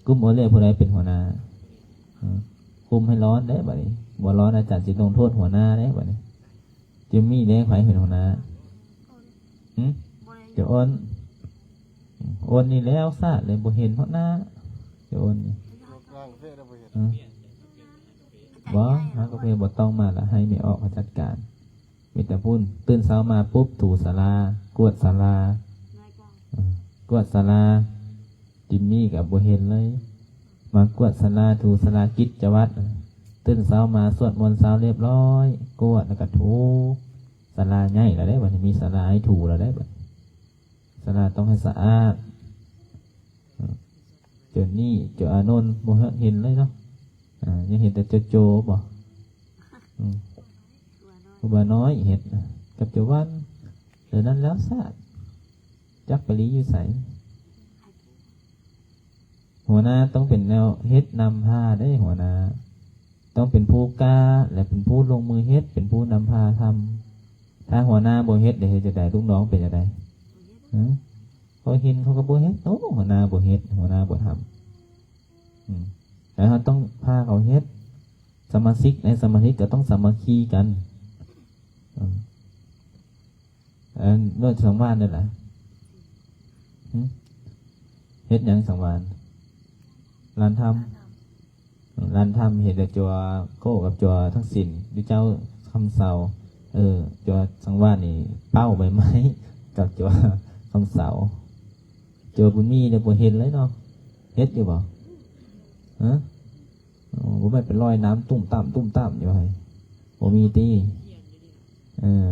ກຸ່ມໂອເລຜູ້ໃດເປັນຫົວໜ້າ? ເອີ ຄຸມໃຫ້ຮ້ອນເດ້ບັດນີ້, ບໍ່ຮ້ອນອາຈານຊິລົງໂທດຫົວໜ້າເດ້ບັດນີ້. ຈິມມີເດ້ ໃຜເປັນຫົວໜ້າ? ຫຶ? ເຈົ້າໂອນ. ໂອນນີ້ແລ້ວຊາດເລີຍ ບໍ່ເຫັນຮອດໜ້າເຈົ້າໂອນນີ້. ເອີ ບໍ່ ຮ້ານກາເຟບໍ່ຕ້ອງມາລະ ໃຫ້ແມ່ອອກເຂົາຈັດການ. ມີແຕ່ພຸ້ນ ຕື່ນເຊົ້າມາປຸບ ຖູສາລາ ກວດສາລາ ເອີ ກວດສາລາ. ຈິມມີກໍບໍ່ເຫັນເລີຍ ມາກວດສາລາ ຖູສາລາ ກິດຈະວັດ. ຕື່ນເຊົ້າມາສວດມົນເຊົ້າລຽບຮ້ອຍ ກວດແລ້ວກໍຖູ. ສາລາໃຫຍ່ແລ້ວເດ້ບັດນີ້ ມີສາລາໃຫ້ຖູແລ້ວເດ້ບັດນີ້. ສາລາຕ້ອງໃຫ້ສະອາດ. ເຈົ້ານີ້ ເຈົ້າອານົນ ບໍ່ເຫັນເລີຍເນາະ. ອາ ຍັງເຫັນແຕ່ເຈົ້າໂຈບໍ? ອືມ ຄູບານ້ອຍເຮັດກັບເຈົ້າວັນ. ແຕ່ນັ້ນແລ້ວຊາດ ຈັກໄປລີ້ຢູ່ໃສ? ຫົວໜ້າຕ້ອງເປັນແນວເຮັດນຳພາເດ້ ຫົວໜ້າຕ້ອງເປັນຜູ້ກ້າ ແລະ ເປັນຜູ້ລົງມືເຮັດ ເປັນຜູ້ນຳພາທຳ. ຖ້າຫົວໜ້າບໍ່ເຮັດ ເຮັດຈັ່ງໃດ? ລູກນ້ອງເປັນຈັ່ງໃດ? ຮະ? ເຂົາເຫັນເຂົາກໍບໍ່ເຮັດ. ໂອ້ ຫົວໜ້າບໍ່ເຮັດ ຫົວໜ້າບໍ່ທຳ. ອືມ ແລ້ວເຮົາຕ້ອງພາເຂົາເຮັດ. ສະມາຊິກໃນສະມາຊິກກໍຕ້ອງສາມັກຄີກັນ. ເອີ ອັນໂນດສັງວານນັ້ນລະ ຫຶ? ເຮັດຫຍັງສັງວານ? ລານທຳ. ລານທຳເຮັດແຕ່ຈົວໂກ້ກັບຈົວທັກສິນ ຫຼືເຈົ້າຄຳເຊົາ. ເອີ ຈົວສັງວານນີ້ເປົ້າໃບໄມ້ກັບຈົວຄຳເຊົາ. ຈົວບຸນມີເດ ບໍ່ເຫັນເລີຍເນາະ. ເຮັດຢູ່ບໍ່? ຮະ? ໂອ້ ບໍ່ແມ່ນໄປລອຍນ້ຳຕຸ້ມຕາມ ຕຸ້ມຕາມຢູ່ໃຫ? ບໍ່ມີຕິ? ເອີ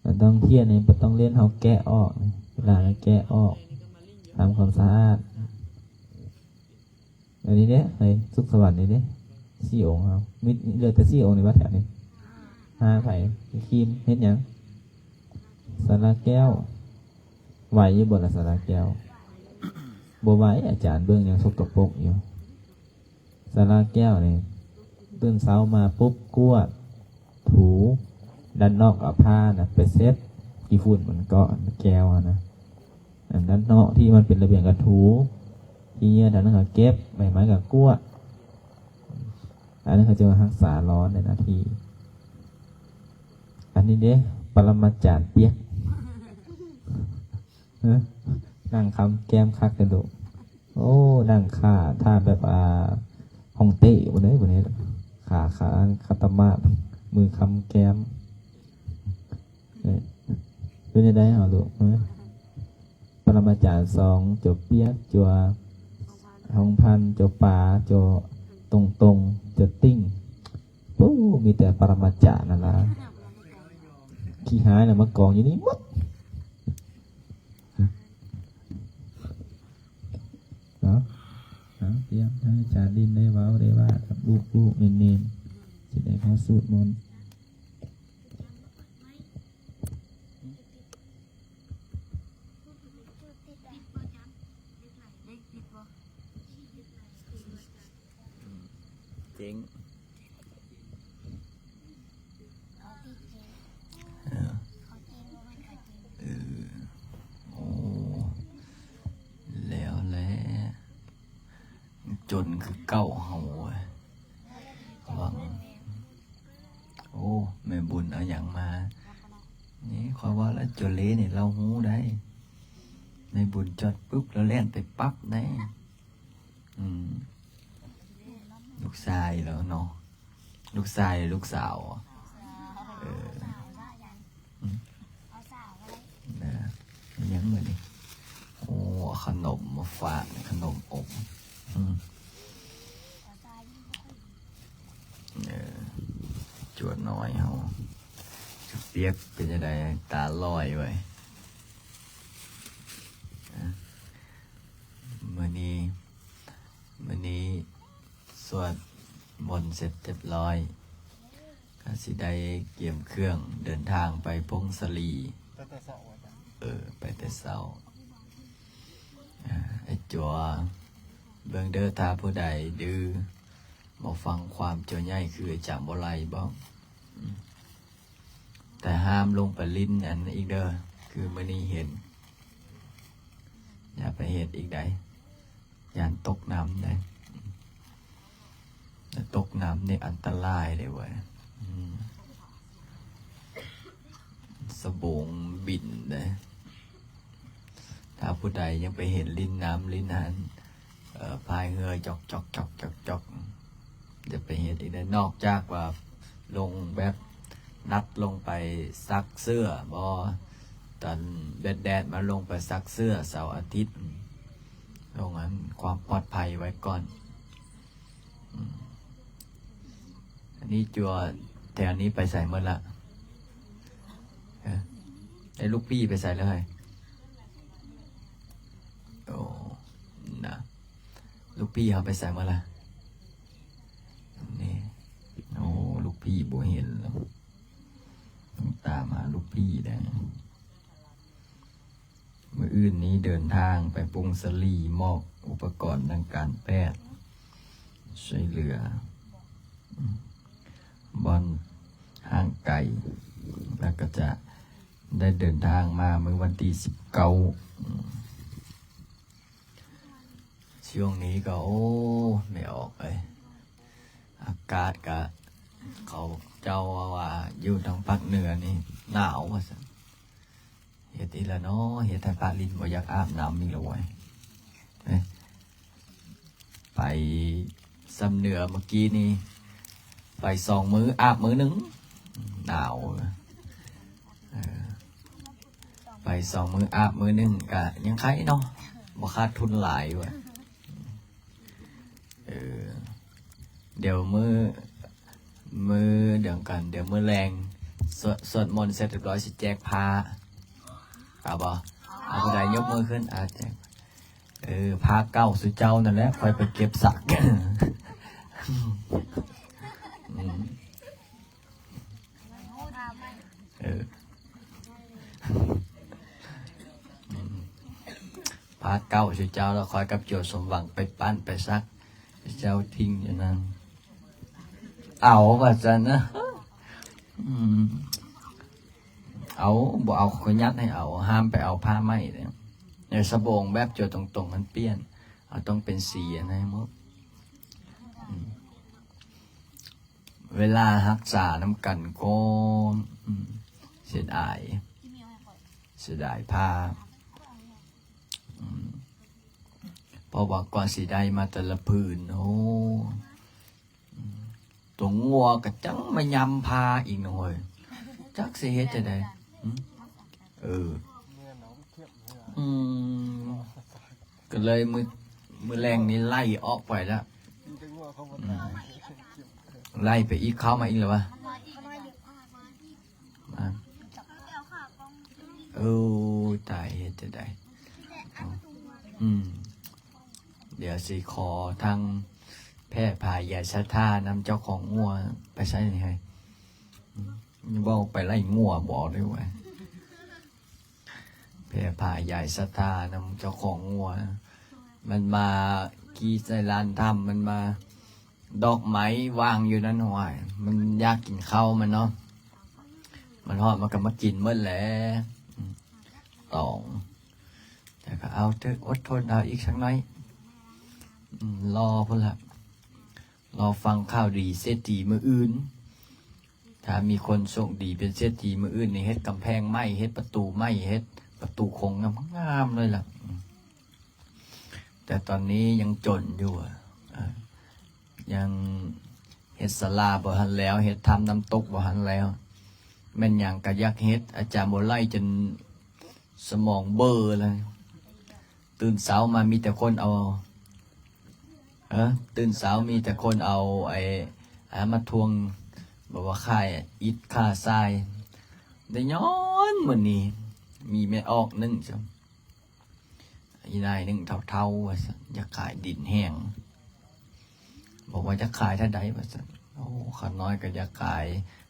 ມັນຕ້ອງທຽນນີ້ ບໍ່ຕ້ອງເຫຼັ້ນ ເຮົາແກະອອກ ເວລາແກະອອກ ທຳຄວາມສະອາດ. ອັນນີ້ເດ້ ໃນສຸກສະຫວັນນີ້ເດ້ ສີ່ອົງເຮົາ ມີເຫຼືອແຕ່ສີ່ອົງນີ້ຫວາແຖວນີ້? ຫ້າ ໃຜ? ຄີມເຮັດຫຍັງ? ສາລາແກ້ວ. ໄຫວຢູ່ບໍ່ລະສາລາແກ້ວ? ບໍ່ໄຫວ ອາຈານເບິ່ງຍັງສົກກະປົກຢູ່. ສາລາແກ້ວນີ້ ຕື່ນເຊົ້າມາປຸບ ກວດ ຖູ ດ້ານນອກເອົາຜ້ານະໄປເຊັດ ຂີ້ຝຸ່ນມັນເກາະແກ້ວຫັ້ນນະ. ອັນດ້ານນອກທີ່ມັນເປັນລະບຽງກໍຖູ ຂີ້ເຫຍື້ອທາງນັ້ນກໍເກັບ ໃບໄມ້ກໍກວດ. ອັນນີ້ເຂົາເຈົ້າຮັກສາຮ້ອນໃນໜ້າທີ່. ອັນນີ້ເດ້ ປະລະມາຈານປຽກ. ຮະ? ນັ່ງຄຳແກ້ມຄັກແທ້ລູກ. ໂອ້ ນັ່ງຂ້າ ຖ້າແບບ ອ່າ ຮ່ອງເຕ້ພຸ້ນເດ້ ພຸ້ນເດ້ ຂ້າ ຂ້າ ຄັດຕະມາດ ມືຄຳແກ້ມ. ເອີ ເປັນຈັ່ງໃດເຮົາລູກ? ຮະ? ປະລະມາຈານສອງ ຈົວປຽກ ຈົວຮອງພັນ ຈົວປາ ຈົວຕົງຕົງ ຈົວຕິ່ງ. ໂອ້ ມີແຕ່ປະລະມາຈານນັ້ນລະ ຂີ້ຮ້າຍນະ ມາກອງຢູ່ນີ້ໝົດ. ເນາະ ເນາະ ຕຽມໃຫ້ອາຈານລິນໄດ້ເວົ້າໄດ້ວ່າກັບລູກໆ ເນນໆ ຊິໄດ້ເຂົ້າສູດມົນ. ເຈັງ ເອີ ເອີ ໂອ້ ແລ້ວແຫຼະ ຈົນຄືເກົ່າເຮົາເວີຍ ຫວັງ. ໂອ້ ແມ່ບຸນເອົາຫຍັງມາ? ນີ້ຂ້ອຍວ່າລະ ໂຈເລນີ້ລາວຮູ້ໄດ໋. ແມ່ບຸນຈອດປຶບ ລາວແລ່ນໄປປັບໄດ໋. ອືມ ລູກຊາຍແລ້ວເນາະ ລູກຊາຍ ລູກສາວ? ເອີ ອືມ ນະ ຫຍັງມື້ນີ້? ໂອ້ ເອົາຂະໜົມມາຝາກ ຂະໜົມອົບ. ອືມ ເອີ ຈົວນ້ອຍເຮົາ ຈະປຽກເປັນຈັ່ງໃດ? ຕາລອຍເວີຍ. ມື້ນີ້ ມື້ນີ້ສວດມົນເສັດຮຽບຮ້ອຍ ກໍຊິໄດ້ກຽມເຄື່ອງເດີນທາງໄປຜົ້ງສາລີ. ໄປແຕ່ເຊົ້າ ອາຈານ? ເອີ ໄປແຕ່ເຊົ້າ. ອາ ໄອ້ຈົວ ເບິ່ງເດີ ຖ້າຜູ້ໃດດື້ ບໍ່ຟັງຄວາມ ຈົວໃຫຍ່ຄືອາຈານບໍ່ໄລ່ບອກ. ອືມ ແຕ່ຫ້າມລົງໄປຫຼິ້ນອັນນັ້ນອີກເດີ ຄືມື້ນີ້ເຫັນ ຢ່າໄປເຮັດອີກໃດ. ຢ້ານຕົກນ້ຳເດ້ ແຕ່ຕົກນ້ຳນີ້ອັນຕະລາຍເດ້ເວີຍ ອືມ ສະໂບງບິນເດ້. ຖ້າຜູ້ໃດຍັງໄປເຮັດຫຼິ້ນນ້ຳຫຼິ້ນຫັ້ນ ເອີ ພາຍເຮືອຈອກໆໆໆ ຢ່າໄປເຮັດອີກເດ້. ນອກຈາກວ່າລົງແບບນັດລົງໄປຊັກເສື້ອບໍ ຕອນແດດໆ ມາລົງໄປຊັກເສື້ອເສົາອາທິດ ລົງອັນຄວາມປອດໄພໄວ້ກ່ອນ. ອືມ ອັນນີ້ຈົວແຖວນີ້ໄປໃສໝົດລະ? ເອີ ໄອ້ລູກພີ່ໄປໃສແລ້ວເຮີ້ຍ? ໂອ້ ນະ ລູກພີ່ເຮົາໄປໃສໝົດລະ? ນີ້ ໂອ້ ລູກພີ່ບໍ່ເຫັນແລ້ວ ຕ້ອງຕາມຫາລູກພີ່ໄດ໋. ມື້ອື່ນນີ້ເດີນທາງໄປປຸງສາລີ ມອບອຸປະກອນທາງການແພດ ຊ່ວຍເຫຼືອ ອືມ ບ່ອນຫ່າງໄກ ແລ້ວກໍຈະໄດ້ເດີນທາງມາມື້ວັນທີສິບເກົ້າ. ອືມ ຊ່ວງນີ້ກໍ ໂອ້ ແມ່ອອກເອີຍ ອາກາດກະ ເຂົາເຈົ້າວ່າ ວ່າຢູ່ທາງພາກເໜືອນີ້ໜາວວ່າຊັ້ນ. ເຮັດອີກແລ້ວເນາະ ເຮັດໃຫ້ປາລິນບໍ່ຢາກອາບນ້ຳອີກແລ້ວເວີຍ. ເອີ ໄປຊຳເໜືອເມື່ອກີ້ນີ້ ໄປສອງມື້ອາບມື້ໜຶ່ງ ໜາວ. ເອີ ໄປສອງມື້ອາບມື້ໜຶ່ງກະຍັງໄຄເນາະ ບໍ່ຂາດທຶນຫຼາຍເວີຍ. ເອີ ດຽວມື້ ມື້ດຽວກັນ ດຽວມື້ແລງ ສວດ ສວດມົນເສັດຮຽບຮ້ອຍ ຊິແຈກຜ້າ ເອົາບໍ່? ເອົາ ຜູ້ໃດຍົກມືຂຶ້ນ ອາ ແຈກ. ເອີ ຜ້າເກົ່າສູ່ເຈົ້ານັ້ນແຫຼະ ຂ້ອຍໄປເກັບຊັກ. ອືມ ເອີ ອືມ ຜ້າເກົ່າສູ່ເຈົ້າ ແລ້ວຂ້ອຍກັບໂຈສົມຫວັງໄປປັ້ນໄປຊັກ ເຈົ້າຖິ້ມຢູ່ນັ້ນ. ເອົາວ່າຊັ້ນນະ ອືມ ເອົາ ບໍ່ເອົາ ຂ້ອຍຍັດໃຫ້ເອົາ ຫ້າມໄປເອົາຜ້າໃໝ່ເດ້. ໃນສະໂບງແບບໂຈຕົງໆ ມັນປ່ຽນ ເອົາ ຕ້ອງເປັນສີອັນໃດໝົດ. ອືມ ເວລາຮັກສານຳກັນກໍ ອືມ ເສຍດາຍ ເສຍດາຍຜ້າ ອືມ ເພາະວ່າກວ່າຊິໄດ້ມາແຕ່ລະຜືນ ໂອ້ ອືມ ຕົວງົວກໍຈັ່ງມາຍຳຜ້າອີກນະເຮີ້ຍ ຈັກຊິເຮັດຈັ່ງໃດ. ອືມ ເອີ ອືມ ກໍເລີຍມື້ ມື້ແລງນີ້ໄລ່ອອກໄປແລ້ວ ອືມ ໄລ່ໄປອີກ ເຂົ້າມາອີກແລ້ວວະ ມາ ໂອ້ ຕາຍ ເຮັດຈັ່ງໃດ. ອືມ ດຽວຊິຂໍທາງແພ່ພາຍາຍສັດທານຳເຈົ້າຂອງງົວໄປໃສນີ້ເຮີ້ຍ ອືມ ເວົ້າໄປໄລ່ງົວບໍ່ໄດ້ຫວາ. ແພ່ພາຍາຍສັດທານຳເຈົ້າຂອງງົວ ມັນມາຂີ່ໃສ່ລານຖ້ຳ ມັນມາ ດອກໄມ້ວາງຢູ່ນັ້ນ ຫ້ວຍ ມັນຢາກກິນເຂົ້າມັນເນາະ ມັນຮອດມັນກໍມາກິນໝົດແຫຼະ ອືມ ຕອງ ແຕ່ກໍເອົາເທີະ ອົດທົນເອົາອີກສັກໜ້ອຍ ອືມ ລໍພຸ້ນລະ ລໍຟັງຂ່າວດີເສດຖີມື້ອື່ນ. ຖ້າມີຄົນໂຊກດີເປັນເສດຖີມື້ອື່ນນີ້ ເຮັດກຳແພງໃໝ່ ເຮັດປະຕູໃໝ່ ເຮັດປະຕູໂຄງງາມໆເລີຍລະ. ແຕ່ຕອນນີ້ຍັງຈົນຢູ່ ອາ ຍັງເຮັດສາລາບໍ່ທັນແລ້ວ ເຮັດຖ້ຳນ້ຳຕົກບໍ່ທັນແລ້ວ. ແມ່ນຫຍັງກະຢາກເຮັດ ອາຈານບົວໄຫຼຈົນສະໝອງເບີແລ້ວ. ຕື່ນເຊົ້າມາມີແຕ່ຄົນເອົາ ເອີ ຕື່ນເຊົ້າມີແຕ່ຄົນເອົາໄອ້ ອາ ມາທວງ ບອກວ່າຂາຍອິດຂາຍຊາຍ. ໄດ້ຍ້ອນມື້ນີ້ມີແມ່ອອກໜຶ່ງ ອີ່ນາຍໜຶ່ງເຖົ້າໆ ວ່າຊັ້ນ ຢາກຂາຍດິນແຫ້ງ ບອກວ່າຢາກຂາຍເທົ່າໃດ ວ່າຊັ້ນ. ໂອ້ ຂ້ານ້ອຍກໍຢາກຂາຍ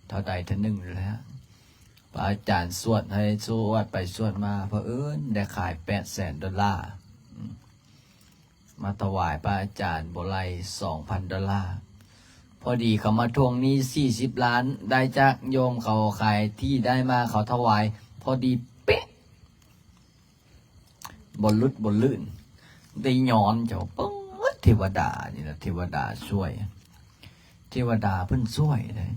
ເທົ່າໃດເທົ່າໜຶ່ງແຫຼະ. ພະອາຈານສວດໃຫ້ ສວດໄປສວດມາ ເຜີອິນໄດ້ຂາຍແປດແສນໂດລາ ອາ ມາຖວາຍພະອາຈານບົວໄຫຼສອງພັນໂດລາ. ພໍດີເຂົາມາທວງໜີ້ສີ່ສິບລ້ານ ໄດ້ຈາກໂຍມເຂົາຂາຍທີ່ໄດ້ມາ ເຂົາຖວາຍພໍດີເປະ ບໍ່ຫຼຸດບໍ່ລື່ນ ໄດ້ຍ້ອນເຈົ້າ. ປຶ້ງ ເທວະດານີ້ລະ ເທວະດາຊ່ວຍ ເທວະດາເພິ່ນຊ່ວຍເດ້.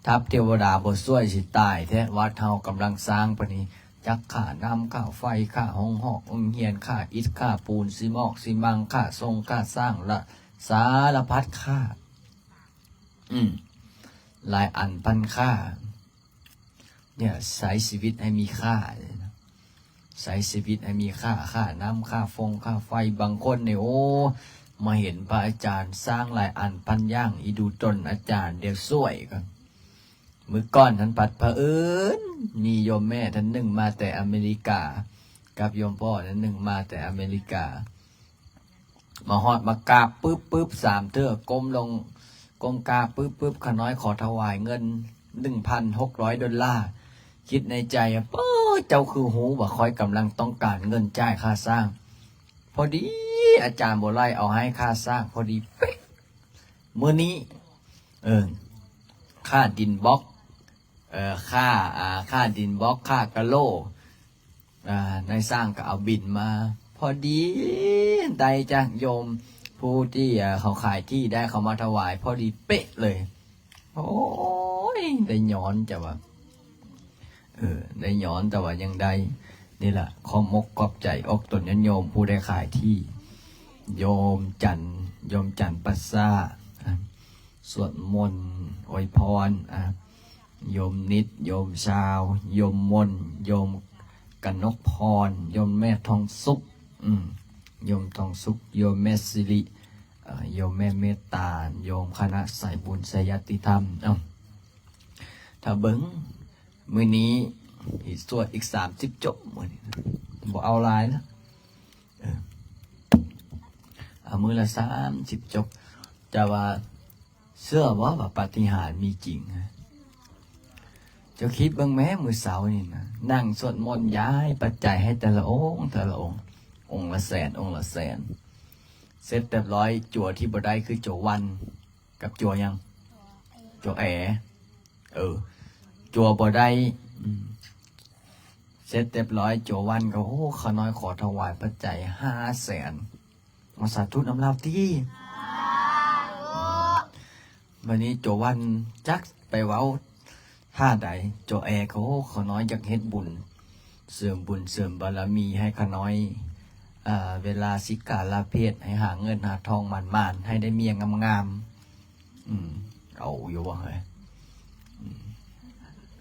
ຖ້າເທວະດາບໍ່ຊ່ວຍຊິຕາຍແທ້. ວັດເຮົາກຳລັງສ້າງປານນີ້ ຈັກຄ່ານ້ຳ ຄ່າໄຟ ຄ່າໂຮງຮອກໂຮງຮຽນ ຄ່າອິດ ຄ່າປູນ ຊິມອກຊິມັງ ຄ່າຊົງ ຄ່າສ້າງ ລະ ສາລະພັດຄ່າ ອືມ ຫຼາຍອັນພັນຄ່າ. ເນຍ ໃຊ້ຊີວິດໃຫ້ມີຄ່າ ໃຊ້ຊີວິດໃຫ້ມີຄ່າ ຄ່ານ້ຳ ຄ່າຟົງ ຄ່າໄຟ. ບາງຄົນນີ້ ໂອ້ ມາເຫັນພະອາຈານສ້າງຫຼາຍອັນພັນຢ່າງ ອີ່ດູຕົນອາຈານ ດຽວຊ່ວຍກ່ອນ. ມື້ກ່ອນຫັ້ນພັດ ພະເອີນມີໂຍມແມ່ທ່ານໜຶ່ງມາແຕ່ອາເມລິກາ ກັບໂຍມພໍ່ທ່ານໜຶ່ງມາແຕ່ອາເມລິກາ. ມາຮອດມາກາບປຶບໆ ສາມເທື່ອ ກົ້ມລົງ ກົ້ມກາບປຶບໆ ຂ້ານ້ອຍຂໍຖວາຍເງິນໜຶ່ງພັນຫົກຮ້ອຍໂດລາ. ຄິດໃນໃຈ ໂອ້ ເຈົ້າຄືຮູ້ວ່າຂ້ອຍກຳລັງຕ້ອງການເງິນຈ່າຍຄ່າສ້າງ? ພໍດີອາຈານບໍ່ໄລ່ເອົາໃຫ້ຄ່າສ້າງ ພໍດີເປະ. ມື້ນີ້ ເອີ ຄ່າດິນບລັອກ ເອີ ຄ່າ ອ່າ ຄ່າດິນບລັອກ ຄ່າກະໂຫຼ ອ່າ ນາຍຊ່າງກໍເອົາບິນມາ ພໍດີໄດ້ຈາກໂຍມຜູ້ທີ່ ເອີ ເຂົາຂາຍທີ່ໄດ້ ເຂົາມາຖວາຍ ພໍດີເປະເລີຍ. ໂອ້ຍ ໄດ້ຍ້ອນ ແຕ່ວ່າ ເອີ ໄດ້ຍ້ອນ ແຕ່ວ່າຍັງໄດ້. ນີ້ລະ ຂອບມົກຂອບໃຈອອກຕົນຍາດໂຍມຜູ້ໄດ້ຂາຍທີ່ ໂຍມຈັນ ໂຍມຈັນປາສາດ ສວດມົນອວຍພອນ ອາ ໂຍມນິດ ໂຍມຊາວ ໂຍມມົນ ໂຍມກະນົກພອນ ໂຍມແມ່ທອງສຸກ ອືມ ໂຍມທອງສຸກ ໂຍມແມ່ສິລິ ເອີ ໂຍມແມ່ເມດຕາ ໂຍມຄະນະສາຍບຸນສາຍຍາດຕິທຳ. ເອົ້າ ຖ້າເບິ່ງ ມື້ນີ້ຊິສວດອີກສາມສິບຈົບ ມື້ນີ້ບໍ່ເອົາຫຼາຍນະ ເອີ ເອົາມື້ລະສາມສິບຈົບ. ແຕ່ວ່າເຊື່ອບໍ່ວ່າປາຕິຫານມີຈິງ? ເຈົ້າຄິດເບິ່ງແມ້ ມື້ເຊົ້ານີ້ນະ ນັ່ງສວດມົນຢາຍປັດໄຈໃຫ້ແຕ່ລະອົງ ແຕ່ລະອົງ ອົງລະແສນ ອົງລະແສນ ເສັດຮຽບຮ້ອຍ. ຈົວທີ່ບໍ່ໄດ້ຄືຈົວວັນ ກັບຈົວຫຍັງ? ຈົວແອ. ເອີ ຈົວບໍ່ໄດ້ ອືມ ເສັດຮຽບຮ້ອຍ ຈົວວັນກໍ ໂອ້ ຂ້ານ້ອຍຂໍຖວາຍປັດໄຈຫ້າແສນ. ມາສາທຸນຳລາວຕິ. ບັດນີ້ຈົວວັນຈັກໄປເວົ້າທ່າໃດ ຈົວແອກໍ ໂອ້ ຂ້ານ້ອຍຢາກເຮັດບຸນ ເສີມບຸນເສີມບາລະມີໃຫ້ຂ້ານ້ອຍ ເວລາສິກຂາລາເພດ ໃຫ້ຫາເງິນຫາທອງໝານໆ ໃຫ້ໄດ້ເມຍງາມໆ. ອືມ ເອົາຢູ່ບໍ່ເຮີ້ຍ? ອືມ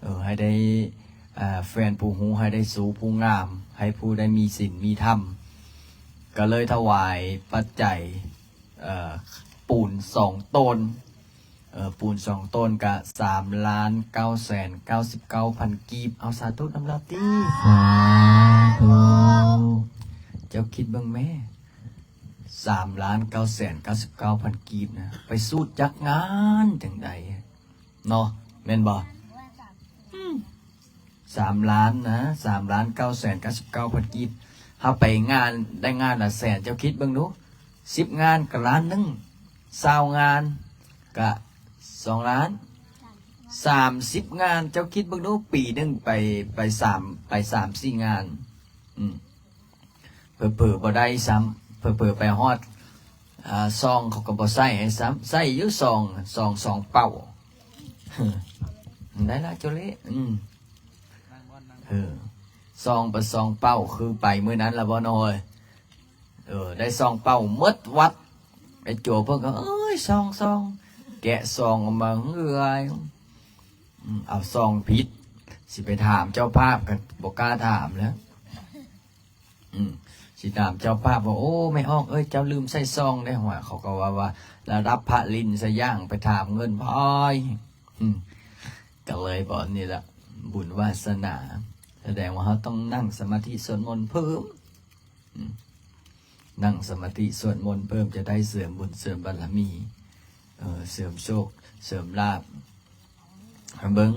ເອີ ໃຫ້ໄດ້ ເອີ ແຟນຜູ້ຮູ້ ໃຫ້ໄດ້ຊູ້ຜູ້ງາມ ໃຫ້ຜູ້ໄດ້ມີສິນມີທຳ. ກໍເລີຍຖວາຍປັດໄຈ ເອີ ປູນສອງໂຕນ ເອີ ປູນສອງໂຕນກະສາມລ້ານເກົ້າແສນເກົ້າສິບເກົ້າພັນກີບ. ເອົາສາທຸນຳລາວຕິ. ສາທຸ. ເຈົ້າຄິດເບິ່ງແມ້ ສາມລ້ານເກົ້າແສນເກົ້າສິບເກົ້າພັນກີບນະ ໄປສູດຈັກງານຈັ່ງໃດເນາະ ແມ່ນບໍ່? ອືມ ສາມລ້ານນະ ສາມລ້ານເກົ້າແສນເກົ້າສິບເກົ້າພັນກີບ ເຮົາໄປງານໄດ້ງານລະແສນ. ເຈົ້າຄິດເບິ່ງດູ ສິບງານກະລ້ານໜຶ່ງ ຊາວງານກະສອງລ້ານ ສາມສິບງານ. ເຈົ້າຄິດເບິ່ງດູ ປີໜຶ່ງໄປ ໄປສາມ ໄປສາມສີ່ງານ ອືມ ເຜີໆບໍ່ໄດ້ຊ້ຳ ເຜີໆໄປຮອດ ອາ ຊອງເຂົາກໍບໍ່ໃສ່ໃຫ້ຊ້ຳ ໃສ່ຢູ່ຊອງ ຊອງສອງເປົາ. ໄດ້ລະ ໂຈເລ ອືມ ເອີ ຊອງໄປສອງເປົາ ຄືໄປມື້ນັ້ນລະບໍ່ນ້ອຍ ເອີ ໄດ້ສອງເປົາໝົດວັດ. ໄອ້ໂຈເພິ່ນກໍ ເອີຍ ຊອງ ຊອງ ແກະຊອງອອກມາ ເອີຍ ອືມ ເອົາຊອງຜິດ ຊິໄປຖາມເຈົ້າພາບກໍບໍ່ກ້າຖາມແລ້ວ. ອືມ ຊິຖາມເຈົ້າພາບວ່າ ໂອ້ ແມ່ອອກເອີຍ ເຈົ້າລືມໃສ່ຊອງເດ້. ຫວາ ເຂົາກໍວ່າ ວ່າລະດັບພະລິນສະຢ່າງ ໄປຖາມເງິນພາຍ. ອືມ ກໍເລີຍບອກນີ້ລະ ບຸນວາສະໜາ ສະແດງວ່າເຮົາຕ້ອງນັ່ງສະມາທິສວດມົນເພີ່ມ. ອືມ ນັ່ງສະມາທິສວດມົນເພີ່ມ ຈະໄດ້ເສີມບຸນເສີມບາລະມີ ເອີ ເສີມໂຊກເສີມລາບ. ເບິ່ງ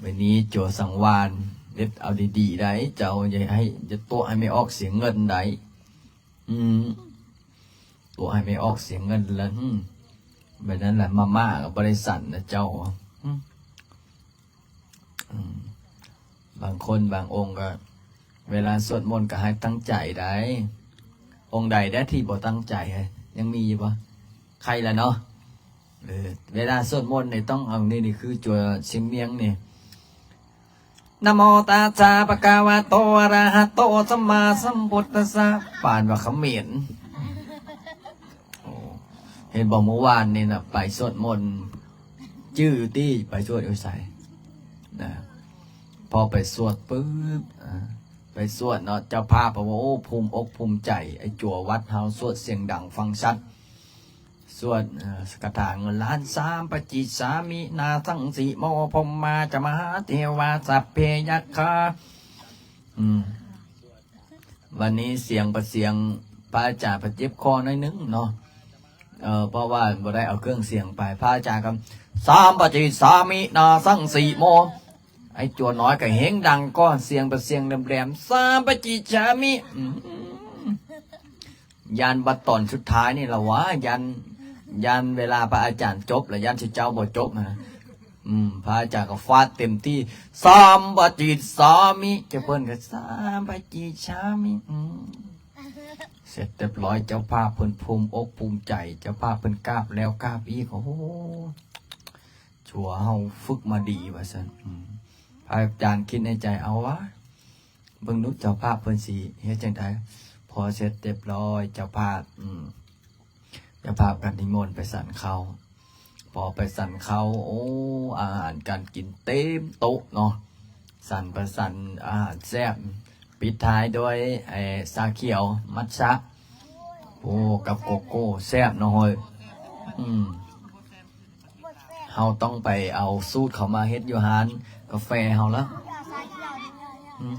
ມື້ນີ້ໂຈສັງວານ ເຮັດເອົາດີໆໄດ໋ ເຈົ້າຢ່າໃຫ້ ຢ່າຕົວະໃຫ້ແມ່ອອກເສຍເງິນໄດ໋. ອືມ ຕົວະໃຫ້ແມ່ອອກເສຍເງິນລະ ອືມ ແບບນັ້ນລະ ມາມ່າກໍບໍ່ໄດ້ສັນນະເຈົ້າ. ອືມ ອືມ ບາງຄົນບາງອົງກໍ ເວລາສວດມົນກໍໃຫ້ຕັ້ງໃຈໄດ໋ ອົງໃດແດ່ທີ່ບໍ່ຕັ້ງໃຈ? ຍັງມີຢູ່ບໍ່? ໄຄລະເນາະ. ເອີ ເວລາສວດມົນນີ້ຕ້ອງເອົານີ້ ນີ້ຄືຈົວຊຽງມຽງນີ້ ນະໂມຕັດສະ ພະຄະວະໂຕ ອະຣະຫະໂຕ ສຳມາສຳພຸດທັດສະ ປານວ່າຂະເໝນ. ໂອ້ ເຫັນບໍ່ ມື້ວານນີ້ນະ ໄປສວດມົນ ຈື່ຕິ ໄປສວດຢູ່ໃສນະ? ພໍໄປສວດປຶບ ອາ ໄປສວດເນາະ ເຈົ້າພາບວ່າ ໂອ້ ພູມອົກພູມໃຈ ໄອ້ຈົວວັດເຮົາສວດສຽງດັງຟັງຊັດ ສວດ ເອີ ຄາຖາເງິນລ້ານ ສາມປະຈິດສາມິ ນາສັງສີໂມ ພົມມາຈະມະຫາເທວາ ສັບເພຍັກຄາ ອືມ ວັນນີ້ສຽງປະສຽງ ພະອາຈານປະເຈັບຄໍໜ້ອຍໜຶ່ງເນາະ ເອີ ເພາະວ່າບໍ່ໄດ້ເອົາເຄື່ອງສຽງໄປ ພະອາຈານກໍ ສາມປະຈິດສາມິ ນາສັງສີໂມ ໄອ້ຈົວນ້ອຍກໍເຮງດັງກ່ອນ ສຽງປະສຽງແຫຼມໆ ສາມປະຈິດສາມິ ອືມ ຢ້ານບັດຕອນສຸດທ້າຍນີ້ລະວ່າ ຢ້ານ ຢ້ານເວລາພະອາຈານຈົບລະ ຢ້ານຊິເຈົ້າບໍ່ຈົບນະ ອືມ ພະອາຈານກໍຟາດເຕັມທີ່ ສາມປະຈິດສາມິ ເຈົ້າເພິ່ນກໍ ສາມປະຈິດສາມິ ອືມ ເສັດຮຽບຮ້ອຍ ເຈົ້າພາບເພິ່ນພູມອົກພູມໃຈ ເຈົ້າພາບເພິ່ນກາບແລ້ວກາບອີກ ໂອ້ໂຫ ຖືວ່າເຮົາຝຶກມາດີວ່າຊັ້ນ ອືມ ພະອາຈານຄິດໃນໃຈ ເອົາວະ ເບິ່ງດູເຈົ້າພາບເພິ່ນຊິເຮັດຈັ່ງໃດ. ພໍເສັດຮຽບຮ້ອຍ ເຈົ້າພາບ ອືມ ເຈົ້າພາບກໍນິມົນໄປສັນເຂົ້າ. ພໍໄປສັນເຂົ້າ ໂອ້ ອາຫານການກິນເຕັມໂຕະເນາະ ສັນໄປສັນ ອາຫານແຊບ ປິດທ້າຍດ້ວຍ ເອີ ຊາຂຽວມັດສະ ໂອ້ ກັບໂກໂກ້ ແຊບເນາະເຮີ້ຍ ອືມ. ເຮົາຕ້ອງໄປເອົາສູດເຂົາມາເຮັດຢູ່ຮ້ານກາແຟເຮົາລະ. ອືມ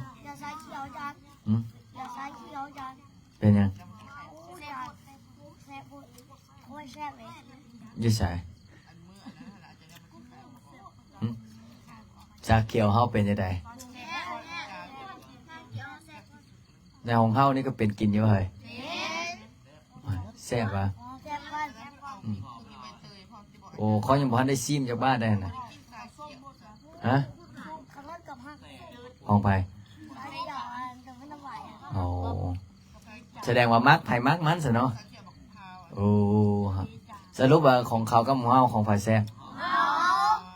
ອືມ ເປັນຫຍັງ? ຢູ່ໃສ? ຫຶ? ຊາຂຽວເຮົາເປັນຈັ່ງໃດ? ໃນຂອງເຮົານີ້ກໍເປັນກິນຢູ່ເຮີ້ຍ. ແຊບຫວາ? ອືມ ໂອ້ ຂ້ອຍຍັງບໍ່ທັນໄດ້ຊີມຈັກບາດໃດຫັ້ນນະ. ຮະ? ຂອງໃຜ? ໂອ້ ສະແດງວ່າມັກໃຜມັກມັນຊະເນາະ. ໂອ້ ສະຫຼຸບວ່າຂອງເຂົາກັບຂອງເຮົາ ຂອງໃຜແຊບ?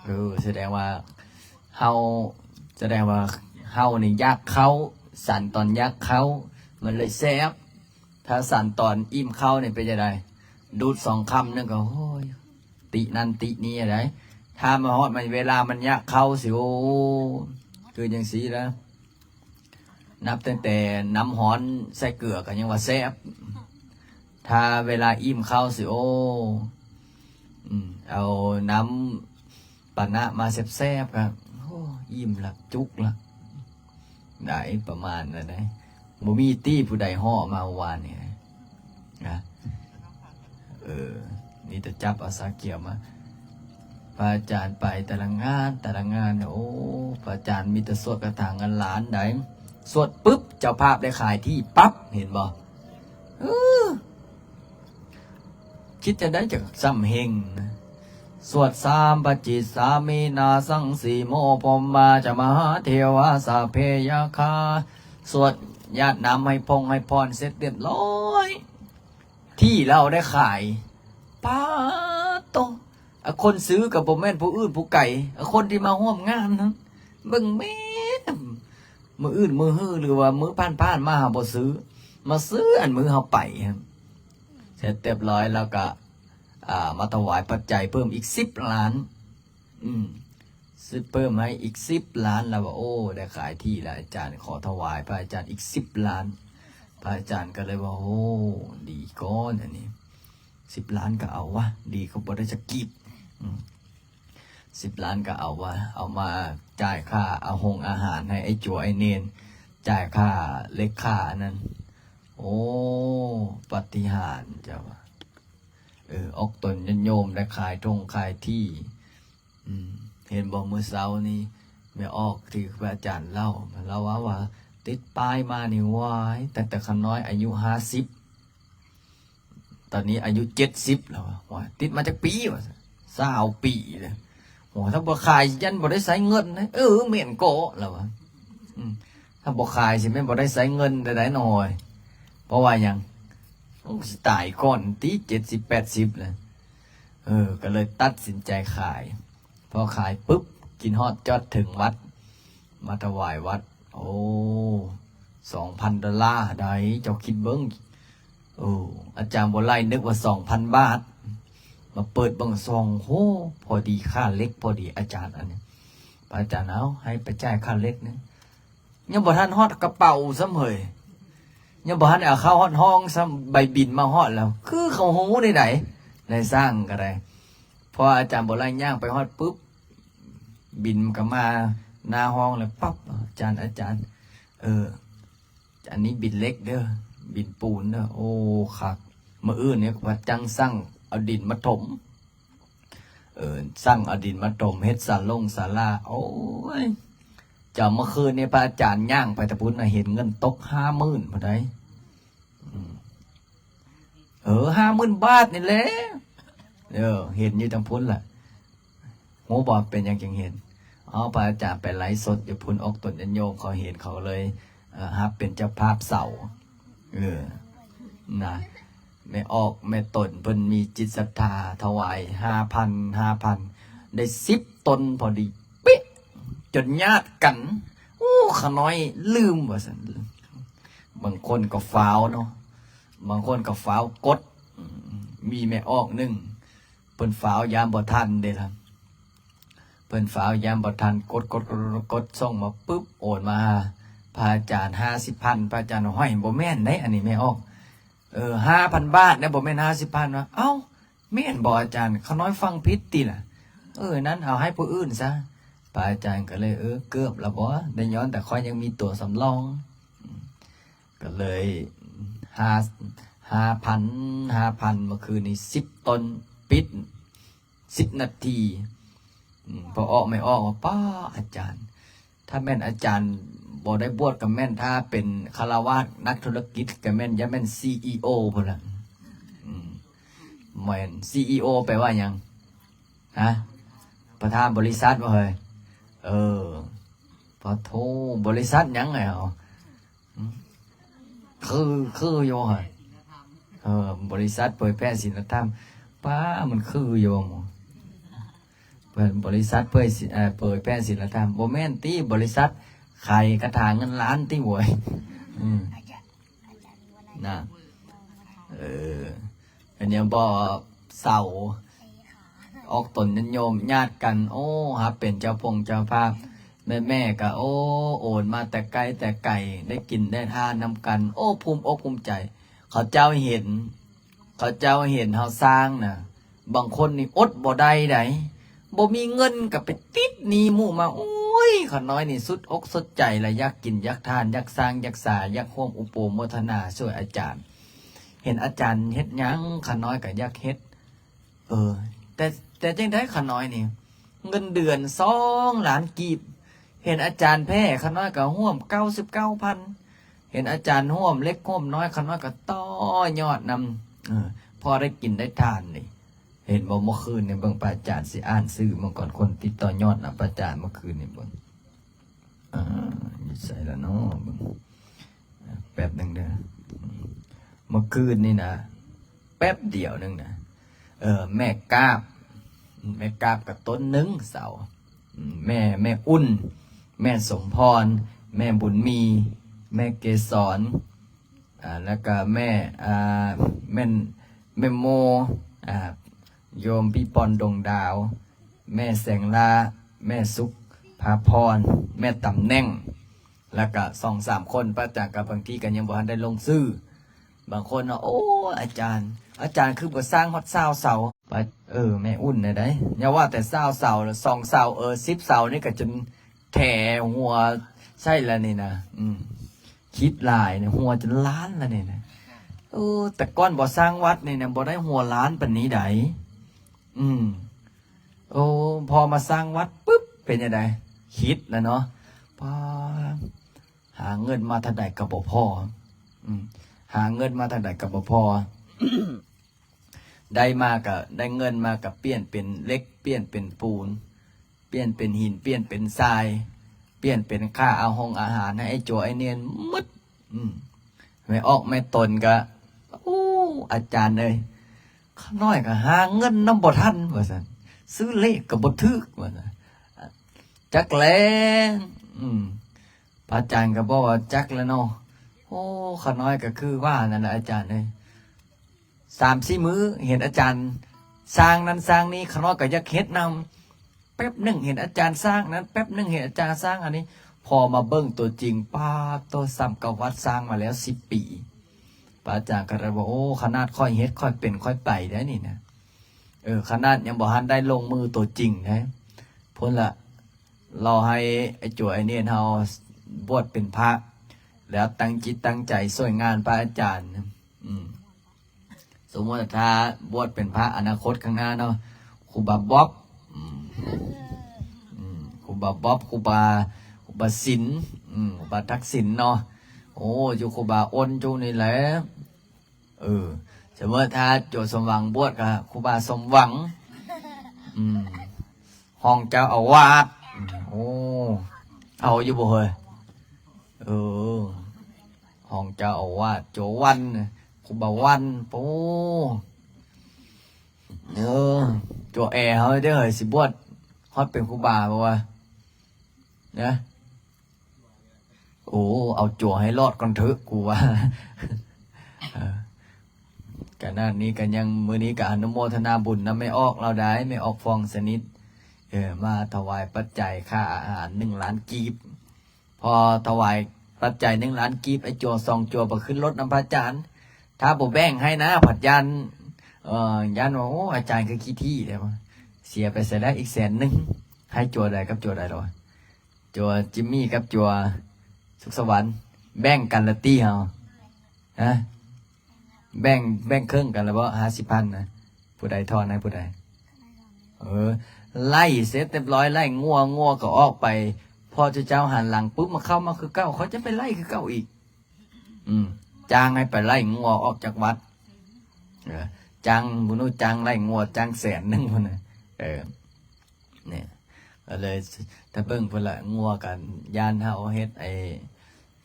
ເອີ ສະແດງວ່າເຮົາ ສະແດງວ່າເຮົານີ້ຢາກເຂົ້າ ສັນຕອນຢາກເຂົ້າ ມັນເລີຍແຊບ. ຖ້າສັນຕອນອີ່ມເຂົ້ານີ້ເປັນຈັ່ງໃດ? ດູດສອງຄຳໜຶ່ງກໍ ໂອ້ຍ ຕິນັ້ນຕິນີ້ໃດ໋. ຖ້າມາຮອດມັນ ເວລາມັນຢາກເຂົ້າຊິ ໂອ້ ຄືຈັ່ງຊີ້ລະ. ນັບຕັ້ງແຕ່ນ້ຳຮ້ອນໃສ່ເກືອກໍຍັງວ່າແຊບ. ຖ້າເວລາອີ່ມເຂົ້າຊິ ໂອ້ ອືມ ເອົານ້ຳປານະມາແຊບໆ ກໍ ໂອ້ ອີ່ມລະ ຈຸກລະ ໄດ້ປະມານນັ້ນໄດ໋. ບໍ່ມີຕິຜູ້ໃດເຫາະມາວານນີ້ນະ. ເອີ ມີແຕ່ຈັບເອົາຊາຂຽວມາ. ພະອາຈານໄປແຕ່ລະງານ ແຕ່ລະງານ ໂອ້ ພະອາຈານມີແຕ່ສວດຄາຖາເງິນລ້ານໃດ໋. ສວດປຶບ ເຈົ້າພາບໄດ້ຂາຍທີ່ປັບ ເຫັນບໍ່? ເອີ ຄິດຈັ່ງໃດຈັ່ງຊ່ຳເຮັງນະ? ສວດ ສາມປະຈິດສາມິ ນາສັງສີໂມ ພົມມາຈະມະຫາເທວາ ສັບເພຍັກຄາ. ສວດຢາດນ້ຳໃຫ້ພົງໃຫ້ພອນເສັດຮຽບຮ້ອຍ ທີ່ລາວໄດ້ຂາຍ ປາດໂຕ ອາ ຄົນຊື້ກໍບໍ່ແມ່ນຜູ້ອື່ນຜູ້ໄກ ອາ ຄົນທີ່ມາຮ່ວມງານນັ້ນ ເບິ່ງແມ່ນ ມື້ອື່ນມື້ຮື ຫຼືວ່າມື້ຜ່ານໆມາຫາບໍ່ຊື້ ມາຊື້ອັນມື້ເຮົາໄປຫັ້ນ. ເສັດຮຽບຮ້ອຍແລ້ວກໍ ອາ ມາຖວາຍປັດໄຈເພີ່ມອີກສິບລ້ານ. ອືມ ຊື້ເພີ່ມໃຫ້ອີກສິບລ້ານ ລາວວ່າ ໂອ້ ໄດ້ຂາຍທີ່ແລ້ວ ອາຈານ ຂໍຖວາຍພະອາຈານອີກສິບລ້ານ. ພະອາຈານກໍເລີຍວ່າ ໂອ້ ດີກ່ອນ ອັນນີ້ສິບລ້ານກໍເອົາວະ ດີກໍບໍ່ໄດ້ຈັກກີບ. ອືມ ສິບລ້ານກໍເອົາວະ ເອົາມາຈ່າຍຄ່າອາຫົງອາຫານໃຫ້ໄອ້ຈົວໄອ້ເນນ ຈ່າຍຄ່າເຫຼັກຄ່າອັນນັ້ນ. ໂອ້ ປາຕິຫານເຈົ້າວ່າ ເອີ ອອກຕົນຍາດໂຍມໄດ້ຂາຍທົ່ງຂາຍທີ່. ອືມ ເຫັນບໍ່ ມື້ເຊົ້ານີ້ແມ່ອອກທີ່ພະອາຈານເລົ່າ ລາວເວົ້າວ່າ ຕິດປ້າຍມານີ້ ວ້າຍ ຕັ້ງແຕ່ຂ້ານ້ອຍອາຍຸຫ້າສິບ ຕອນນີ້ອາຍຸເຈັດສິບແລ້ວວ່າ. ໂອ້ຍ ຕິດມາຈັກປີ? ວ່າ ຊາວປີແລ້ວ. ໂອ້ ຖ້າບໍ່ຂາຍຊິຢ້ານບໍ່ໄດ້ໃຊ້ເງິນເດ້. ເອີ ແມ່ນກໍ ລາວວ່າ ອືມ ຖ້າບໍ່ຂາຍຊິແມ່ນບໍ່ໄດ້ໃຊ້ເງິນໃດໆ ນ້ອຍ. ເພາະວ່າຫຍັງ? ໂອ້ ຊິຕາຍກ່ອນຕິ ເຈັດສິບແປດສິບແລ້ວ. ເອີ ກໍເລີຍຕັດສິນໃຈຂາຍ. ພໍຂາຍປຶບ ກິນຮອດຈອດເຖິງວັດ ມາຖວາຍວັດ. ໂອ້ ສອງພັນດອນລາໄດ໋ ເຈົ້າຄິດເບິ່ງ. ໂອ້ ອາຈານບໍ່ໄລ່ນຶກວ່າສອງພັນບາດ ມາເປີດເບິ່ງຊອງ ໂຫ ພໍດີຄ່າເຫຼັກ ພໍດີອາຈານອັນນີ້. ພະອາຈານ ເອົາ ໃຫ້ໄປຈ່າຍຄ່າເຫຼັກນະ. ຍັງບໍ່ທັນຮອດກະເປົາຊ້ຳເຮີຍ ຍັງບໍ່ທັນໄດ້ເອົາເຂົ້າຮອດຫ້ອງຊ້ຳ ໃບບິນມາຮອດແລ້ວ ຄືເຂົາຮູ້ໄດ້ໃດ໋ ນາຍຊ່າງກໍໄດ້. ພໍອາຈານບໍ່ໄລ່ຍ່າງໄປຮອດປຶບ ບິນກໍມາໜ້າຫ້ອງແລ້ວປັບ. ອາຈານ ອາຈານ ເອີ ອັນນີ້ບິນເຫຼັກເດີ ບິນປູນເດີ. ໂອ້ ຄັກ. ມື້ອື່ນນີ້ກໍພະຈັ່ງສັ່ງເອົາດິນມາຖົມ ເອີ ສັ່ງເອົາດິນມາຖົມເຮັດສາລົງສາລາ. ໂອ້ຍ ເຈົ້າ ເມື່ອຄືນນີ້ພະອາຈານຍ່າງໄປແຕ່ພຸ້ນນະ ເຫັນເງິນຕົກຫ້າໝື່ນພຸ້ນໃດ໋. ອືມ ເອີ ຫ້າໝື່ນບາດນີ້ແຫຼະ. ເອີ ເຫັນຢູ່ທາງພຸ້ນລະ. ຮູ້ບໍ່ເປັນຫຍັງຈຶ່ງເຫັນ? ເອົາ ພະອາຈານໄປໄລຟ໌ສົດຢູ່ພຸ້ນ ອອກຕົນຍາດໂຍມເຂົາເຫັນ ເຂົາເລີຍ ເອີ ຮັບເປັນເຈົ້າພາບເສົາ. ເອີ ນະ ແມ່ອອກແມ່ຕົນເພິ່ນມີຈິດສັດທາຖວາຍຫ້າພັນ ຫ້າພັນ ໄດ້ສິບຕົນພໍດີເປະ ຈົນຍາດກັນ. ໂອ້ ຂ້ານ້ອຍລືມວ່າຊັ້ນ. ບາງຄົນກໍຟ້າວເນາະ ບາງຄົນກໍຟ້າວກົດ. ມີແມ່ອອກໜຶ່ງ ເພິ່ນຟ້າວຢາມບໍ່ທັນເດ້ລະ ເພິ່ນຟ້າວຢາມບໍ່ທັນ ກົດ ກົດ ກົດ ກົດ ສົ່ງມາປຶບ ໂອນມາຫາພະອາຈານຫ້າສິບພັນ. ພະອາຈານວ່າ ຫ້ອຍ ບໍ່ແມ່ນເດ້ ອັນນີ້ແມ່ອອກ ເອີ ຫ້າພັນບາດນະ ບໍ່ແມ່ນຫ້າສິບພັນ. ວ່າ ເອົ້າ ແມ່ນບໍ່ອາຈານ? ຂ້ານ້ອຍຟັງຜິດຕິລະ? ເອີ ນັ້ນເອົາໃຫ້ຜູ້ອື່ນຊະ. ພະອາຈານກໍເລີຍ ເອີ ເກືອບລະບໍ່ ໄດ້ຍ້ອນແຕ່ຂ້ອຍຍັງມີຕົວສຳລອງ. ກໍເລີຍຫ້າ ຫ້າພັນ ຫ້າພັນ ເມື່ອຄືນນີ້ສິບຕົນ ປິດສິບນາທີ. ອືມ ພໍອອກແມ່ອອກວ່າ ປ້າ ອາຈານ ຖ້າແມ່ນອາຈານບໍ່ໄດ້ບວດກໍແມ່ນ ຖ້າເປັນຄາລະວາດນັກທຸລະກິດກໍແມ່ນ ຢ່າແມ່ນຊີອີໂອພຸ້ນລະ. ອືມ ແມ່ນ ຊີອີໂອແປວ່າຫຍັງ? ຮະ? ປະທານບໍລິສັດບໍ່ເຮີ້ຍ? ເອີ ປະໂທ ບໍລິສັດຫຍັງແຫຼະ? ອືມ ຄື ຄືຢູ່ຫັ້ນ. ເອີ ບໍລິສັດເຜີຍແຜ່ສິນລະທຳ. ປ້າ ມັນຄືຢູ່ບໍ່? ເປີດບໍລິສັດເຜີຍສິ ເອີ ເຜີຍແຜ່ສິນລະທຳ ບໍ່ແມ່ນຕິ? ບໍລິສັດຂາຍກະຖາເງິນລ້ານຕິໂຫຍ? ອືມ ນະ ເອີ ອັນນີ້ບໍ່ ເສົາ ອອກຕົນຍາດໂຍມຍາດກັນ ໂອ້ ຮັບເປັນເຈົ້າພົງເຈົ້າພາບ. ແມ່ໆ ກໍ ໂອ້ ໂອນມາແຕ່ໄກແຕ່ໄກ ໄດ້ກິນໄດ້ທານນຳກັນ ໂອ້ ພູມອົກພູມໃຈ. ເຂົາເຈົ້າເຫັນ ເຂົາເຈົ້າເຫັນເຮົາສ້າງນະ ບາງຄົນນີ້ອົດບໍ່ໄດ້ໃດ໋ ບໍ່ມີເງິນກໍໄປຕິດໜີ້ໝູ່ມາ. ໂອ້ຍ ຂ້ານ້ອຍນີ້ສຸດອົກສຸດໃຈລະ ຢາກກິນຢາກທານ ຢາກສ້າງຢາກສາ ຢາກຮ່ວມອຸໂປໂມທະນາຊ່ວຍອາຈານ. ເຫັນອາຈານເຮັດຫຍັງ ຂ້ານ້ອຍກໍຢາກເຮັດ. ເອີ ແຕ່ ແຕ່ຈັ່ງໃດຂ້ານ້ອຍນີ້ ເງິນເດືອນສອງລ້ານກີບ ເຫັນອາຈານແຜ່ ຂ້ານ້ອຍກໍຮ່ວມເກົ້າສິບເກົ້າພັນ ເຫັນອາຈານຮ່ວມເລັກຮ່ວມນ້ອຍ ຂ້ານ້ອຍກໍຕໍ່ຍອດນຳ ເອີ ພໍໄດ້ກິນໄດ້ທານນີ້. ເຫັນບໍ່ ເມື່ອຄືນນີ້ເບິ່ງ ພະອາຈານຊິອ່ານຊື່ເບິ່ງກ່ອນ ຄົນຕິດຕໍ່ຍອດນຳພະອາຈານເມື່ອຄືນນີ້ເບິ່ງ. ອ່າ ຢູ່ໃສລະເນາະ ເບິ່ງ ແປັບໜຶ່ງເດີ. ເມື່ອຄືນນີ້ນະ ແປັບດຽວໜຶ່ງນະ ເອີ ແມ່ກາບ ແມ່ກາບກໍຕົ້ນໜຶ່ງເສົາ ແມ່ ແມ່ອຸ່ນ ແມ່ສົມພອນ ແມ່ບຸນມີ ແມ່ເກສອນ ອ່າ ແລ້ວກໍແມ່ ອ່າ ແມ່ນ ແມ່ໂມ ອ່າ ໂຍມພິພອນ ດົງດາວ ແມ່ແສງລາ ແມ່ສຸກພາພອນ ແມ່ຕຳແໜ່ງ ແລ້ວກະສອງສາມຄົນ ພະອາຈານກະບາງທີກະຍັງບໍ່ທັນໄດ້ລົງຊື່. ບາງຄົນວ່າ ໂອ້ ອາຈານ ອາຈານຄືບໍ່ສ້າງຮອດຊາວເສົາ? ເອີ ແມ່ອຸ່ນແນວໃດ? ຢ່າວ່າແຕ່ຊາວເສົາ ສອງເສົາ ເອີ ສິບເສົານີ້ກະຈົນແຖຫົວໃສ່ລະນີ້ນະ. ອືມ ຄິດຫຼາຍນະ ຫົວຈົນລ້ານລະນີ້ນະ. ເອີ ແຕ່ກ່ອນບໍ່ສ້າງວັດນີ້ນະ ບໍ່ໄດ້ຫົວລ້ານປານນີ້ໃດ. ອືມ ໂອ້ ພໍມາສ້າງວັດປຶບ ເປັນຈັ່ງໃດ? ຄິດລະເນາະ ປ້າ ຫາເງິນມາເທົ່າໃດກໍບໍ່ພໍ. ອືມ ຫາເງິນມາເທົ່າໃດກໍບໍ່ພໍ ໄດ້ມາກໍ ໄດ້ເງິນມາກໍປ່ຽນເປັນເຫຼັກ ປ່ຽນເປັນປູນ ປ່ຽນເປັນຫີນ ປ່ຽນເປັນຊາຍ ປ່ຽນເປັນຄ່າອາຫົງອາຫານໃຫ້ໄອ້ຈົວໄອ້ເນນໝົດ. ອືມ ແມ່ອອກແມ່ຕົນກະ ໂອ້ ອາຈານເອີຍ, ຂ້ານ້ອຍກໍຫາເງິນນຳບໍ່ທັນ ວ່າຊັ້ນ, ຊື້ເລກກໍບໍ່ຖືກ ວ່າຊັ້ນ. ຈັກແຫຼະ ອືມ ພະອາຈານກໍບອກວ່າ ຈັກແຫຼະເນາະ. ໂອ້ ຂ້ານ້ອຍກໍຄືວ່ານັ້ນແຫຼະອາຈານເອີຍ. ສາມສີ່ມື້ເຫັນອາຈານສ້າງນັ້ນສ້າງນີ້ ຂ້ານ້ອຍກໍຢາກເຮັດນຳ. ແປັບໜຶ່ງເຫັນອາຈານສ້າງນັ້ນ ແປັບໜຶ່ງເຫັນອາຈານສ້າງອັນນີ້, ພໍມາເບິ່ງຕົວຈິງ ປາດໂທ້ ສ່ຳກັບວັດສ້າງມາແລ້ວສິບປີ. ພະອາຈານກໍເລີຍວ່າ ໂອ້ ຂະໜາດຂ້ອຍເຮັດ ຂ້ອຍເປັນ ຂ້ອຍໄປໄດ້ນີ້ນະ. ເອີ ຂະໜາດຍັງບໍ່ທັນໄດ້ລົງມືຕົວຈິງເດ້. ພຸ້ນລະ ລາວໃຫ້ໄອ້ຈົວໄອ້ເນນເຮົາບວດເປັນພະ ແລ້ວຕັ້ງຈິດຕັ້ງໃຈຊ່ວຍງານພະອາຈານ. ອືມ ສົມມຸດຖ້າບວດເປັນພະອະນາຄົດຂ້າງໜ້າເນາະ, ຄູບາບອບ ອືມ ອືມ ຄູບາບອບ ຄູບາ ຄູບາສິນ ອືມ ຄູບາທັກສິນເນາະ. ໂອ້ ຢູ່ຄູບາອ້ນຢູ່ນີ້ແຫຼະ. ເອີ ສົມມຸດຖ້າຈົວສົມຫວັງບວດກໍຄູບາສົມຫວັງ ອືມ ຮອງເຈົ້າອາວາດ. ໂອ້ ເອົາຢູ່ບໍ່ເຮີ້ຍ? ເອີ ຮອງເຈົ້າອາວາດ ຈົວວັນ ຄູບາວັນ. ໂອ້ ເອີ ຈົວແອເຮົາເດີ ຊິບວດຮອດເປັນຄູບາບໍ່ວະນະ? ໂອ້ ເອົາຈົວໃຫ້ລອດກ່ອນເຖາະ ກູວ່າ. ເອີ ຂະໜາດນີ້ກໍຍັງ ມື້ນີ້ກໍອະນຸໂມທະນາບຸນນຳແມ່ອອກລາວໄດ້ ແມ່ອອກຟອງສະໜິດ ເອີ ມາຖວາຍປັດໄຈຄ່າອາຫານໜຶ່ງລ້ານກີບ. ພໍຖວາຍປັດໄຈໜຶ່ງລ້ານກີບ ໄອ້ຈົວສອງຈົວໄປຂຶ້ນລົດນຳພະອາຈານ. ຖ້າບໍ່ແບ່ງໃຫ້ນະ ພັດຢ້ານ ເອີ ຢ້ານວ່າ ໂອ້ ອາຈານຄືຂີ້ຖີ້ແທ້ ເສຍໄປໃສແລ້ວອີກແສນໜຶ່ງ. ໃຫ້ຈົວໃດກັບຈົວໃດລະວະ? ຈົວຈິມມີກັບຈົວສຸກສະຫວັນ ແບ່ງກັນລະຕິເຮົາ ຮະ? ແບ່ງ ແບ່ງເຄິ່ງກັນລະບໍ ຫ້າສິບພັນນະ? ຜູ້ໃດທອນໃຫ້ຜູ້ໃດ? ເອີ ໄລ່ເສັດຮຽບຮ້ອຍ ໄລ່ງົວ ງົວກໍອອກໄປ. ພໍເຈົ້າເຈົ້າຫັນຫຼັງປຶບ ມາເຂົ້າມາຄືເກົ່າ ເຂົາຈະໄປໄລ່ຄືເກົ່າອີກ. ອືມ ຈ້າງໃຫ້ໄປໄລ່ງົວອອກຈາກວັດ. ເອີ ຈ້າງ ບຸນຮູ້ຈ້າງໄລ່ງົວ ຈ້າງແສນໜຶ່ງພຸ້ນນະ. ເອີ ນີ້ ກໍເລີຍ ຖ້າເບິ່ງພຸ້ນລະ ງົວກັນ ຢ້ານເຮົາເຮັດ ໄອ້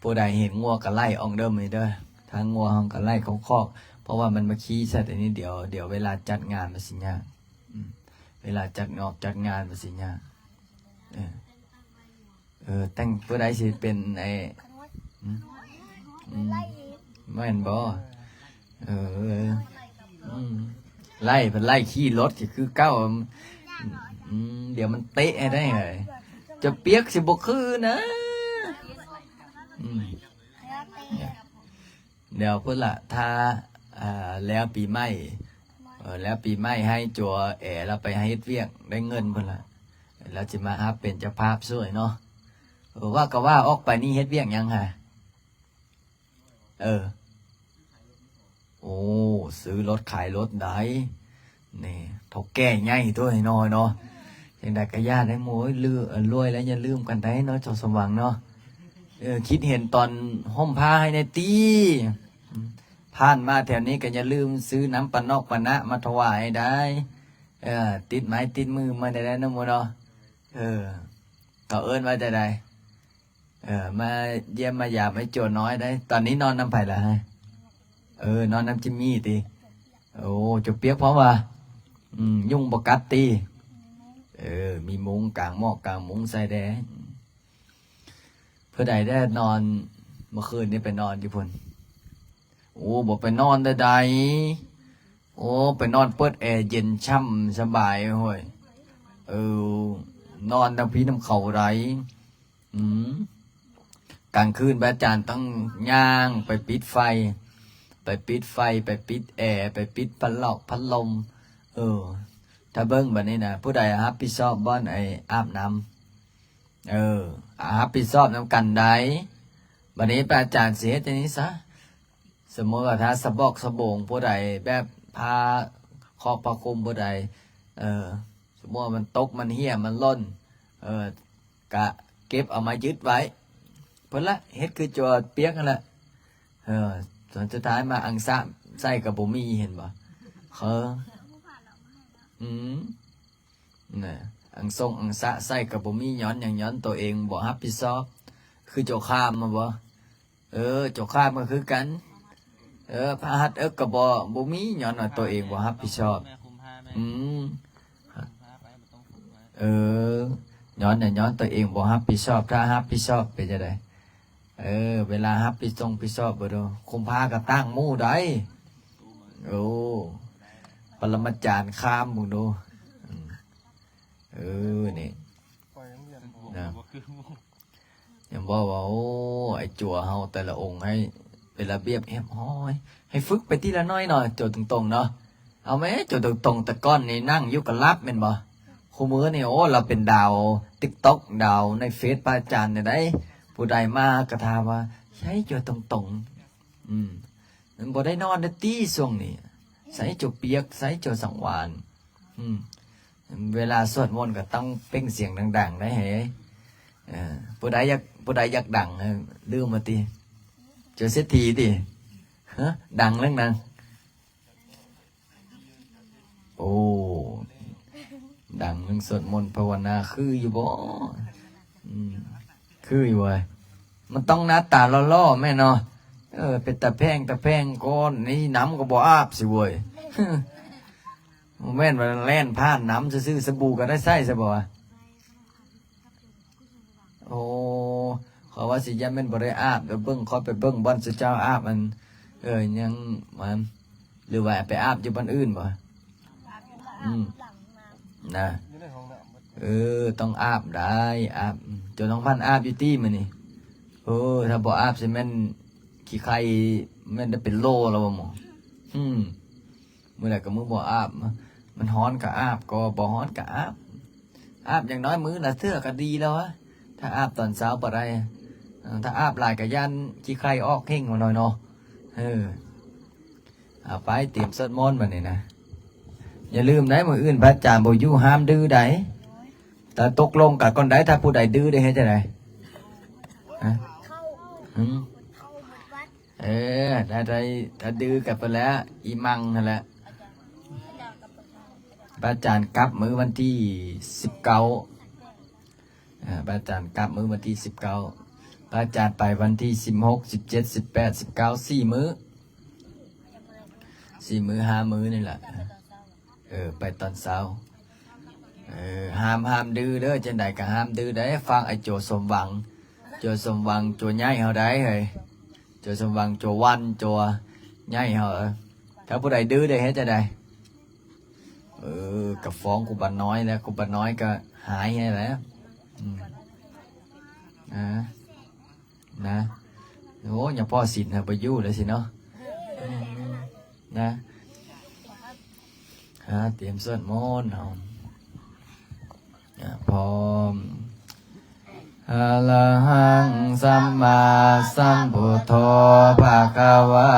ຜູ້ໃດເຫັນງົວກໍໄລ່ອອກເດີມື້ນີ້ເດີ. ຖ້າງົວເຮົາກໍໄລ່ເຂົ້າຄອກ ເພາະວ່າມັນມາຂີ້ໃສ່ແຕ່ນີ້ ດຽວ ດຽວເວລາຈັດງານມັນຊິຍາກ. ອືມ ເວລາຈັດງອກຈັດງານມັນຊິຍາກ. ເອີ ເອີ ແຕ່ງ ຜູ້ໃດຊິເປັນໄອ້ ອືມ ອືມ ແມ່ນບໍ່? ເອີ ອືມ ໄລ່ ໄລ່ຂີ່ລົດກໍຄືເກົ່າ. ອືມ ດຽວມັນເຕະໃຫ້ໄດ້ເຮີ້ຍ. ຈະປຽກຊິບໍ່ຄືນະ. ອືມ ດຽວພຸ້ນລະ ຖ້າ ເອີ ແລ້ວປີໃໝ່ ເອີ ແລ້ວປີໃໝ່ໃຫ້ຈົວແອລາວໄປເຮັດວຽກໄດ້ເງິນພຸ້ນລະ ລາວຊິມາຮັບເປັນເຈົ້າພາບຊ່ວຍເນາະ. ເອີ ວ່າກໍວ່າ ອອກໄປນີ້ເຮັດວຽກຫຍັງຫາ? ເອີ ໂອ້ ຊື້ລົດຂາຍລົດໄດ໋ ນີ້ ເຖົ້າແກ່ໃຫຍ່ຕົວນ້ອຍເນາະ. ຈັ່ງໃດກໍຢ່າໄດ້ໝູ່ ເອີຍ ລວຍແລ້ວຢ່າລືມກັນໄດ໋ເນາະ ເຈົ້າສົມຫວັງເນາະ. ເອີ ຄິດເຫັນຕອນຫົ່ມຜ້າໃຫ້ແດ່ຕິ. ຜ່ານມາແຖວນີ້ກໍຢ່າລືມຊື້ນ້ຳປານອກປານະມາຖວາຍໃຫ້ໄດ້. ເອີ ຕິດໄມ້ຕິດມືມາໄດ້ເນາະໝູ່ເນາະ. ເອີ ເຂົາເອີ້ນວ່າຈັ່ງໃດ? ເອີ ມາຢ້ຽມມາຢາມໄອ້ຈົວນ້ອຍໄດ້. ຕອນນີ້ນອນນຳໃຜລະ? ເອີ ນອນນຳຈິມມີຕິ. ໂອ້ ຈົວປຽກພ້ອມວ່າ ອືມ ຍຸງບໍ່ກັດຕິ. ເອີ ມີມຸ້ງກາງໝອກກາງມຸ້ງໃສ່ແດ່. ຜູ້ໃດໄດ້ນອນ ເມື່ອຄືນນີ້ໄປນອນຢູ່ພຸ້ນ? ໂອ້ ບໍ່ໄປນອນໃດໆ. ໂອ້ ໄປນອນເປີດແອເຢັນຊ່ຳສະບາຍເຮີ້ຍ. ເອີ ນອນນຳພີ່ນຳເຂົາໃດ໋. ອືມ ກາງຄືນພະອາຈານຕ້ອງຍ່າງໄປປິດໄຟ ໄປປິດໄຟ ໄປປິດແອ ໄປປິດພັດລອກພັດລົມ. ເອີ ຖ້າເບິ່ງບັດນີ້ນະ ຜູ້ໃດຮັບຜິດຊອບບ່ອນໄອ້ອາບນ້ຳ? ເອີ ຮັບຜິດຊອບນຳກັນໄດ໋. ບັດນີ້ພະອາຈານຊິເຮັດຈັ່ງນີ້ຊະ. ສົມມຸດວ່າຖ້າສະບອກສະໂບງຜູ້ໃດ ແບບຜ້າຄອກຜ້າຄຸມຜູ້ໃດ ເອີ ສົມມຸດວ່າມັນຕົກ ມັນເຫ້ຍ ມັນຫຼົ່ນ ເອີ ກະເກັບເອົາມາຍຶດໄວ້. ເພິ່ນລະເຮັດຄືຈົວປຽກຫັ້ນລະ. ເອີ ສ່ວນສຸດທ້າຍມາອັງສະໃສ່ກໍບໍ່ມີ ເຫັນບໍ່? ເອີ ອືມ ນະ ອັງສົງອັງສະໃສ່ກໍບໍ່ມີ ຍ້ອນຫຍັງ? ຍ້ອນໂຕເອງບໍ່ຮັບຜິດຊອບ. ຄືເຈົ້າຂ້າມມາບໍ່? ເອີ ເຈົ້າຂ້າມກໍຄືກັນ. ເອີ ພະຫັດເອິກກໍບໍ່ ບໍ່ມີ ຍ້ອນວ່າຕົວເອງບໍ່ຮັບຜິດຊອບ. ອືມ ເອີ ຍ້ອນ ຍ້ອນຕົວເອງບໍ່ຮັບຜິດຊອບ. ຖ້າຮັບຜິດຊອບເປັນຈັ່ງໃດ? ເອີ ເວລາຮັບຜິດຊົງຜິດຊອບເບິ່ງດູ ຄຸມພາກໍຕັ້ງໝູ່ໄດ໋. ໂອ້ ປະລະມາຈານຄາມເບິ່ງດູ. ອືມ ເອີ ນີ້ ນະ ຍັງບອກວ່າ ໂອ້ ໄອ້ຈົວເຮົາແຕ່ລະອົງໃຫ້ເປັນລະບຽບຮຽບຮ້ອຍ ໃຫ້ຝຶກໄປທີລະໜ້ອຍເນາະ. ຈົວຕົງໆເນາະ ເອົາແມ້ ຈົວຕົງໆ ແຕ່ກ່ອນນີ້ນັ່ງຢູ່ກໍຫຼັບແມ່ນບໍ່? ຄູ່ມື້ນີ້ ໂອ້ ລາວເປັນດາວຕິກຕັອກ ດາວໃນເຟສພະອາຈານແນວໃດ ຜູ້ໃດມາກໍຖາມວ່າ ໃສຈົວຕົງໆ? ອືມ ມັນບໍ່ໄດ້ນອນເດ້ຕິຊ່ວງນີ້ ໃສຈົວປຽກ ໃສຈົວສັງວານ. ອືມ ເວລາສວດມົນກໍຕ້ອງເປັ່ງສຽງດັງໆໄດ໋ເຮີ້ຍ. ເອີ ຜູ້ໃດຢາກ ຜູ້ໃດຢາກດັງ ເອີ ລືມມາຕິ ເຈົ້າເສດຖີຕິ ຮະ ດັງເລື່ອງນະ. ໂອ້ ດັງເລື່ອງສວດມົນພາວະນາ ຄືຢູ່ບໍ່? ອືມ ຄືຢູ່ເວີຍ ມັນຕ້ອງໜ້າຕາຫຼໍ່ໆແມ່ນເນາະ. ເອີ ເປັນຕາແພງ ຕາແພງກ່ອນນີ້ ນ້ຳກໍບໍ່ອາບຊິເວີຍ. ບໍ່ແມ່ນວ່າແລ່ນຜ່ານນ້ຳຊື່ໆ ສະບູກໍໄດ້ໃຊ້ຊະບໍ່ວະ? ໂອ້ ຂ້ອຍວ່າຊິຢ້ານແມ່ນບໍ່ໄດ້ອາບ ດຽວເບິ່ງ ຂ້ອຍໄປເບິ່ງບ່ອນເຈົ້າອາບ ອັນ ເອີ ຍັງ ມັນ ຫຼືວ່າໄປອາບຢູ່ບ່ອນອື່ນບໍ່? ອືມ ນະ ເອີ ຕ້ອງອາບໄດ໋ ອາບ. ເຈົ້ານ້ອງພັນອາບຢູ່ຕິມື້ນີ້? ໂອ້ ຖ້າບໍ່ອາບຊິແມ່ນຂີ້ໄຂ່ ແມ່ນໄດ້ເປັນໂລແລ້ວບໍ່ໝໍ? ອືມ ມື້ໃດກໍມື້ບໍ່ອາບ ມັນຮ້ອນກໍອາບ ກໍບໍ່ຮ້ອນກໍອາບ ອາບຢ່າງໜ້ອຍມື້ລະເທື່ອກໍດີແລ້ວວະ. ຖ້າອາບຕອນເຊົ້າບໍ່ໄດ້ ເອີ ຖ້າອາບຫຼາຍກໍຢ້ານຂີ້ໄຂ່ອອກເຫັ່ງວ່າໜ້ອຍເນາະ. ເອີ ເອົາໄປ ຕຽມສວດມົນບັດນີ້ນະ. ຢ່າລືມໄດ໋ ມື້ອື່ນພະອາຈານບໍ່ຢູ່ ຫ້າມດື້ໄດ໋. ແຕ່ຕົກລົງກັນກ່ອນໄດ໋ ຖ້າຜູ້ໃດດື້ໄດ້ເຮັດຈັ່ງໃດ? ຮະ? ຫື? ເອີ ໄດ້ ໄດ້ ຖ້າດື້ກັນໄປແລ້ວ ອີ່ມັງຫັ້ນແຫຼະ. ພະອາຈານກັບມື້ວັນທີສິບເກົ້າ ອາ ພະອາຈານກັບມື້ວັນທີສິບເກົ້າ ພະອາຈານໄປວັນທີສິບຫົກ ສິບເຈັດ ສິບແປດ ສິບເກົ້າ ສີ່ມື້ ສີ່ມື້ ຫ້າມື້ນີ້ແຫຼະ. ເອີ ໄປຕອນເຊົ້າ. ເອີ ຫ້າມ ຫ້າມດື້ເດີ ຈັ່ງໃດກໍຫ້າມດື້ໄດ໋. ຝາກໄອ້ໂຈສົມຫວັງ ໂຈສົມຫວັງ ໂຈໃຫຍ່ເຮົາໄດ໋ເຮີ້ຍ ໂຈສົມຫວັງ ໂຈວັນ ໂຈໃຫຍ່ເຮົາ. ຖ້າຜູ້ໃດດື້ໄດ້ເຮັດຈັ່ງໃດ? ເອີ ກໍຟ້ອງຄູບານ້ອຍແຫຼະ ຄູບານ້ອຍກໍຫາຍຫັ້ນແຫຼະ. ອືມ ອາ ນະ ໂອ້ ຍາພໍ່ສິນຫາບໍ່ຢູ່ແລ້ວຊິເນາະ. ອືມ ນະ ອາ ຕຽມສວດມົນເຮົາ ອາ ພ້ອມ. ອະລະຫັງ ສຳມາສຳພຸດໂທ ພະຄະວາ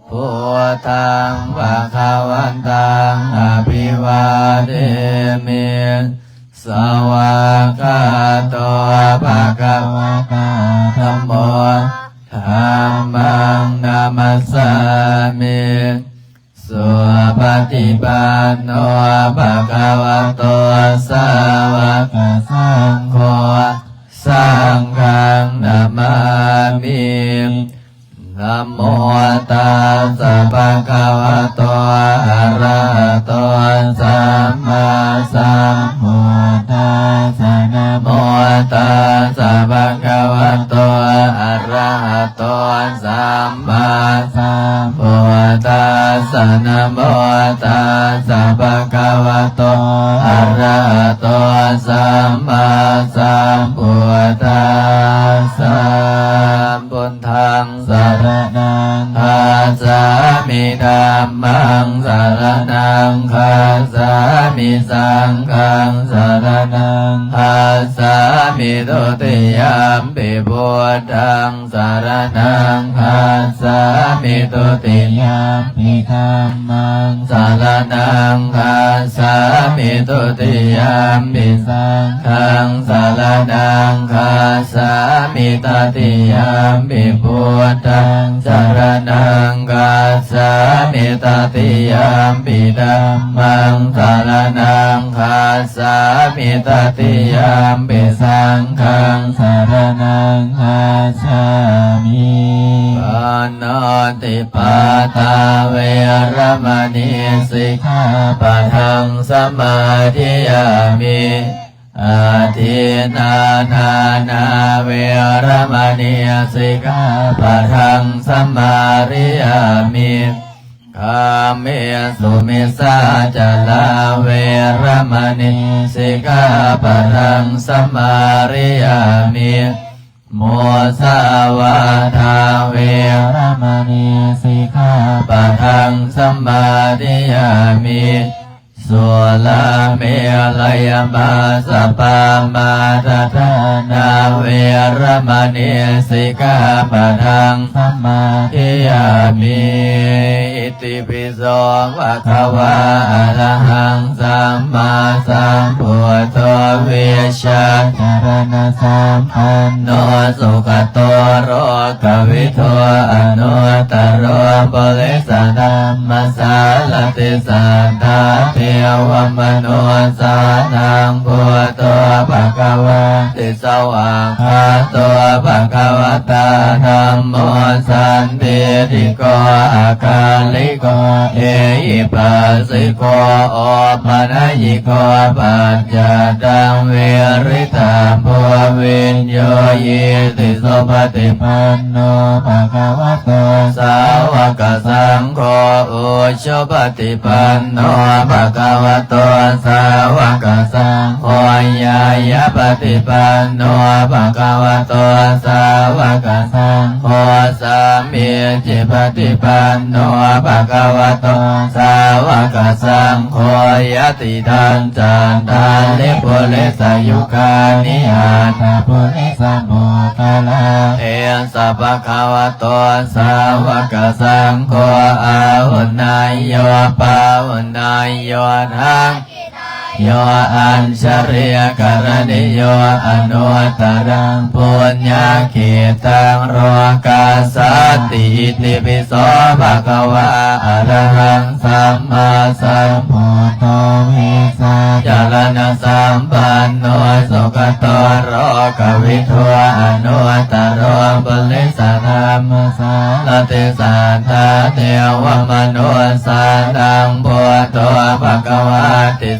ພຸດທັງ ພະຄະວັນຕັງ ອະພິວາເທມິ ສະວາກຂາໂຕ ພະຄະວະຕາ ທຳໂມ ທຳມັງ ນະມັດສາມິ ສຸປະຕິປັນໂນ ພະຄະວະໂຕ ສາວະກະສັງໂຄ ສັງຄັງ ນະມາມິ. ນະໂມຕັດສະ ພະຄະວະໂຕ ອະລະຫະໂຕ ສຳມາສຳພຸດທັດສະ. ນະໂມຕັດສະ ພະຄະວະໂຕ ອະລະຫະໂຕ ສຳມາສຳພຸດທັດສະ. ນະໂມຕັດສະ ພະຄະວະໂຕ ອະລະຫະໂຕ ສຳມາສຳພຸດທັດສະ. ພຸດທັງສະລະນັງຄັດສາມິ ທຳມັງສະລະນັງຄັດສາມິ ສັງຄັງສະລະນັງຄັດສາມິ ທຸຕິຍຳປິ ພຸດທັງ ສະລະນັງຄັດສາມິ ທຸຕິຍຳປິ ທຳມັງສະລະນັງຄັດສາມິ ທຸຕິຍຳປິ ສັງຄັງສະລະນັງຄັດສາມິ Tatiyampi buddhaṃ saraṇaṃ gacchāmi. Tatiyampi dhammaṃ saraṇaṃ gacchāmi. Tatiyampi saṅghaṃ saraṇaṃ gacchāmi. Pāṇātipātā veramaṇī sikkhāpadaṃ samādiyāmi. Adinnādānā veramaṇī sikkhāpadaṃ samādiyāmi. Kāmesu micchācārā veramaṇī sikkhāpadaṃ samādiyāmi. Musāvādā veramaṇī sikkhāpadaṃ samādiyāmi. Surāmerayamajjapamādaṭṭhānā veramaṇī sikkhāpadaṃ samādiyāmi. Itipi so bhagavā arahaṃ sammāsambuddho vijjācaraṇasampanno sugato lokavidū anuttaro purisadammasārathi satthā devamanussānaṃ buddho bhagavāti. Svākkhāto bhagavatā dhammo sandiṭṭhiko akāliko ehipassiko opanayiko paccattaṃ veditabbo viññūhīti. Supaṭipanno bhagavato sāvakasaṅgho, ujupaṭi paṭipanno bhagavato sāvakasaṅgho, ñāyapaṭipanno bhagavato sāvakasaṅgho, sāmīcipaṭipanno bhagavato sāvakasaṅgho, yadidaṃ cattāri purisayugāni aṭṭha purisapuggalā, esa bhagavato sāvakasaṅgho, āhuneyyo pāhuneyyo dakkhiṇeyyo añjalikaraṇīyo anuttaraṃ puññakkhettaṃ lokassāti. Itipi so bhagavā arahaṃ sammāsambuddho vijjācaraṇasampanno sugato lokavidū anuttaro purisadammasārathi satthā devamanussānaṃ buddho bhagavāti.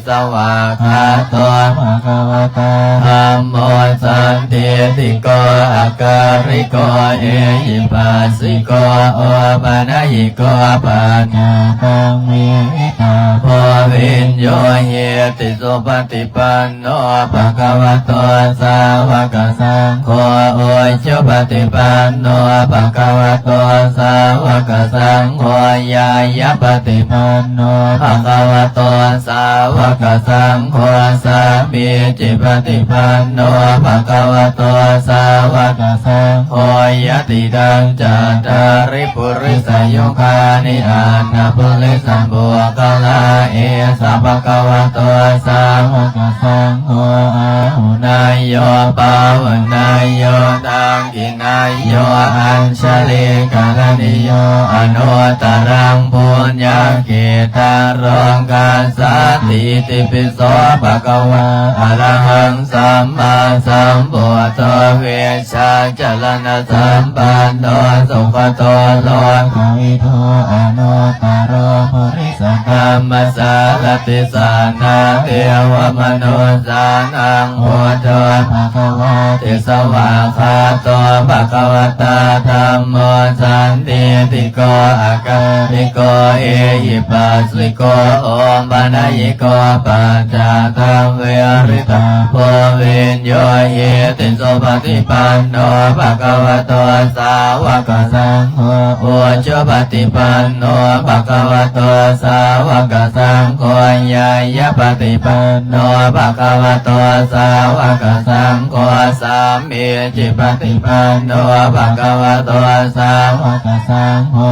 Svākkhāto bhagavatā dhammo sandiṭṭhiko akāliko ehipassiko opanayiko paccattaṃ veditabbo viññūhīti. Supaṭipanno bhagavato sāvakasaṅgho, ujupaṭipanno bhagavato sāvakasaṅgho, ñāyapaṭipanno bhagavato sāvakasaṅgho, sāmīcipaṭipanno bhagavato sāvakasaṅgho, yadidaṃ cattāri purisayugāni aṭṭha purisapuggalā, esa bhagavato sāvakasaṅgho, āhuneyyo pāhuneyyo dakkhiṇeyyo añjalikaraṇīyo anuttaraṃ puññakkhettaṃ lokassāti. Itipi so bhagavā arahaṃ sammāsambuddho vijjācaraṇasampanno sugato lokavidū anuttaro purisadammasārathi satthā devamanussānaṃ buddho bhagavāti. Svākkhāto bhagavatā dhammo sandiṭṭhiko akāliko ehipassiko opanayiko paccattaṃ veditabbo viññūhīti. Supaṭipanno bhagavato sāvakasaṅgho, ujupaṭipanno bhagavato sāvakasaṅgho, ñāyapaṭipanno bhagavato sāvakasaṅgho, sāmīcipaṭipanno bhagavato sāvakasaṅgho,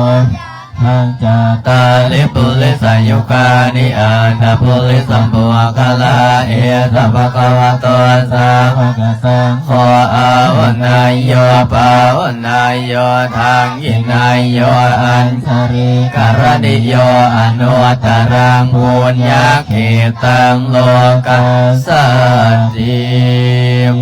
ປັນຈັດຕາລິປຸລິສະຍຸການິ ອັດຖະປຸລິສະປຸກຄະລາ ເອສະ ພະຄະວະໂຕ ສາວະກະສັງໂຄ ອາຫຸເນຍໂຍ ປາຫຸເນຍໂຍ ທັກ ຂິເນຍໂຍ ອັນຊະລີກະລະນິໂຍ ອະນຸດຕະລັງ ປຸນຍະເຂຕັງ ໂລກັດສາຕິ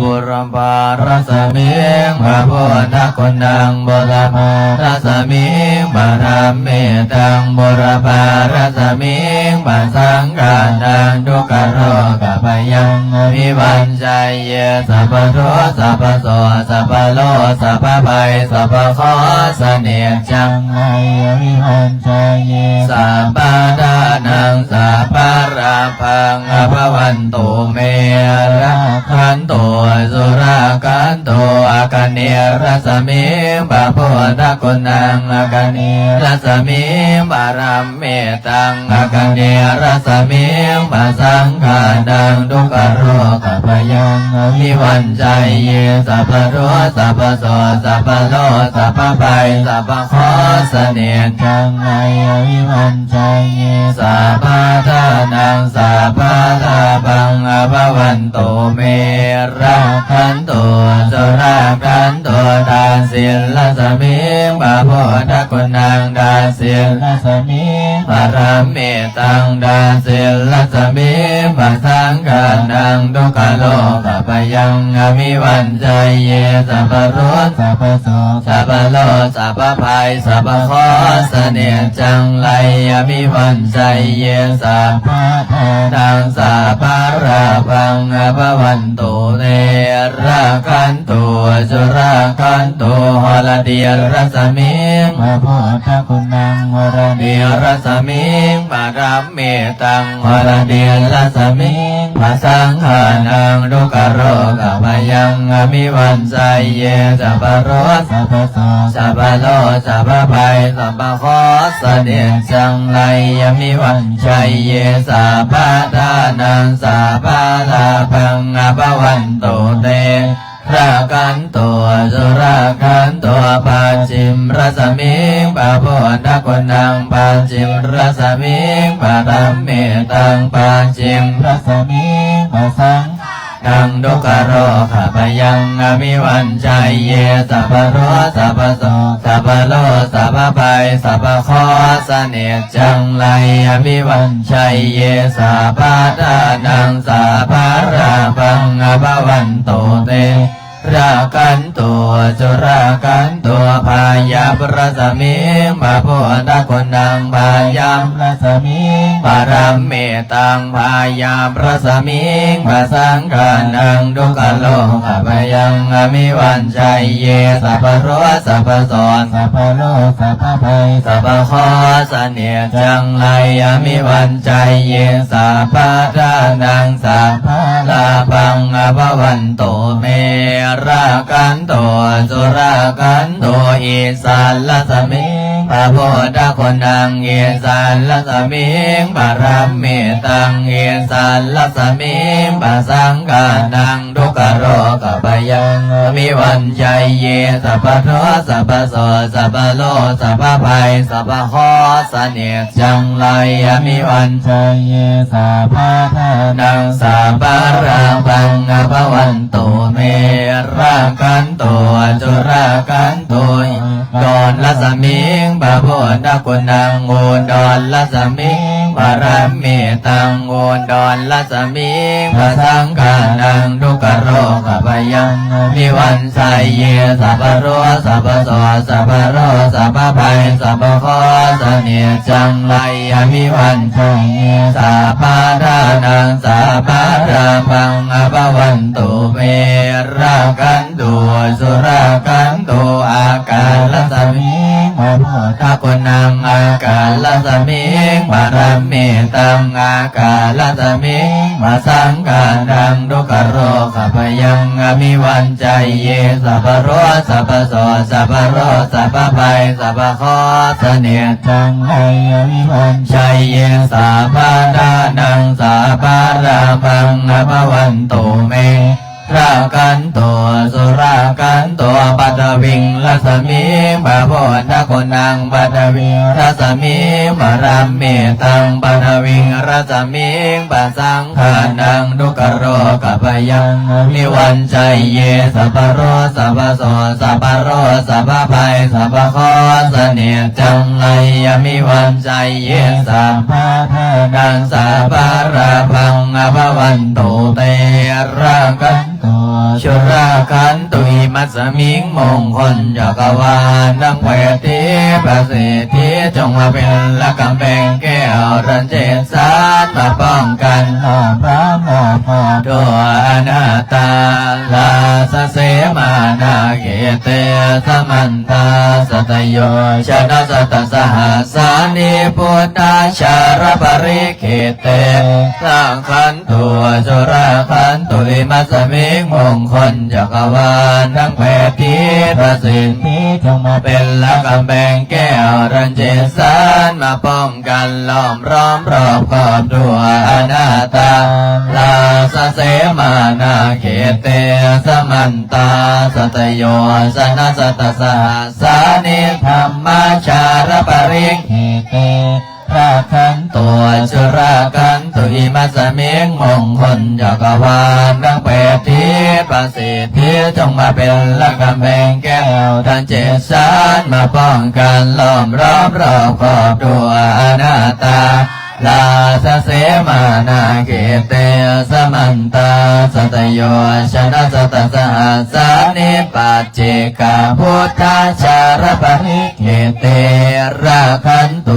ບຸລະພາຣັສມິງ ພະພຸດທະຄຸນນັງ ບຸລະພາຣັສມິງ ພະທຳມິຕັງ ບຸລະພາຣັສມິງ ພະສັງຄານັງ ທຸກຂະໂລກະພະຍັງ ອະວິວັດ ໄຊເຍ ສັບພະໂລ ສັບພະໂສ ສັບພະໂລ ສັບພະໄພ ສັບພະເຄາະ ສະເໜດຈັງໄລ ອະວິວັດ ໄຊເຍ ສັບພະທານັງ ສັບພະລາພັງ ອະພະວັນຕຸ ເມ ລັກຂັນຕຸ ສຸລາຄັນຕຸ ອັກຂະນີຣັດສະມິງ ພະພຸດທະຄຸນນັງ ອັກຂະນີຣັດສະມິງ ພະທຳມິ ຕັງ ອັກຂະນີຣັດສະມິງ ພະສັງຄານັງ ທຸກຂະໂລກະພະຍັງ ອະວິວັດ ໄຊເຍ ສັບພະໂລ ສັບພະໂສ ສັບພະໂລ ສັບພະໄພ ສັບພະເຄາະ ສະເໜດຈັງໄລ ອະວິວັດ ໄຊເຍ ສັບພະທານັງ ສັບພະລາພັງ ອະພະວັນຕຸ ເມ ລັກຂັນຕຸ ສຸລາຄັນຕຸ ທັກສິນຣັດສະມິງ ພະພຸດທະຄຸນນັງ ທັກສິນຣັດສະມິງ ພະທຳມິ ຕັງ ທັກສິນຣັດສະມິງ ພະສັງຄານັງ ທຸກຂະໂລກະພະຍັງ ອະວິວັດ ໄຊເຍ ສັບພະໂລ ສັບພະໂສ ສັບພະໂລ ສັບພະໄພ ສັບພະເຄາະ ສະເໜດຈັງໄລ ອະວິວັດ ໄຊເຍ ສັບພະທານັງ ສັບພະລາພັງ ອະພະວັນຕຸ ເມ ລັກຂັນຕຸ ສຸລາຄັນຕຸ ຫົລະດີຣັດສະມິງ ພະພຸດທະຄຸນນັງ ຫົລະດີຣັດສະມິງ ພະທຳມິຕັງ ຫົລະດີຣັດສະມິງ ພະສັງຄານັງ ທຸກຂະໂລກະພະຍັງ ອະວິວັດ ໄຊເຍ ສັບພະໂລ ສັບພະໂສ ສັບພະໂລ ສັບພະໄພ ສັບພະເຄາະ ສະເໜດຈັງໄລ ອະວິວັດ ໄຊເຍ ສັບພະທານັງ ສັບພະລາພັງ ອະພະວັນຕຸ ເມ ລັກຂັນຕຸ ສຸລາຄັນຕຸ ປັດຈິມຣັດສະມິງ ພະພຸດທະຄຸນນັງ ປັດຈິມຣັດສະມິງ ພະທຳມິຕັງ ປັດຈິມຣັດສະມິງ ພະສັງຄານັງ ທຸກຂະໂລກະພະຍັງ ອະວິວັດ ໄຊເຍ ສັບພະໂລ ສັບພະໂສ ສັບພະໂລ ສັບພະໄພ ສັບພະເຄາະ ສະເໜດ ຈັງໄລ ອະວິວັດ ໄຊເຍ ສັບພະທານັງ ສັບພະລາພັງ ອະພະວັນຕຸ ເມ ລັກຂັນຕຸ ສຸລາຄັນຕຸ ພະຍັບຣັດສະມິງ ພະພຸດທະຄຸນນັງ ພະຍັບຣັດສະມິງ ພະທຳມິຕັງ ພະຍັບຣັດສະມິງ ພະສັງຄານັງ ທຸກຂະໂລກະພະຍັງ ອະວິວັດ ໄຊເຍ ສັບພະໂລ ສັບພະໂສ ສັບພະໂລ ສັບພະໄພ ສັບພະເຄາະ ສະເໜດ ຈັງໄລ ອະວິວັດ ໄຊເຍ ສັບພະທານັງ ສັບພະລາພັງ ອະພະວັນຕຸ ເມ ລັກຂັນຕຸ ສຸລາຄັນຕຸ ອີສານຣັດສະມິງ ພະພຸດທະຄຸນນັງ ອີສານຣັດສະມິງ ພະທຳມິຕັງ ອີສານຣັດສະມິງ ພະສັງຄານັງ ທຸກຂະໂລກະພະຍັງ ອະວິວັດ ໄຊເຍ ສັບພະໂລ ສັບພະໂສ ສັບພະໂລ ສັບພະໄພ ສັບພະເຄາະ ສະເໜດ ຈັງໄລ ອະວິວັດ ໄຊເຍ ສັບພະທານັງ ສັບພະລາພັງ ອະພະວັນຕຸ ເມ ລັກຂັນຕຸ ສຸລາຄັນຕຸ ດອນລັດສະມິງ ພະພຸດທະຄຸນນັງ ອຸດອນລັດສະມິງ ພະທຳມິຕັງ ອຸດອນລັດສະມິງ ພະສັງຄານັງ ທຸກຂະໂລກະພະຍັງ ອະວິວັດ ໄຊເຍ ສັບພະໂລ ສັບພະໂສ ສັບພະໂລ ສັບພະໄພ ສັບພະເຄາະ ສະເໜດ ຈັງໄລ ອະວິວັດ ໄຊເຍ ສັບພະທານັງ ສັບພະລາພັງ ອະພະວັນຕຸ ເມ ລັກຂັນ ຕຸ ສຸລາຄັນຕຸ ອາການລັດສະມິງ ພະພຸດທະຄຸນນັງ ອາການລັດສະມິງ ພະທຳມິຕັງ ອາການລັດສະມິງ ພະສັງຄານັງ ທຸກຂະໂລກະພະຍັງ ອະວິວັດ ໄຊເຍ ສັບພະໂລ ສັບພະໂສ ສັບພະໂລ ສັບພະໄພ ສັບພະເຄາະ ສະເໜດ ຈັງໄລ ອະວິວັດ ໄຊເຍ ສັບພະທານັງ ສັບພະລາພັງ ອະພະວັນຕຸ ເມ ລະຄັນໂຕ ສຸລະຄັນໂຕ ປະທະວິງ ຣັດສະມິງ ພະພຸດທະຄຸນນັງ ປະທະວິງ ຣັດສະມິງ ພະລະມິຕັງ ປະທະວິງ ຣັດສະມິງ ພະສັງ ຄານັງ ທຸກຂະໂລກະພະຍັງ ວິວັນໄຊເຍ ສັບພະໂລ ສັບພະໂສ ສັບພະໂລ ສັບພະໄພ ສັບພະເຄາະ ສະເໜດຈັງໄລຍະ ວິວັນໄຊເຍ ສັບພະທານັງ ສັບພະລາພັງ ອະພະວັນຕຸ ເຕ ລະຄັນ ໂຕ ສຸລະຄັນຕຸ ອິມັດສະມິງ ມົງຄົນຈັກກະວານ ທັງເສດຖີ ພະເສດຖີ ຈົ່ງມາເປັນລະກຳແພງແກ້ວ ທັນເຈດສານ ມາປ້ອງກັນ ລ້ອມລອມຮອບຮອບ ໂຕອະນາດຕາ ລາຊະເສມານາເຂດເຕ ສະມັນຕາ ສັດຕະໂຍ ຊະນະ ສັດຕະສະຫັດສານິ ພຸດທາຈາລະປະລິ ເຂດເຕ ລະຄັນຕຸ ສຸລະຄັນຕຸ ອິມັດສະມິງ ມົງຄົນຈັກກະວານ ທັງເສດຖີ ພະເສດຖີ ຈົ່ງມາເປັນລະກຳແພງແກ້ວ ທັນເຈດສານ ມາປ້ອງກັນ ລ້ອມລອມຮອບຄອບ ໂຕອະນາດຕາ ລາຊະເສມານາເຂດເຕ ສະມັນຕາ ສັດຕະໂຍ ຊະນະ ສັດຕະສະຫັດສານິ ທຳມາຈາລະປະລິ ເຂດເຕ ລະຄັນໂຕ ສຸລະຄັນໂຕ ອິມັດສະມິງ ມົງຄົນຈັກກະວານ ທັງເສດຖີ ພະເສດຖີ ຈົ່ງມາເປັນລະກຳແພງແກ້ວ ທັນເຈດສານ ມາປ້ອງກັນ ລ້ອມລອມຮອບຄອບ ໂຕອະນາດຕາ ລາຊະເສມານາເຂດເຕ ສະມັນຕາ ສັດຕະໂຍ ຊະນະ ສັດຕະສະຫັດສານິ ປັດເຈກາ ພຸດທາຈາລະປະລິ ເຂດເຕ ລະຄັນໂຕ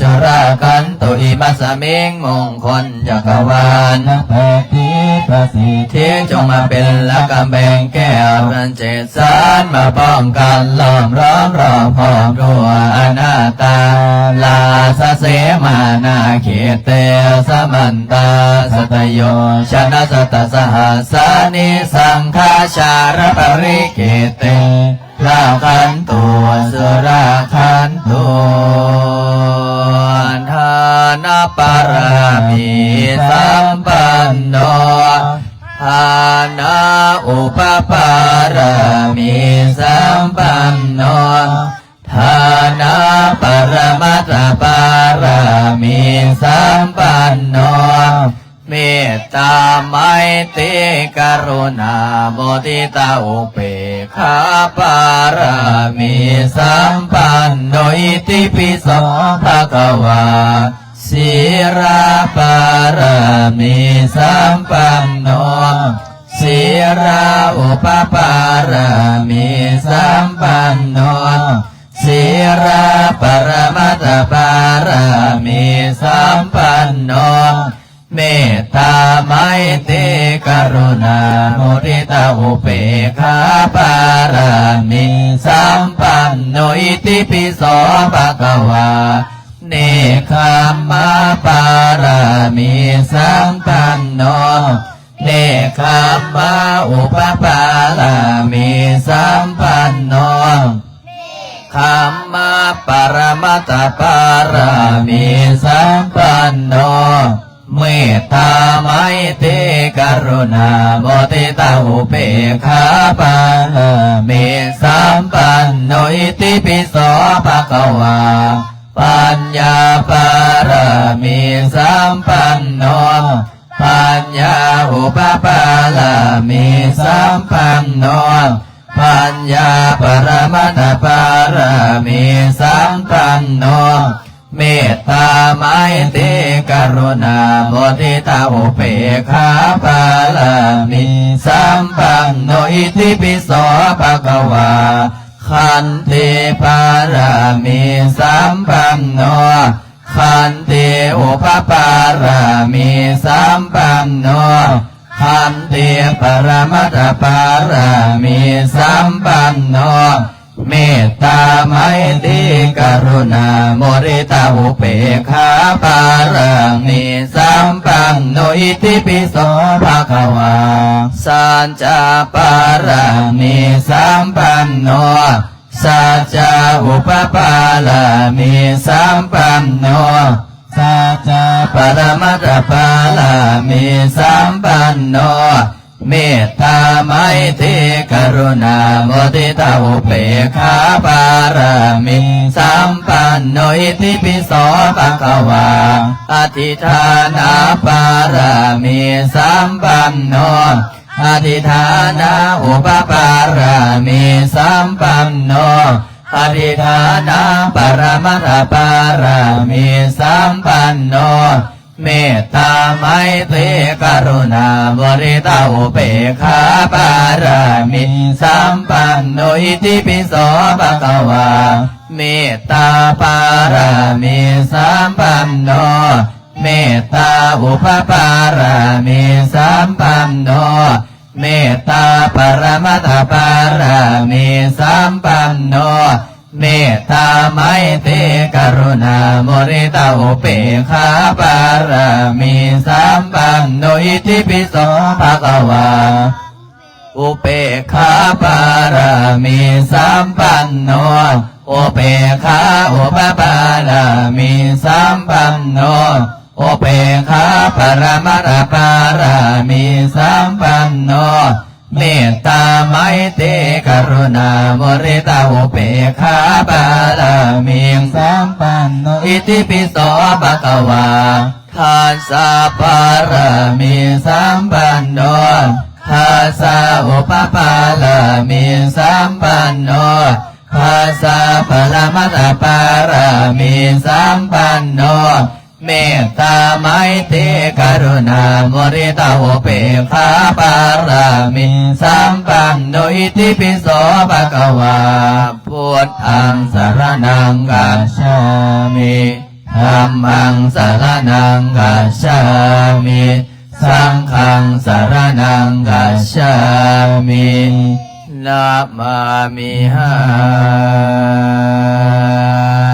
ສຸລະຄັນໂຕ ອິມັດສະມິງ ມົງຄົນຈັກກະວານ ທັງເສດຖີ ພະເສດຖີ ຈົ່ງມາເປັນລະກຳແພງແກ້ວ ທັນເຈດສານ ມາປ້ອງກັນ ລ້ອມລອມຮອບຄອບ ໂຕອະນາດຕາ ລາຊະເສມານາເຂດເຕ ສະມັນຕາ ສັດຕະໂຍ ຊະນະ ສັດຕະສະຫັດສານິ ສັງຄາຈາລະປະລິ ເຂດເຕ ລະຄັນໂຕ ສຸລະຄັນໂຕ ທານະປາລະມີສຳປັນໂນ ທານະອຸປະປາລະມີສຳປັນໂນ ທານະປະມາດຕະປາລະມີສຳປັນໂນ ເມດຕາ ໄມຕີ ກະລຸນາ ມຸທິຕາ ອຸເບກຂາ ປາລະມີສຳປັນໂນ ອິຕິປິໂສ ພະຄະວາ ສີລະປາລະມີສຳປັນໂນ ສີລະອຸປະປາລະມີສຳປັນໂນ ສີລະປະມາດຕະປາລະມີສຳປັນໂນ ເມດຕາ ໄມຕີ ກະລຸນາ ມຸທິຕາ ອຸເບກຂາ ປາລະມີສຳປັນໂນ ອິຕິປິໂສ ພະຄະວາ ເນກຂຳມະປາລະມີສຳປັນໂນ ເນກຂຳມະອຸປະປາລະມີສຳປັນໂນ ຂຳມະປະມາດຕະປາລະມີສຳປັນໂນ ເມດຕາ ໄມຕີ ກະລຸນາ ມຸທິຕາ ອຸເບກຂາ ປາລະມີສຳປັນໂນ ອິຕິປິໂສ ພະຄະວາ ປັນຍາປາລະມີສຳປັນໂນ ປັນຍາອຸປະປາລະມີສຳປັນໂນ ປັນຍາປະມາດຕະປາລະມີສຳປັນໂນ ເມດຕາ ໄມຕີ ກະລຸນາ ມຸທິຕາ ອຸເບກຂາ ປາລະມີສຳປັນໂນ ອິຕິປິໂສ ພະຄະວາ ຂັນຕິປາລະມີສຳປັນໂນ ຂັນຕິອຸປະປາລະມີສຳປັນໂນ ຂັນຕິປະມາດຕະປາລະມີສຳປັນໂນ ເມດຕາ ໄມຕີ ກະລຸນາ ມຸທິຕາ ອຸເບກຂາ ປາລະມີສຳປັນໂນ ອິຕິປິໂສ ພະຄະວາ ສັດຈະປາລະມີສຳປັນໂນ ສັດຈະອຸປະປາລະມີສຳປັນໂນ ສັດຈະປະມາດຕະປາລະມີສຳປັນໂນ ເມດຕາ ໄມຕີ ກະລຸນາ ມຸທິຕາ ອຸເບກຂາ ບາລະມີ ສຳປັນໂນ ອິຕິປິໂສ ພະຄະວາ ອະທິຖານາ ບາລະມີ ສຳປັນໂນ ອະທິຖານາ ອຸປະບາລະມີ ສຳປັນໂນ ອະທິຖານາ ປະຣະມັດຖະ ບາລະມີ ສຳປັນໂນ ເມດຕາ ໄມຕີ ກະລຸນາ ມຸທິຕາ ອຸເບກຂາ ບາລະມີ ສຳປັນໂນ ອິຕິປິໂສ ພະຄະວາ ເມດຕາ ບາລະມີ ສຳປັນໂນ ເມດຕາ ອຸປະບາລະມີ ສຳປັນໂນ ເມດຕາ ປະຣະມັດຖະ ບາລະມີ ສຳປັນໂນ ເມດຕາ ໄມຕີ ກະລຸນາ ມຸທິຕາ ອຸເບກຂາ ບາລະມີ ສຳປັນໂນ ອິຕິປິໂສ ພະຄະວາ ອຸເບກຂາ ບາລະມີ ສຳປັນໂນ ອຸເບກຂາ ອຸປະບາລະມີ ສຳປັນໂນ ອຸເບກຂາ ປະຣະມັດຖະ ບາລະມີ ສຳປັນໂນ ເມດຕາ ໄມຕີ ກະລຸນາ ມຸທິຕາ ອຸເບກຂາ ບາລະມີ ສຳປັນໂນ ອິຕິປິໂສ ພະຄະວາ ທັດສະ ບາລະມີ ສຳປັນໂນ ທັດສະ ອຸປະບາລະມີ ສຳປັນໂນ ທັດສະ ປະຣະມັດຖະ ບາລະມີ ສຳປັນໂນ ເມດຕາ ໄມຕີ ກະລຸນາ ມຸທິຕາ ອຸເບກຂາ ບາລະມີ ສຳປັນໂນ ອິຕິປິໂສ ພະຄະວາ ພຸດທັງ ສະລະນັງ ກັດສາມິ ທຳມັງ ສະລະນັງ ກັດສາມິ ສັງຄັງ ສະລະນັງ ກັດສາມິ ນະມາມິຫັ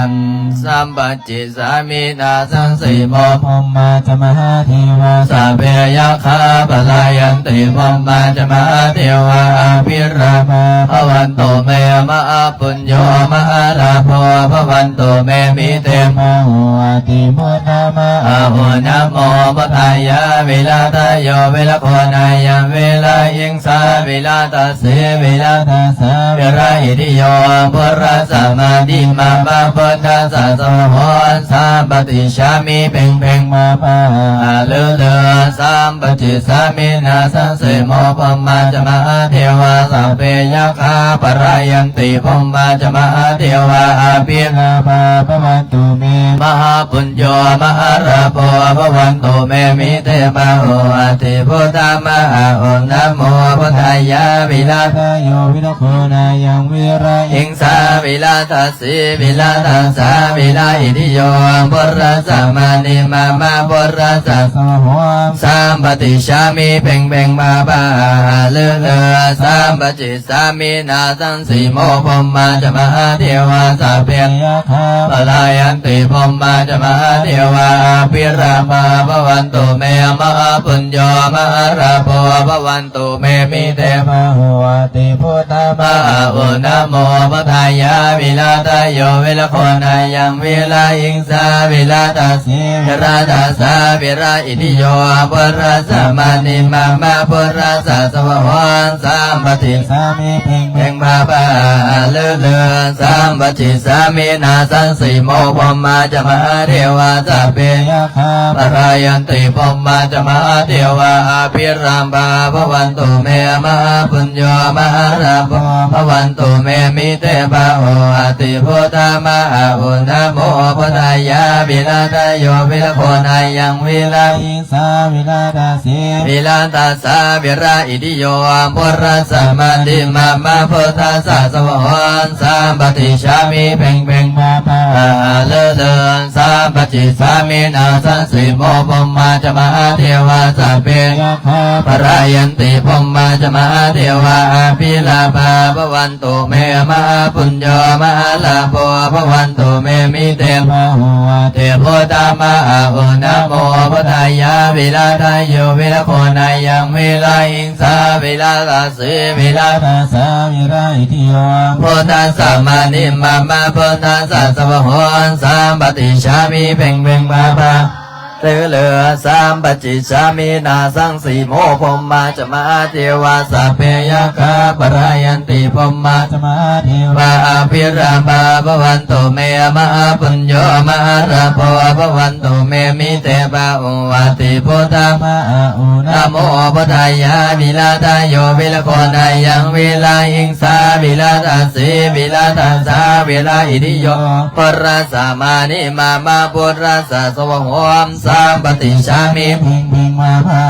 ງ ສຳປະ ຈິສາມິ ນາສັງສີໂມ ພົມມາຈະມະຫາເທວາ ສັບເພ ຍັກຂາ ປະລາຍັນຕິ ພົມມາຈະມະຫາເທວາ ອະພິລາພາ ພະວັນຕຸ ເມ ມະຫາປຸນໂຍ ມະຫາລາໂພ ພະວັນຕຸ ເມ ມິເຕ ພາໂຫ ອະຕິພຸດທາ ມະຫາໂອ ນະໂມ ພຸດທາຍາ ວິລາທາໂຍ ວິລະໂຄ ນາຍັງ ວິລາຫິງສາ ວິລາທາ ເສ ວິລາທັດສາ ວິລາອິທິໂຍ ພຸດທັດສະ ມານິ ມາມະ ພຸດທັດສະ ສະວາໂຫ ສຳປະຕິສາມິ ເພັງເພັງ ພາພາ ອາລຶລຶ ສຳປະຈິສາມິ ນາສັງສີໂມ ພົມມາຈະມະຫາເທວາ ສັບເພ ຍັກຂາ ປະລາຍັນຕິ ພົມມາຈະມະຫາເທວາ ອະພິລາພາ ພະວັນຕຸ ເມ ມະຫາປຸນໂຍ ມະຫາລາໂພ ພະວັນຕຸ ເມ ມິເຕ ພາໂຫ ອະຕິພຸດທາ ມະຫາໂອ ນະໂມ ພຸດທາຍາ ວິລາທາໂຍ ວິລະໂຄ ນາຍັງ ວິລາຫິງສາ ວິລາທັດ ສີ ວິລາທັດສາ ວິລາອິທິໂຍ ພຸດທັດສະ ມານິ ມາມະ ພຸດທັດສະ ສະວາໂຫ ສຳປະຕິສາມິ ເພັງເພັງ ພາພາ ອາລຶລຶ ສຳປະຈິສາມິ ນາສັງສີໂມ ພົມມາຈະມະຫາເທວາ ສັບເພ ຍັກຂາ ປະລາຍັນຕິ ພົມມາຈະມະຫາເທວາ ອະພິລາພາ ພະວັນຕຸ ເມ ມະຫາປຸນໂຍ ມະຫາລາໂພ ພະວັນ ຕຸ ເມ ມິເຕ ພາໂຫ ອະຕິພຸດທາ ມະຫາໂອ ນະໂມ ພຸດທາຍາ ວິລາທາໂຍ ວິລະໂຄ ນາຍັງ ວິລາຫິງສາ ວິລາທັດ ສີ ວິລາທັດສາ ວິລາອິທິໂຍ ພຸດທັດສະ ມານິ ມາມະ ພຸດທັດສະ ສະວາໂຫ ສຳປະຕິສາມິ ເພັງເພັງ ພາພາ ອາລຶລຶ ສຳປະຈິສາມິ ນາສັງສີໂມ ພົມມາຈະມະຫາເທວາ ສັບເພ ຍັກຂາ ປະລາຍັນຕິ ພົມມາຈະມະຫາເທວາ ອະພິລາພາ ພະວັນຕຸ ເມ ມະຫາປຸນໂຍ ມະຫາລາໂພ ພະວັນຕຸ ເມ ມິເຕ ພາໂຫ ອະຕິພຸດທາ ມະຫາໂອ ນະໂມ ພຸດທາຍາ ວິລາທາໂຍ ວິລະໂຄ ນາຍັງ ວິລາຫິງສາ ວິລາທັດ ສີ ວິລາທັດສາ ວິລາອິທິໂຍ ພຸດທັດສະ ມານິ ມາມະ ພຸດທັດສະ ສະວາໂຫ ສຳປະຕິສາມິ ເພັງເພັງ ພາພາ ອາລຶລຶ ສຳປະຈິສາມິ ນາສັງສີໂມ ພົມມາຈະມະຫາເທວາ ສັບເພ ຍັກຂາ ປະລາຍັນຕິ ພົມມາຈະມະຫາເທວາ ອະພິລາພາ ພະວັນຕຸ ເມ ມະຫາປຸນໂຍ ມະຫາລາໂພ ພະວັນຕຸ ເມ ມິເຕ ພາໂຫ ອະຕິພຸດທາ ມະຫາໂອ ນະໂມ ພຸດທາຍາ ວິລາທາໂຍ ວິລະໂຄ ນາຍັງ ວິລາຫິງສາ ວິລາທັດ ສີ ວິລາທັດສາ ວິລາອິທິໂຍ ພຸດທັດສະ ມານິ ມາມະ ພຸດທັດສະ ສະວາໂຫ ສຳປະຕິສາມິ ເພັງເພັງ ພາພາ ເລີເລີ ສຳປະຈິດສາມິນາສັງ ສີໂມ ພົມມາຈະມະຫາເທວາ ສັບເພຍັກຂາ ປະລາຍັນຕິ ພົມມາຈະມະຫາເທວາ ອະພິລາພາ ພະວັນຕຸເມ ມະຫາປຸນໂຍ ມະຫາລາໂພ ພະວັນຕຸເມ ມິເຕພາໂຫ ອະທິພຸດທາມະອາຫຸ ນະໂມພຸດທາຍາ ວິລາທາໂຍ ວິລະໂຄນາຍັງ ວິລາຫິງສາ ວິລາທາສີ ວິລາທາສາ ວິລາອິທິໂຍ ພຸດທະສະມານິມາມະ ພຸດທະສະສະວາໂຫ ສຳປະຕິສາມິ ເພັງເພັງມາພາ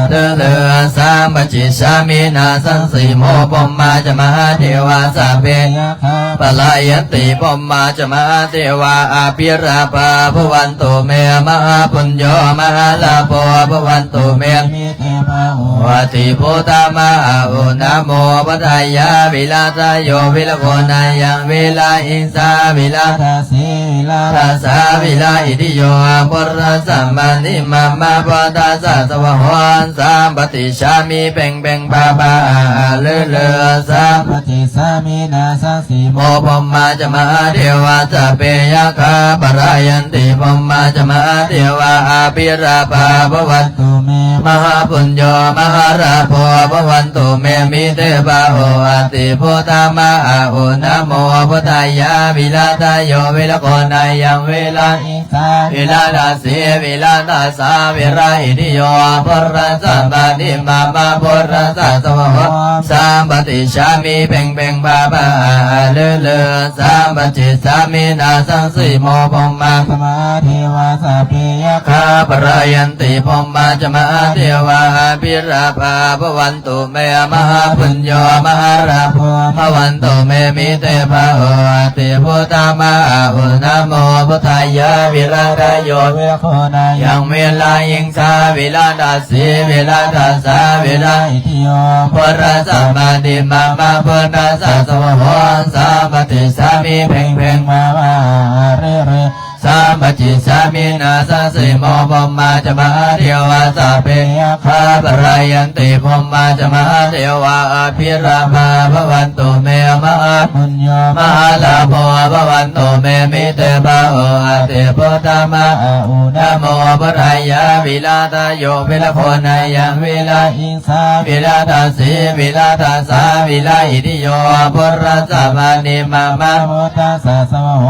ເລີເລີ ສຳປະຈິດສາມິນາສັງ ສີໂມ ພົມມາຈະມະຫາເທວາ ສັບເພຍັກຂາ ປະລາຍັນຕິ ພົມມາຈະມະຫາເທວາ ອະພິລາພາ ພະວັນຕຸເມ ມະຫາປຸນໂຍ ມະຫາລາໂພ ພະວັນຕຸເມ ມິເຕພາໂຫ ອະທິພຸດທາມະອາຫຸ ນະໂມພຸດທາຍາ ວິລາທາໂຍ ວິລະໂຄນາຍັງ ວິລາຫິງສາ ວິລາທາສີ ວິລາທາສາ ວິລາອິທິໂຍ ພຸດທະສະມານິມາມະ ພຸດທະສະສະວາໂຫ ສຳປະຕິສາມິ ເພັງເພັງພາພາ ເລີເລີ ສຳປະຈິດສາມິນາສັງ ສີໂມ ພົມມາຈະມະຫາເທວາ ສັບເພຍັກຂາ ປະລາຍັນຕິ ພົມມາຈະມະຫາເທວາ ອະພິລາພາ ພະວັນຕຸເມ ມະຫາປຸນໂຍ ມະຫາລາໂພ ພະວັນຕຸເມ ມິເຕພາໂຫ ອະທິພຸດທາມະອາຫຸ ນະໂມພຸດທາຍາ ວິລາທາໂຍ ວິລະໂຄນາຍັງ ວິລາຫິງສາ ວິລາທາສີ ວິລາທາສາ ວິລາອິທິໂຍ ພຸດທະສະມານິມາມະ ພຸດທະສະສະວາໂຫ ສຳປະຕິສາມິ ເພັງເພັງພາພາ ເລີເລີ ສຳປະຈິດສາມິນາສັງ ສີໂມ ພົມມາຈະມະຫາເທວາ ສັບເພຍັກຂາ ປະລາຍັນຕິ ພົມມາຈະມະຫາເທວາ ອະພິລາພາ ພະວັນຕຸເມ ມະຫາປຸນໂຍ ມະຫາລາໂພ ພະວັນຕຸເມ ມິເຕພາໂຫ ອະທິພຸດທາມະອາຫຸ ນະໂມພຸດທາຍາ ວິລາທາໂຍ ວິລະໂຄນາຍັງ ວິລາຫິງສາ ວິລາທາສີ ວິລາທາສາ ວິລາອິທິໂຍ ພຸດທະສະມານິມາມະ ພຸດທະສະສະວາໂຫ ສຳປະຕິສາມິ ເພັງເພັງມາພາ ເລີເລີ ສຳປະຈິດສາມິນາສັງ ສີໂມ ພົມມາຈະມະຫາເທວາ ສັບເພຍັກຂາ ປະລາຍັນຕິ ພົມມາຈະມະຫາເທວາ ອະພິລາພາ ພະວັນຕຸເມ ມະຫາປຸນໂຍ ມະຫາລາໂພ ພະວັນຕຸເມ ມິເຕພາໂຫ ອະທິພຸດທາມະອາຫຸ ນະໂມພຸດທາຍາ ວິລາທາໂຍ ວິລະໂຄນາຍັງ ວິລາຫິງສາ ວິລາທາສີ ວິລາທາສາ ວິລາອິທິໂຍ ພຸດທະສະມານິມາມະ ພຸດທະສະສະວາໂຫ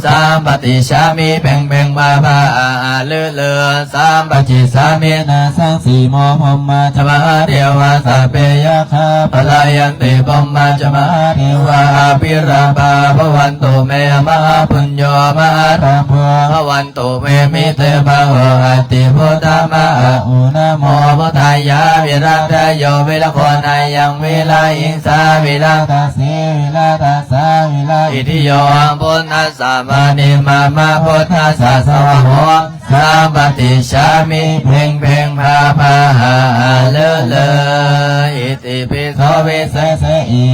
ສຳປະຕິສາມິ ເພັງເພັງພາພາ ເລີເລີ ສຳປະຈິດສາມິນາສັງ ສີໂມ ພົມມາຈະມະຫາເທວາ ສັບເພຍັກຂາ ປະລາຍັນຕິ ພົມມາຈະມະຫາເທວາ ອະພິລາພາ ພະວັນຕຸເມ ມະຫາປຸນໂຍ ມະຫາລາໂພ ພະວັນຕຸເມ ມິເຕພາໂຫ ອະທິພຸດທາມະອາຫຸ ນະໂມພຸດທາຍາ ວິລາທາໂຍ ວິລະໂຄນາຍັງ ວິລາຫິງສາ ວິລາທາສີ ວິລາທາສາ ວິລາອິທິໂຍ ພຸດທະສະມານິມາມະ ພຸດທະສະສະວາໂຫ ສຳປະຕິສາມິ ເພັງເພັງພາພາ ເລີເລີ ອິຕິປິໂສ ວິເສເສ ອິ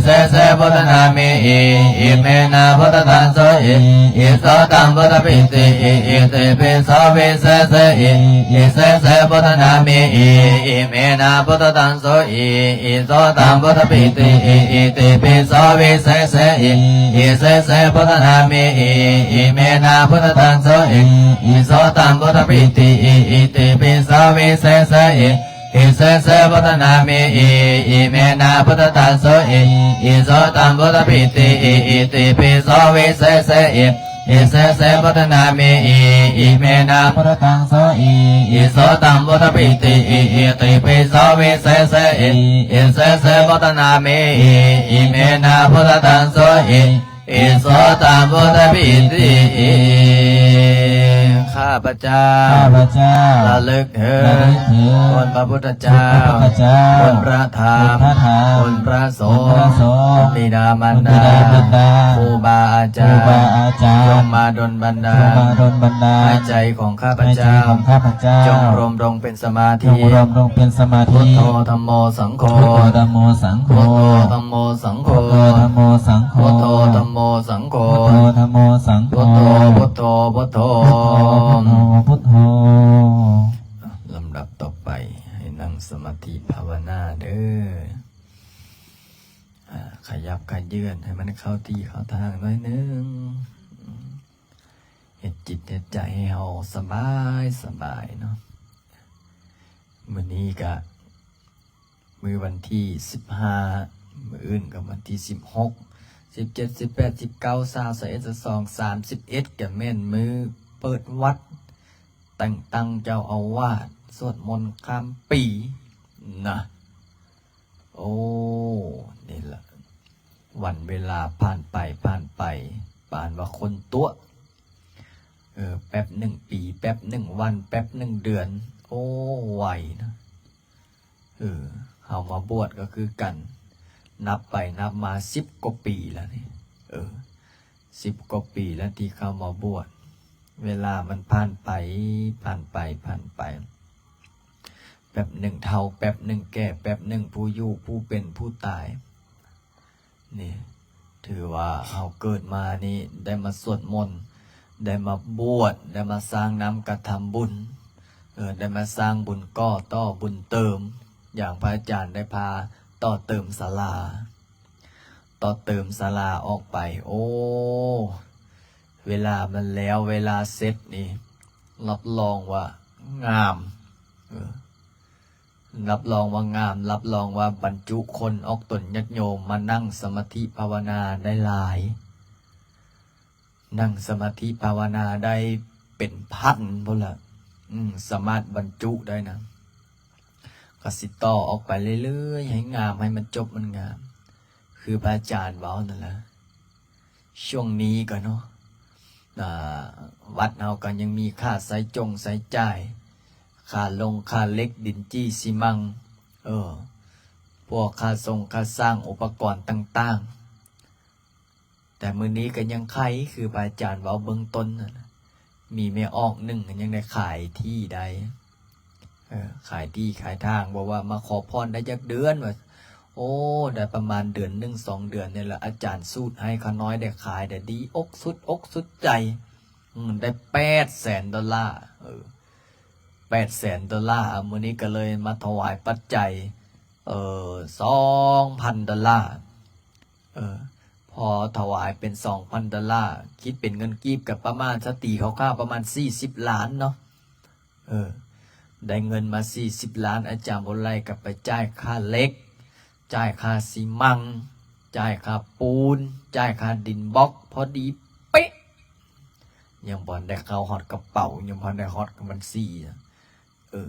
ເສເສ ພຸດທະນາມິ ອິ ອິເມນະ ພຸດທະທັງ ໂສ ອິ ອິໂສ ຕັງ ພຸດທະປິຕິ ອິ ອິຕິປິໂສ ວິເສເສ ອິ ອິເສເສ ພຸດທະນາມິ ອິ ອິເມນະ ພຸດທະທັງ ໂສ ອິ ອິໂສ ຕັງ ພຸດທະປິຕິ ອິ ອິຕິປິໂສ ວິເສເສ ອິ ອິເສເສ ພຸດທະນາມິ ອິ ອິເມນະ ພຸດທະທັງ ໂສ ອິ ອິໂສ ຕັງ ພຸດທະປິຕິ ອິ ອິຕິປິໂສ ວິເສເສ ອິ ອິເສເສ ພຸດທະນາມິ ອິ ອິເມນະ ພຸດທະທັງ ໂສ ອິ ອິໂສ ຕັງ ພຸດທະປິຕິ ອິ ອິຕິປິໂສ ວິເສເສ ອິ ອິເສເສ ພຸດທະນາມິ ອິ ອິເມນະ ພຸດທະທັງ ໂສ ອິ ອິໂສ ຕັງ ພຸດທະປິຕິ ອິ ອິຕິປິໂສ ວິເສເສ ອິ ອິເສເສ ພຸດທະນາມິ ອິ ອິເມນະ ພຸດທະທັງ ໂສ ອິ ອິໂສ ຕັງ ພຸດທະປິຕິ ຂ້າພະເຈົ້າ ຂ້າພະເຈົ້າ ລະລຶກເຖິງ ລະລຶກເຖິງ ຄຸນພະພຸດທະເຈົ້າ ຄຸນພະພຸດທະເຈົ້າ ຄຸນພະທຳ ຄຸນພະທຳ ຄຸນພະສົງ ຄຸນພະສົງ ຄຸນບິດາມານດາ ຄຸນບິດາມານດາ ຄູບາອາຈານ ຄູບາອາຈານ ຈົ່ງມາດົນບັນດານ ຈົ່ງມາດົນບັນດານ ໃຫ້ໃຈຂອງຂ້າພະເຈົ້າ ໃຫ້ໃຈຂອງຂ້າພະເຈົ້າ ຈົ່ງລົມລົງເປັນ ສະມາທິ ຈົ່ງລົມລົງເປັນສະມາທິ ພຸດໂທ ທຳໂມ ສັງໂຄ ພຸດໂທ ທຳໂມ ສັງໂຄ ພຸດໂທ ທຳໂມ ສັງໂຄ ພຸດໂທ ທຳໂມ ສັງໂຄ ພຸດໂທ ທຳໂມ ສັງໂຄ ພຸດໂທ ພຸດໂທ ພຸດໂທ ພຸດໂທ ພຸດໂທ ລຳດັບຕໍ່ໄປ ໃຫ້ນັ່ງສະມາທິພາວະນາເດີ ອາ ຂະຫຍັບຂະເຍື່ອນໃຫ້ມັນເຂົ້າທີ່ເຂົ້າທາງໜ້ອຍໜຶ່ງ. ເຮັດຈິດເຮັດໃຈໃຫ້ເຮົາສະບາຍສະບາຍເນາະ. ມື້ນີ້ກະມື້ວັນທີສິບຫ້າ ມື້ອື່ນກະວັນທີສິບຫົກ ສິບເຈັດ ສິບແປດ ສິບເກົ້າ ຊາວ ຊາວເອັດ ຊາວສອງ ສາມສິບເອັດ ກະແມ່ນມື້ເປີດວັດ ແຕ່ງຕັ້ງເຈົ້າອາວາດ ສວດມົນຂ້າມປີນະ. ໂອ້ ນີ້ລະ ວັນເວລາຜ່ານໄປ ຜ່ານໄປ ປານວ່າຄົນຕົວະ. ເອີ ແປັບໜຶ່ງປີ ແປັບໜຶ່ງວັນ ແປັບໜຶ່ງເດືອນ ໂອ້ ໄວນະ. ເອີ ເຮົາມາບວດກໍຄືກັນ ນັບໄປນັບມາສິບກວ່າປີແລ້ວນີ້. ເອີ ສິບກວ່າປີແລ້ວທີ່ເຂົ້າມາບວດ. ເວລາມັນຜ່ານໄປ ຜ່ານໄປ ຜ່ານໄປ. ແປັບໜຶ່ງເຖົ້າ ແປັບໜຶ່ງແກ່ ແປັບໜຶ່ງຜູ້ຢູ່ ຜູ້ເປັນ ຜູ້ຕາຍ. ນີ້ ຖືວ່າເຮົາເກີດມານີ້ ໄດ້ມາສວດມົນ ໄດ້ມາບວດ ໄດ້ມາສ້າງນ້ຳກະທຳບຸນ ເອີ ໄດ້ມາສ້າງບຸນກໍ່ຕໍ່ບຸນເຕີມ ຢ່າງພະອາຈານໄດ້ພາຕໍ່ເຕີມສາລາ ຕໍ່ເຕີມສາລາອອກໄປ. ໂອ້ ເວລາມັນແລ້ວ ເວລາເສັດນີ້ ຮັບຮອງວ່າງາມ ເອີ ຮັບຮອງວ່າງາມ ຮັບຮອງວ່າບັນຈຸຄົນອອກຕົນຍາດໂຍມມານັ່ງສະມາທິພາວະນາໄດ້ຫຼາຍ ນັ່ງສະມາທິພາວະນາໄດ້ເປັນພັນພຸ້ນລະ. ອືມ ສາມາດບັນຈຸໄດ້ນະ ກໍຊິຕໍ່ອອກໄປເລື້ອຍໆ ໃຫ້ງາມ ໃຫ້ມັນຈົບມັນງາມ ຄືພະອາຈານເວົ້ານັ້ນລະ. ຊ່ວງນີ້ກໍເນາະ ອ່າ ວັດເຮົາກໍຍັງມີຄ່າໃຊ້ຈົງໃຊ້ຈ່າຍ ຄ່າລົງຄ່າເຫຼັກ ດິນຈີ່ຊີມັງ ເອີ ພວກຄ່າຊົງຄ່າສ້າງອຸປະກອນຕ່າງໆ. ແຕ່ມື້ນີ້ກໍຍັງໄຂ ຄືພະອາຈານເວົ້າເບື້ອງຕົ້ນນັ້ນນະ ມີແມ່ອອກໜຶ່ງກໍຍັງໄດ້ຂາຍທີ່ໄດ້ ເອີ ຂາຍທີ່ຂາຍທາງ ບອກວ່າມາຂໍພອນໄດ້ຈັກເດືອນວ່າ ໂອ້ ໄດ້ປະມານເດືອນໜຶ່ງສອງເດືອນນີ້ລະ ອາຈານສູດໃຫ້ຂ້ານ້ອຍໄດ້ຂາຍໄດ້ດີອົກສຸດອົກສຸດໃຈ ອືມ ໄດ້ແປດແສນໂດລາ ເອີ ແປດແສນໂດລາ. ມື້ນີ້ກໍເລີຍມາຖວາຍປັດໄຈ ເອີ ສອງພັນໂດລາ ເອີ ພໍຖວາຍເປັນສອງພັນໂດລາ ຄິດເປັນເງິນກີບກໍປະມານ ສະຕີຄ່າວໆ ປະມານສີ່ສິບລ້ານເນາະ. ເອີ ໄດ້ເງິນມາສີ່ສິບລ້ານ ອາຈານບຸນໄລກໍໄປຈ່າຍຄ່າເຫຼັກ ຈ່າຍຄ່າຊີມັງ ຈ່າຍຄ່າປູນ ຈ່າຍຄ່າດິນບລັອກ ພໍດີເປະ ຍັງບໍ່ໄດ້ເຂົ້າຮອດກະເປົາ ຍັງບໍ່ໄດ້ຮອດບັນຊີ. ເອີ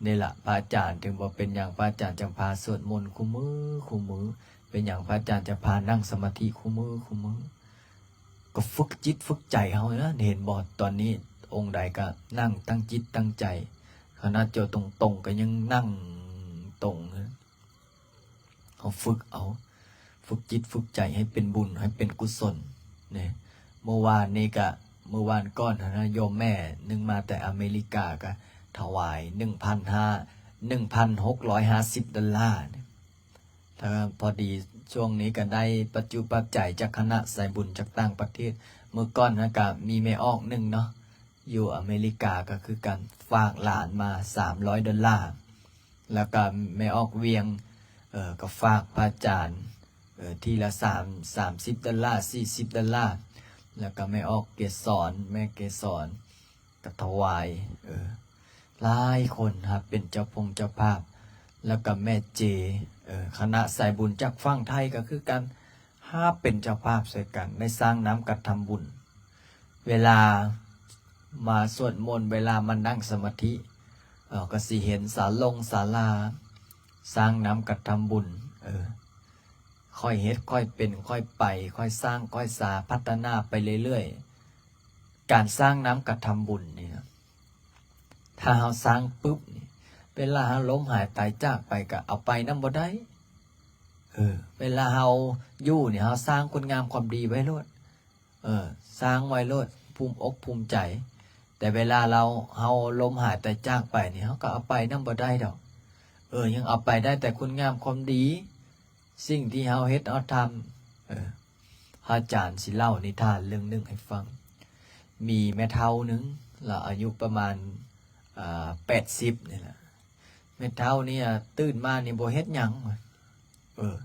ນີ້ລະ ພະອາຈານຈຶ່ງວ່າ ເປັນຫຍັງພະອາຈານຈັ່ງພາສວດມົນຄູ່ມື້ຄູ່ມື້ ເປັນຫຍັງພະອາຈານຈັ່ງພານັ່ງສະມາທິຄູ່ມື້ຄູ່ມື້ ກໍຝຶກຈິດຝຶກໃຈເຮົານະ. ເຫັນບໍ່ ຕອນນີ້ອົງໃດກໍນັ່ງຕັ້ງຈິດຕັ້ງໃຈ ຂະໜາດເຈົ້າຕົງໆ ກໍຍັງນັ່ງຕົງ. ເຮົາຝຶກເອົາ ຝຶກຈິດຝຶກໃຈໃຫ້ເປັນບຸນ ໃຫ້ເປັນກຸສົນເນາະ. ມື້ວານນີ້ກະ ມື້ວານກ່ອນຫັ້ນນະ ໂຍມແມ່ໜຶ່ງມາແຕ່ອາເມລິກາ ກະຖວາຍໜຶ່ງພັນຫ້າ ໜຶ່ງພັນຫົກຮ້ອຍຫ້າສິບໂດລາ. ແລ້ວພໍດີຊ່ວງນີ້ກະໄດ້ປັດຈຸປັດໄຈຈາກຄະນະສາຍບຸນຈາກຕ່າງປະເທດ. ມື້ກ່ອນຫັ້ນກະມີແມ່ອອກໜຶ່ງເນາະ ຢູ່ອາເມລິກາກໍຄືກັນ ຝາກຫຼານມາສາມຮ້ອຍໂດລາ. ແລ້ວກໍແມ່ອອກວຽງ ເອີ ກໍຝາກພະອາຈານ ເອີ ທີລະສາມ ສາມສິບໂດລາ ສີ່ສິບໂດລາ. ແລ້ວກໍແມ່ອອກເກສອນ ແມ່ເກສອນກໍຖວາຍ ເອີ ຫຼາຍຄົນຮັບເປັນເຈົ້າພົງເຈົ້າພາບ. ແລ້ວກໍແມ່ເຈ ເອີ ຄະນະສາຍບຸນຈາກຝັ່ງໄທກໍຄືກັນ ຮັບເປັນເຈົ້າພາບໃສ່ກັນ ໄດ້ສ້າງນ້ຳກະທຳບຸນ. ເວລາມາສວດມົນ ເວລາມານັ່ງສະມາທິ ເອີ ກໍຊິເຫັນສາລົງສາລາ ສ້າງນ້ຳກະທຳບຸນ ເອີ ຄ່ອຍເຮັດຄ່ອຍເປັນ ຄ່ອຍໄປ ຄ່ອຍສ້າງຄ່ອຍສາ ພັດທະນາໄປເລື້ອຍໆ. ການສ້າງນ້ຳກະທຳບຸນນີ້ນະ ຖ້າເຮົາສ້າງປຶບນີ້ ເວລາເຮົາລົ້ມຫາຍຕາຍຈາກໄປ ກໍເອົາໄປນຳບໍ່ໄດ້. ເອີ ເວລາເຮົາຢູ່ນີ້ ເຮົາສ້າງຄຸນງາມຄວາມດີໄວ້ໂລດ ເອີ ສ້າງໄວ້ໂລດ ພູມອົກພູມໃຈ. ແຕ່ເວລາເຮົາ ເຮົາລົ້ມຫາຍຕາຍຈາກໄປນີ້ ເຮົາກໍເອົາໄປນຳບໍ່ໄດ້ດອກ. ເອີ ຍັງເອົາໄປໄດ້ແຕ່ຄຸນງາມຄວາມດີ ສິ່ງທີ່ເຮົາເຮັດເຮົາທຳ. ເອີ ພະອາຈານຊິເລົ່ານິທານເລື່ອງໜຶ່ງໃຫ້ຟັງ. ມີແມ່ເຖົ້າໜຶ່ງ ລາວອາຍຸປະມານ ອ່າ ແປດສິບນີ້ແຫຼະ. ແມ່ເຖົ້ານີ້ ອາ ຕື່ນມານີ້ບໍ່ເຮັດຫຍັງ. ເອີ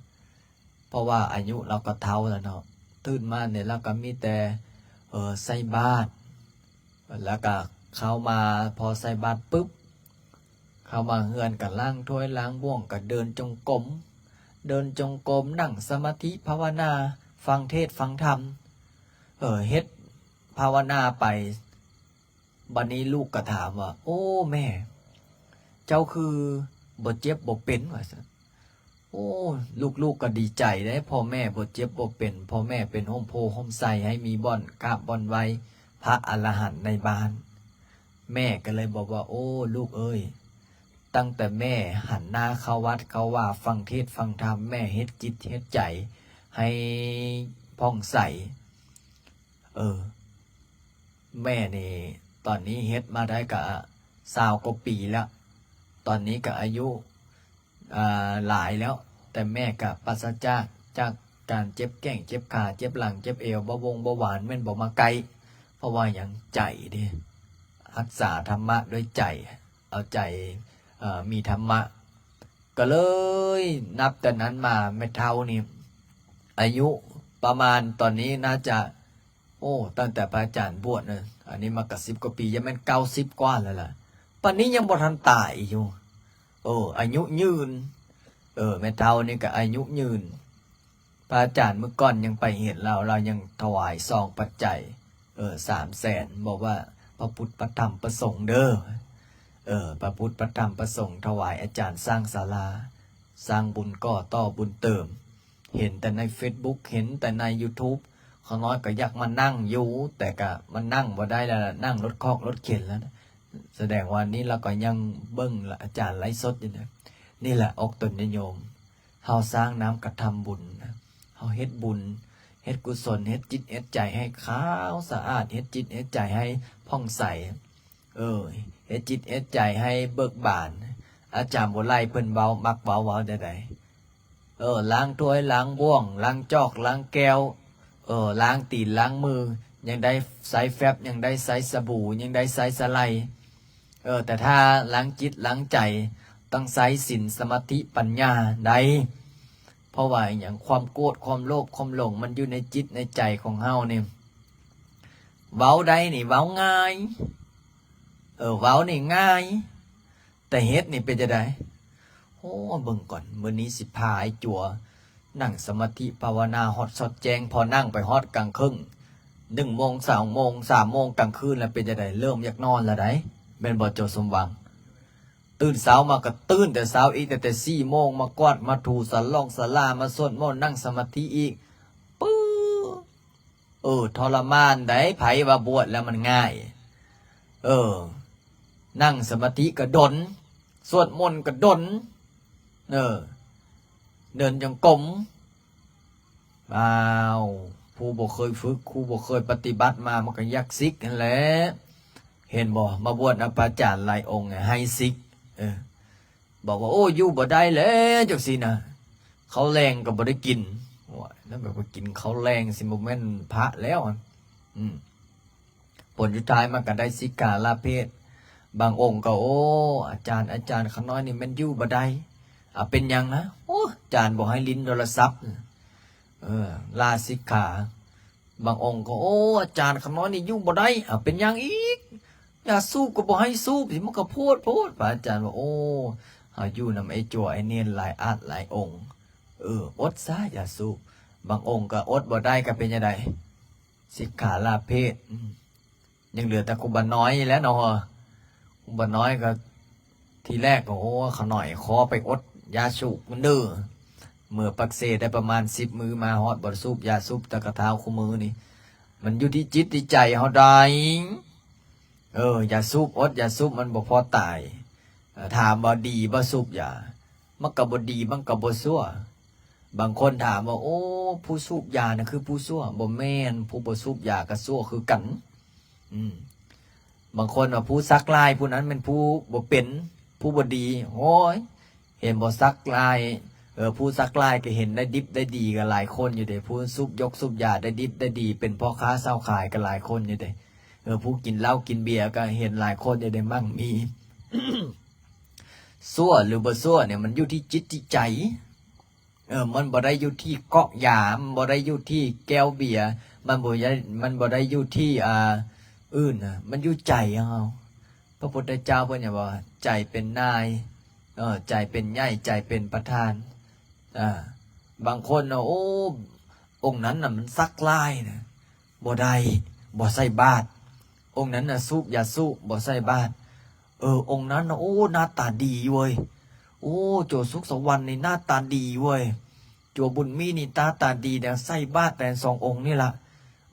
ເພາະວ່າອາຍຸລາວກໍເຖົ້າແລ້ວເນາະ. ຕື່ນມານີ້ລາວກໍມີແຕ່ ເອີ ໃສ່ບາດ ແລ້ວກໍເຂົ້າມາພໍໃສ່ບາດປຶບ ເຂົ້າມາເຮືອນກໍລ້າງຖ້ວຍລ້າງບ່ວງ ກໍເດີນຈົງກົມ ເດີນຈົງກົມ ນັ່ງສະມາທິພາວະນາ ຟັງເທດຟັງທຳ ເອີ ເຮັດພາວະນາໄປ. ບັດນີ້ລູກກໍຖາມວ່າ ໂອ້ ແມ່ ເຈົ້າຄືບໍ່ເຈັບບໍ່ເປັນ ວ່າຊັ້ນ. ໂອ້ ລູກໆກໍດີໃຈເດ້ ພໍ່ແມ່ບໍ່ເຈັບບໍ່ເປັນ ພໍ່ແມ່ເປັນຮົ່ມໂພຮົ່ມໄຊ ໃຫ້ມີບ່ອນກາບບ່ອນໄຫວ້ພະອະລະຫັນໃນບ້ານ. ແມ່ກໍເລີຍບອກວ່າ ໂອ້ ລູກເອີຍ ຕັ້ງແຕ່ແມ່ຫັນໜ້າເຂົ້າວັດເຂົ້າວາ ຟັງເທດຟັງທຳ ແມ່ເຮັດຈິດເຮັດໃຈໃຫ້ຜ່ອງໃສ. ເອີ ແມ່ນີ້ຕອນນີ້ເຮັດມາໄດ້ກະຊາວກວ່າປີແລ້ວ ຕອນນີ້ກະອາຍຸ ອ່າ ຫຼາຍແລ້ວ ແຕ່ແມ່ກະປາສະຈາກ ຈາກການເຈັບແຂ້ງເຈັບຂາ ເຈັບຫຼັງເຈັບເອວ ເບົາວົງເບົາຫວານແມ່ນບໍ່ມາໃກ້. ເພາະວ່າຫຍັງ? ໃຈເດ້ ຮັກສາທຳມະດ້ວຍໃຈ ເອົາໃຈ ເອີ ມີທຳມະ. ກໍເລີຍນັບແຕ່ນັ້ນມາ ແມ່ເຖົ້ານີ້ອາຍຸປະມານຕອນນີ້ໜ້າຈະ ໂອ້ ຕັ້ງແຕ່ພະອາຈານບວດນະ ອັນນີ້ມາກະສິບກວ່າປີ ຢ່າແມ່ນເກົ້າສິບກວ່າແລ້ວລະ ປານນີ້ຍັງບໍ່ທັນຕາຍຢູ່. ເອີ ອາຍຸຍືນ ເອີ ແມ່ເຖົ້ານີ້ກະອາຍຸຍືນ. ພະອາຈານມື້ກ່ອນຍັງໄປເຫັນລາວ ລາວຍັງຖວາຍຊອງປັດໄຈ ເອີ ສາມແສນ ບອກວ່າ ພະພຸດ ພະທຳ ພະສົງເດີ ເອີ ພະພຸດ ພະທຳ ພະສົງ ຖວາຍອາຈານສ້າງສາລາ ສ້າງບຸນກໍ່ຕໍ່ບຸນເຕີມ. ເຫັນແຕ່ໃນເຟສບຸກ ເຫັນແຕ່ໃນຢູທູບ ຂ້ານ້ອຍກໍຢາກມານັ່ງຢູ່ ແຕ່ກະມານັ່ງບໍ່ໄດ້ແລ້ວ ນັ່ງລົດຄອກລົດເຂັນແລ້ວ. ສະແດງວ່ານີ້ລາວກໍຍັງເບິ່ງອາຈານໄລຟ໌ສົດຢູ່ນະ. ນີ້ແຫຼະອອກຕົນຍາດໂຍມ ເຮົາສ້າງນ້ຳກະທຳບຸນນະ ເຮົາເຮັດບຸນ ເຮັດກຸສົນ ເຮັດຈິດເຮັດໃຈໃຫ້ຂາວສະອາດ ເຮັດຈິດເຮັດໃຈໃຫ້ຜ່ອງໃສ ເອີ ເຮັດຈິດເຮັດໃຈໃຫ້ເບີກບານ. ອາຈານບົວໄລເພິ່ນເວົ້າ ມັກເວົ້າ ເວົ້າແນວໃດ? ເອີ ລ້າງຖ້ວຍລ້າງບ່ວງ ລ້າງຈອກລ້າງແກ້ວ ເອີ ລ້າງຕີນລ້າງມື ຍັງໄດ້ໃຊ້ແຟັບ ຍັງໄດ້ໃຊ້ສະບູ ຍັງໄດ້ໃຊ້ສະໄລ ເອີ ແຕ່ຖ້າລ້າງຈິດລ້າງໃຈ ຕ້ອງໃຊ້ສິນ ສະມາທິ ປັນຍາໄດ້. ເພາະວ່າຫຍັງ? ຄວາມໂກດ ຄວາມໂລບ ຄວາມຫຼົງ ມັນຢູ່ໃນຈິດໃນໃຈຂອງເຮົານີ້. ເວົ້າໄດ້ນີ້ເວົ້າງ່າຍ ເອີ ເວົ້ານີ້ງ່າຍ ແຕ່ເຮັດນີ້ເປັນຈັ່ງໃດ? ໂອ້ ເບິ່ງກ່ອນ ມື້ນີ້ຊິພາໄອ້ຈົວນັ່ງສະມາທິພາວະນາຮອດຊອດແຈ້ງ. ພໍນັ່ງໄປຮອດກາງເຄິ່ງ ໜຶ່ງໂມງ ສອງໂມງ ສາມໂມງກາງຄືນແລ້ວ ເປັນຈັ່ງໃດ? ເລີ່ມຢາກນອນແລ້ວໃດ໋ ແມ່ນບໍ່ ໂຈສົມຫວັງ? ຕື່ນເຊົ້າມາກໍຕື່ນແຕ່ເຊົ້າອີກ ຕັ້ງແຕ່ສີ່ໂມງ ມາກວາດມາຖູສາລ່ອງສາລາ ມາສວດມົນ ນັ່ງສະມາທິອີກ ປຶ ເອີ ທໍລະມານໃດ໋ ໃຜວ່າບວດແລ້ວມັນງ່າຍ? ເອີ ນັ່ງສະມາທິກໍດົນ ສວດມົນກໍດົນ ເອີ ເດີນຈົງກົມ. ອ້າວ ຜູ້ບໍ່ເຄີຍຝຶກ ຜູ້ບໍ່ເຄີຍປະຕິບັດມາ ມັນກໍຢາກສິກຫັ້ນແຫຼະ ເຫັນບໍ່? ມາບວດນຳພະອາຈານຫຼາຍອົງໃຫ້ສິກ ເອີ ບອກວ່າ ໂອ້ ຢູ່ບໍ່ໄດ້ແລ້ວ ຈັ່ງຊີ້ນະ ເຂົ້າແລງກໍບໍ່ໄດ້ກິນ. ໂອ້ຍ ແລ້ວແບບວ່າກິນເຂົ້າແລງຊິບໍ່ແມ່ນພະແລ້ວ ອືມ ຜົນສຸດທ້າຍມັນກໍໄດ້ສິກຂາລາເພດ. ບາງອົງກໍ ໂອ້ ອາຈານ ອາຈານ ຂ້ານ້ອຍນີ້ແມ່ນຢູ່ບໍ່ໄດ້. ອາ ເປັນຫຍັງນະ? ໂອ້ ອາຈານບໍ່ໃຫ້ຫຼິ້ນໂທລະສັບ ເອີ ລາສິກຂາ. ບາງອົງກໍ ໂອ້ ອາຈານ ຂ້ານ້ອຍນີ້ຢູ່ບໍ່ໄດ້. ອາ ເປັນຫຍັງອີກ? ຢາສູບກໍບໍ່ໃຫ້ສູບ ຊິມັນກໍໂພດໂພດ. ພະອາຈານວ່າ ໂອ້ ເຮົາຢູ່ນຳໄອ້ຈົວໄອ້ເນນຫຼາຍອາດຫຼາຍອົງ ເອີ ອົດຊະຢາສູບ. ບາງອົງກໍອົດບໍ່ໄດ້ ກໍເປັນຈັ່ງໃດ? ສິກຂາລາເພດ ອືມ ຍັງເຫຼືອແຕ່ຄູບານ້ອຍນີ້ແຫຼະເນາະ. ຄູບານ້ອຍກໍ ທີແລກກໍ ໂອ້ ຂ້ານ້ອຍຂໍໄປອົດຢາສູບມັນເດີ. ເມືອປາກເຊໄດ້ປະມານສິບມື້ ມາຮອດບໍ່ໄດ້ສູບຢາສູບ ແຕ່ກະທ້າວຄູ່ມື້ນີ້ ມັນຢູ່ທີ່ຈິດທີ່ໃຈເຮົາໃດ໋. ເອີ ຢາສູບ ອົດຢາສູບມັນບໍ່ພໍຕາຍ. ເອີ ຖາມວ່າດີບໍ່ສູບຢາ? ມັນກໍບໍ່ດີ ມັນກໍບໍ່ຊົ່ວ. ບາງຄົນຖາມວ່າ ໂອ້ ຜູ້ສູບຢານະຄືຜູ້ຊົ່ວ? ບໍ່ແມ່ນ, ຜູ້ບໍ່ສູບຢາກໍຊົ່ວຄືກັນ. ອືມ ບາງຄົນວ່າຜູ້ສັກຫຼາຍຜູ້ນັ້ນແມ່ນຜູ້ບໍ່ເປັນ, ຜູ້ບໍ່ດີ. ໂອ້ຍ ເຫັນບໍ່ ສັກຫຼາຍ, ເອີ ຜູ້ສັກຫຼາຍກໍເຫັນໄດ້ດິບໄດ້ດີກໍຫຼາຍຄົນຢູ່ເດ້, ຜູ້ສູບຢົກສູບຢາໄດ້ດິບໄດ້ດີ ເປັນພໍ່ຄ້າຊາວຂາຍກໍຫຼາຍຄົນຢູ່ເດ້. ເອີ ຜູ້ກິນເຫຼົ້າກິນເບຍກໍເຫັນຫຼາຍຄົນຢູ່ເດ້ ມັ່ງມີ. ຊົ່ວຫຼືບໍ່ຊົ່ວນີ້ ມັນຢູ່ທີ່ຈິດທີ່ໃຈ. ເອີ ມັນບໍ່ໄດ້ຢູ່ທີ່ເກາະຢາ, ມັນບໍ່ໄດ້ຢູ່ທີ່ແກ້ວເບຍ, ມັນບໍ່ໄດ້, ມັນບໍ່ໄດ້ຢູ່ທີ່ ອ່າ ອື່ນນະ ມັນຢູ່ໃຈເຮົາ. ພະພຸດທະເຈົ້າເພິ່ນຫຍັງວ່າ ໃຈເປັນນາຍ ເອີ ໃຈເປັນໃຫຍ່ ໃຈເປັນປະທານ. ອາ ບາງຄົນນະ ໂອ້ ອົງນັ້ນນະມັນສັກຫຼາຍນະ ບໍ່ໄດ້ ບໍ່ໃສ່ບາດ. ອົງນັ້ນນະສູບຢາສູບ ບໍ່ໃສ່ບາດ. ເອີ ອົງນັ້ນນະ ໂອ້ ໜ້າຕາດີເວີຍ ໂອ້ ຈົວສຸກສະຫວັນນີ້ໜ້າຕາດີເວີຍ ຈົວບຸນມີນີ້ໜ້າຕາດີນະ ໃສ່ບາດແຕ່ສອງອົງນີ້ລະ.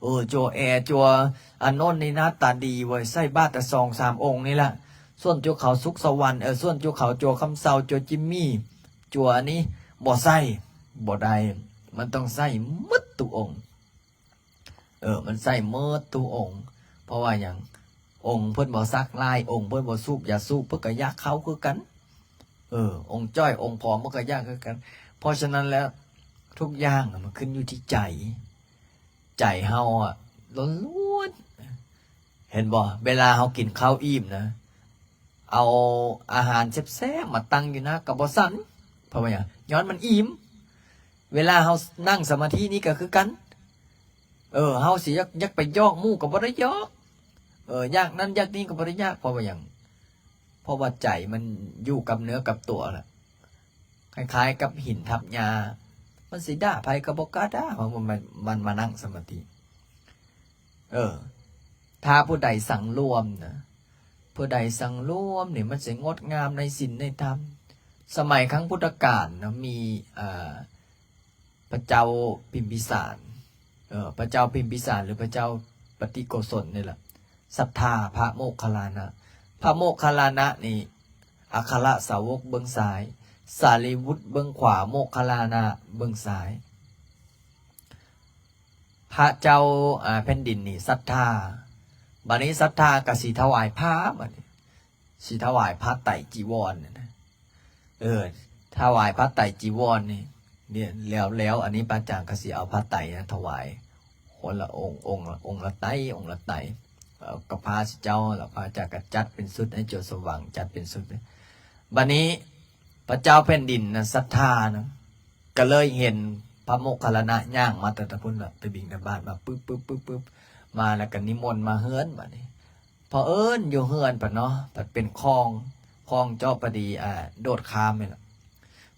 ເອີ ຈົວແອ ຈົວອານົນນີ້ໜ້າຕາດີເວີຍ ໃສ່ບາດແຕ່ສອງສາມອົງນີ້ລະ. ສ່ວນຈົວເຂົາສຸກສະຫວັນ ເອີ ສ່ວນຈົວເຂົາ ຈົວຄຳເຊົາ ຈົວຈິມມີ ຈົວອັນນີ້ບໍ່ໃສ່ ບໍ່ໄດ້ ມັນຕ້ອງໃສ່ໝົດທຸກອົງ. ເອີ ມັນໃສ່ໝົດທຸກອົງ. ເພາະວ່າຫຍັງ? ອົງເພິ່ນບໍ່ສັກຫຼາຍ ອົງເພິ່ນບໍ່ສູບຢາສູບ ເພິ່ນກໍຢາກເຂົ້າຄືກັນ. ເອີ ອົງຈ້ອຍອົງຜອມເພິ່ນກໍຢາກຄືກັນ. ເພາະສະນັ້ນແລ້ວ ທຸກຢ່າງນະມັນຂຶ້ນຢູ່ທີ່ໃຈ ໃຈເຮົາອະລ້ວນໆ ເຫັນບໍ່? ເວລາເຮົາກິນເຂົ້າອີ່ມນະ ເອົາອາຫານແຊບໆມາຕັ້ງຢູ່ໜ້າກໍບໍ່ສັ່ນ. ເພາະວ່າຫຍັງ? ຍ້ອນມັນອີ່ມ. ເວລາເຮົານັ່ງສະມາທິນີ້ກໍຄືກັນ ເອີ ເຮົາຊິຢາກ ຢາກໄປຢອກໝູ່ກໍບໍ່ໄດ້ຢອກ ເອີ ຢາກນັ້ນຢາກນີ້ກໍບໍ່ໄດ້ຢາກ. ເພາະວ່າຫຍັງ? ເພາະວ່າໃຈມັນຢູ່ກັບເນື້ອກັບຕົວລະ ຄ້າຍໆກັບຫີນທັບຫຍ້າ ມັນຊິດ່າໃຜກໍບໍ່ກ້າດ່າ ເພາະວ່າມັນ ມັນມານັ່ງສະມາທິ. ເອີ ຖ້າຜູ້ໃດສັງລວມນະ ຜູ້ໃດສັງລວມນີ້ ມັນຊິງົດງາມໃນສິນໃນທຳ. ສະໄໝຄັ້ງພຸດທະການນະ ມີ ເອີ ພະເຈົ້າພິມພິສານ ເອີ ພະເຈົ້າພິມພິສານ ຫຼື ພະເຈົ້າປະຕິໂກສົນນີ້ລະ ສັດທາພະໂມກຄັນລານະ. ພະໂມກຄັນລານະນີ້ ອັກຄະລະສາວົກເບື້ອງຊ້າຍ, ສາລີບຸດເບື້ອງຂວາ, ໂມກຄັນລານະເບື້ອງຊ້າຍ. ພະເຈົ້າ ອາ ແຜ່ນດິນນີ້ສັດທາ. ບາດນີ້ສັດທາກໍຊິຖວາຍຜ້າ ບາດນີ້ຊິຖວາຍຜ້າໄຕຈີວອນນີ້ນະ ເອີ ຖວາຍຜ້າໄຕຈີວອນນີ້ ແລ້ວ ແລ້ວອັນນີ້ພະອາຈານກໍຊິເອົາຜ້າໄຕນະຖວາຍຄົນລະອົງ ອົງ ອົງລະໄຕ ອົງລະໄຕ ເອົາກັບພະເຈົ້າ ແລ້ວພະອາຈານກໍຈັດເປັນຊຸດໃຫ້ໂຈດສະຫວ່າງ ຈັດເປັນຊຸດ. ບາດນີ້ພະເຈົ້າແຜ່ນດິນນະສັດທານະ ກໍເລີຍເຫັນພະໂມກຄັນລານະຍ່າງມາແຕ່ ແຕ່ພຸ້ນລະ ໄປບິນທະບາດມາປຶບໆໆ ມາແລ້ວກໍນິມົນມາເຮືອນ. ບາດນີ້ ເຜີອິນຢູ່ເຮືອນພັດເນາະ ພັດເປັນຄອງ ຄອງເຈົ້າ ພໍດີ ອາ ໂດດຂ້າມນີ້ລະ.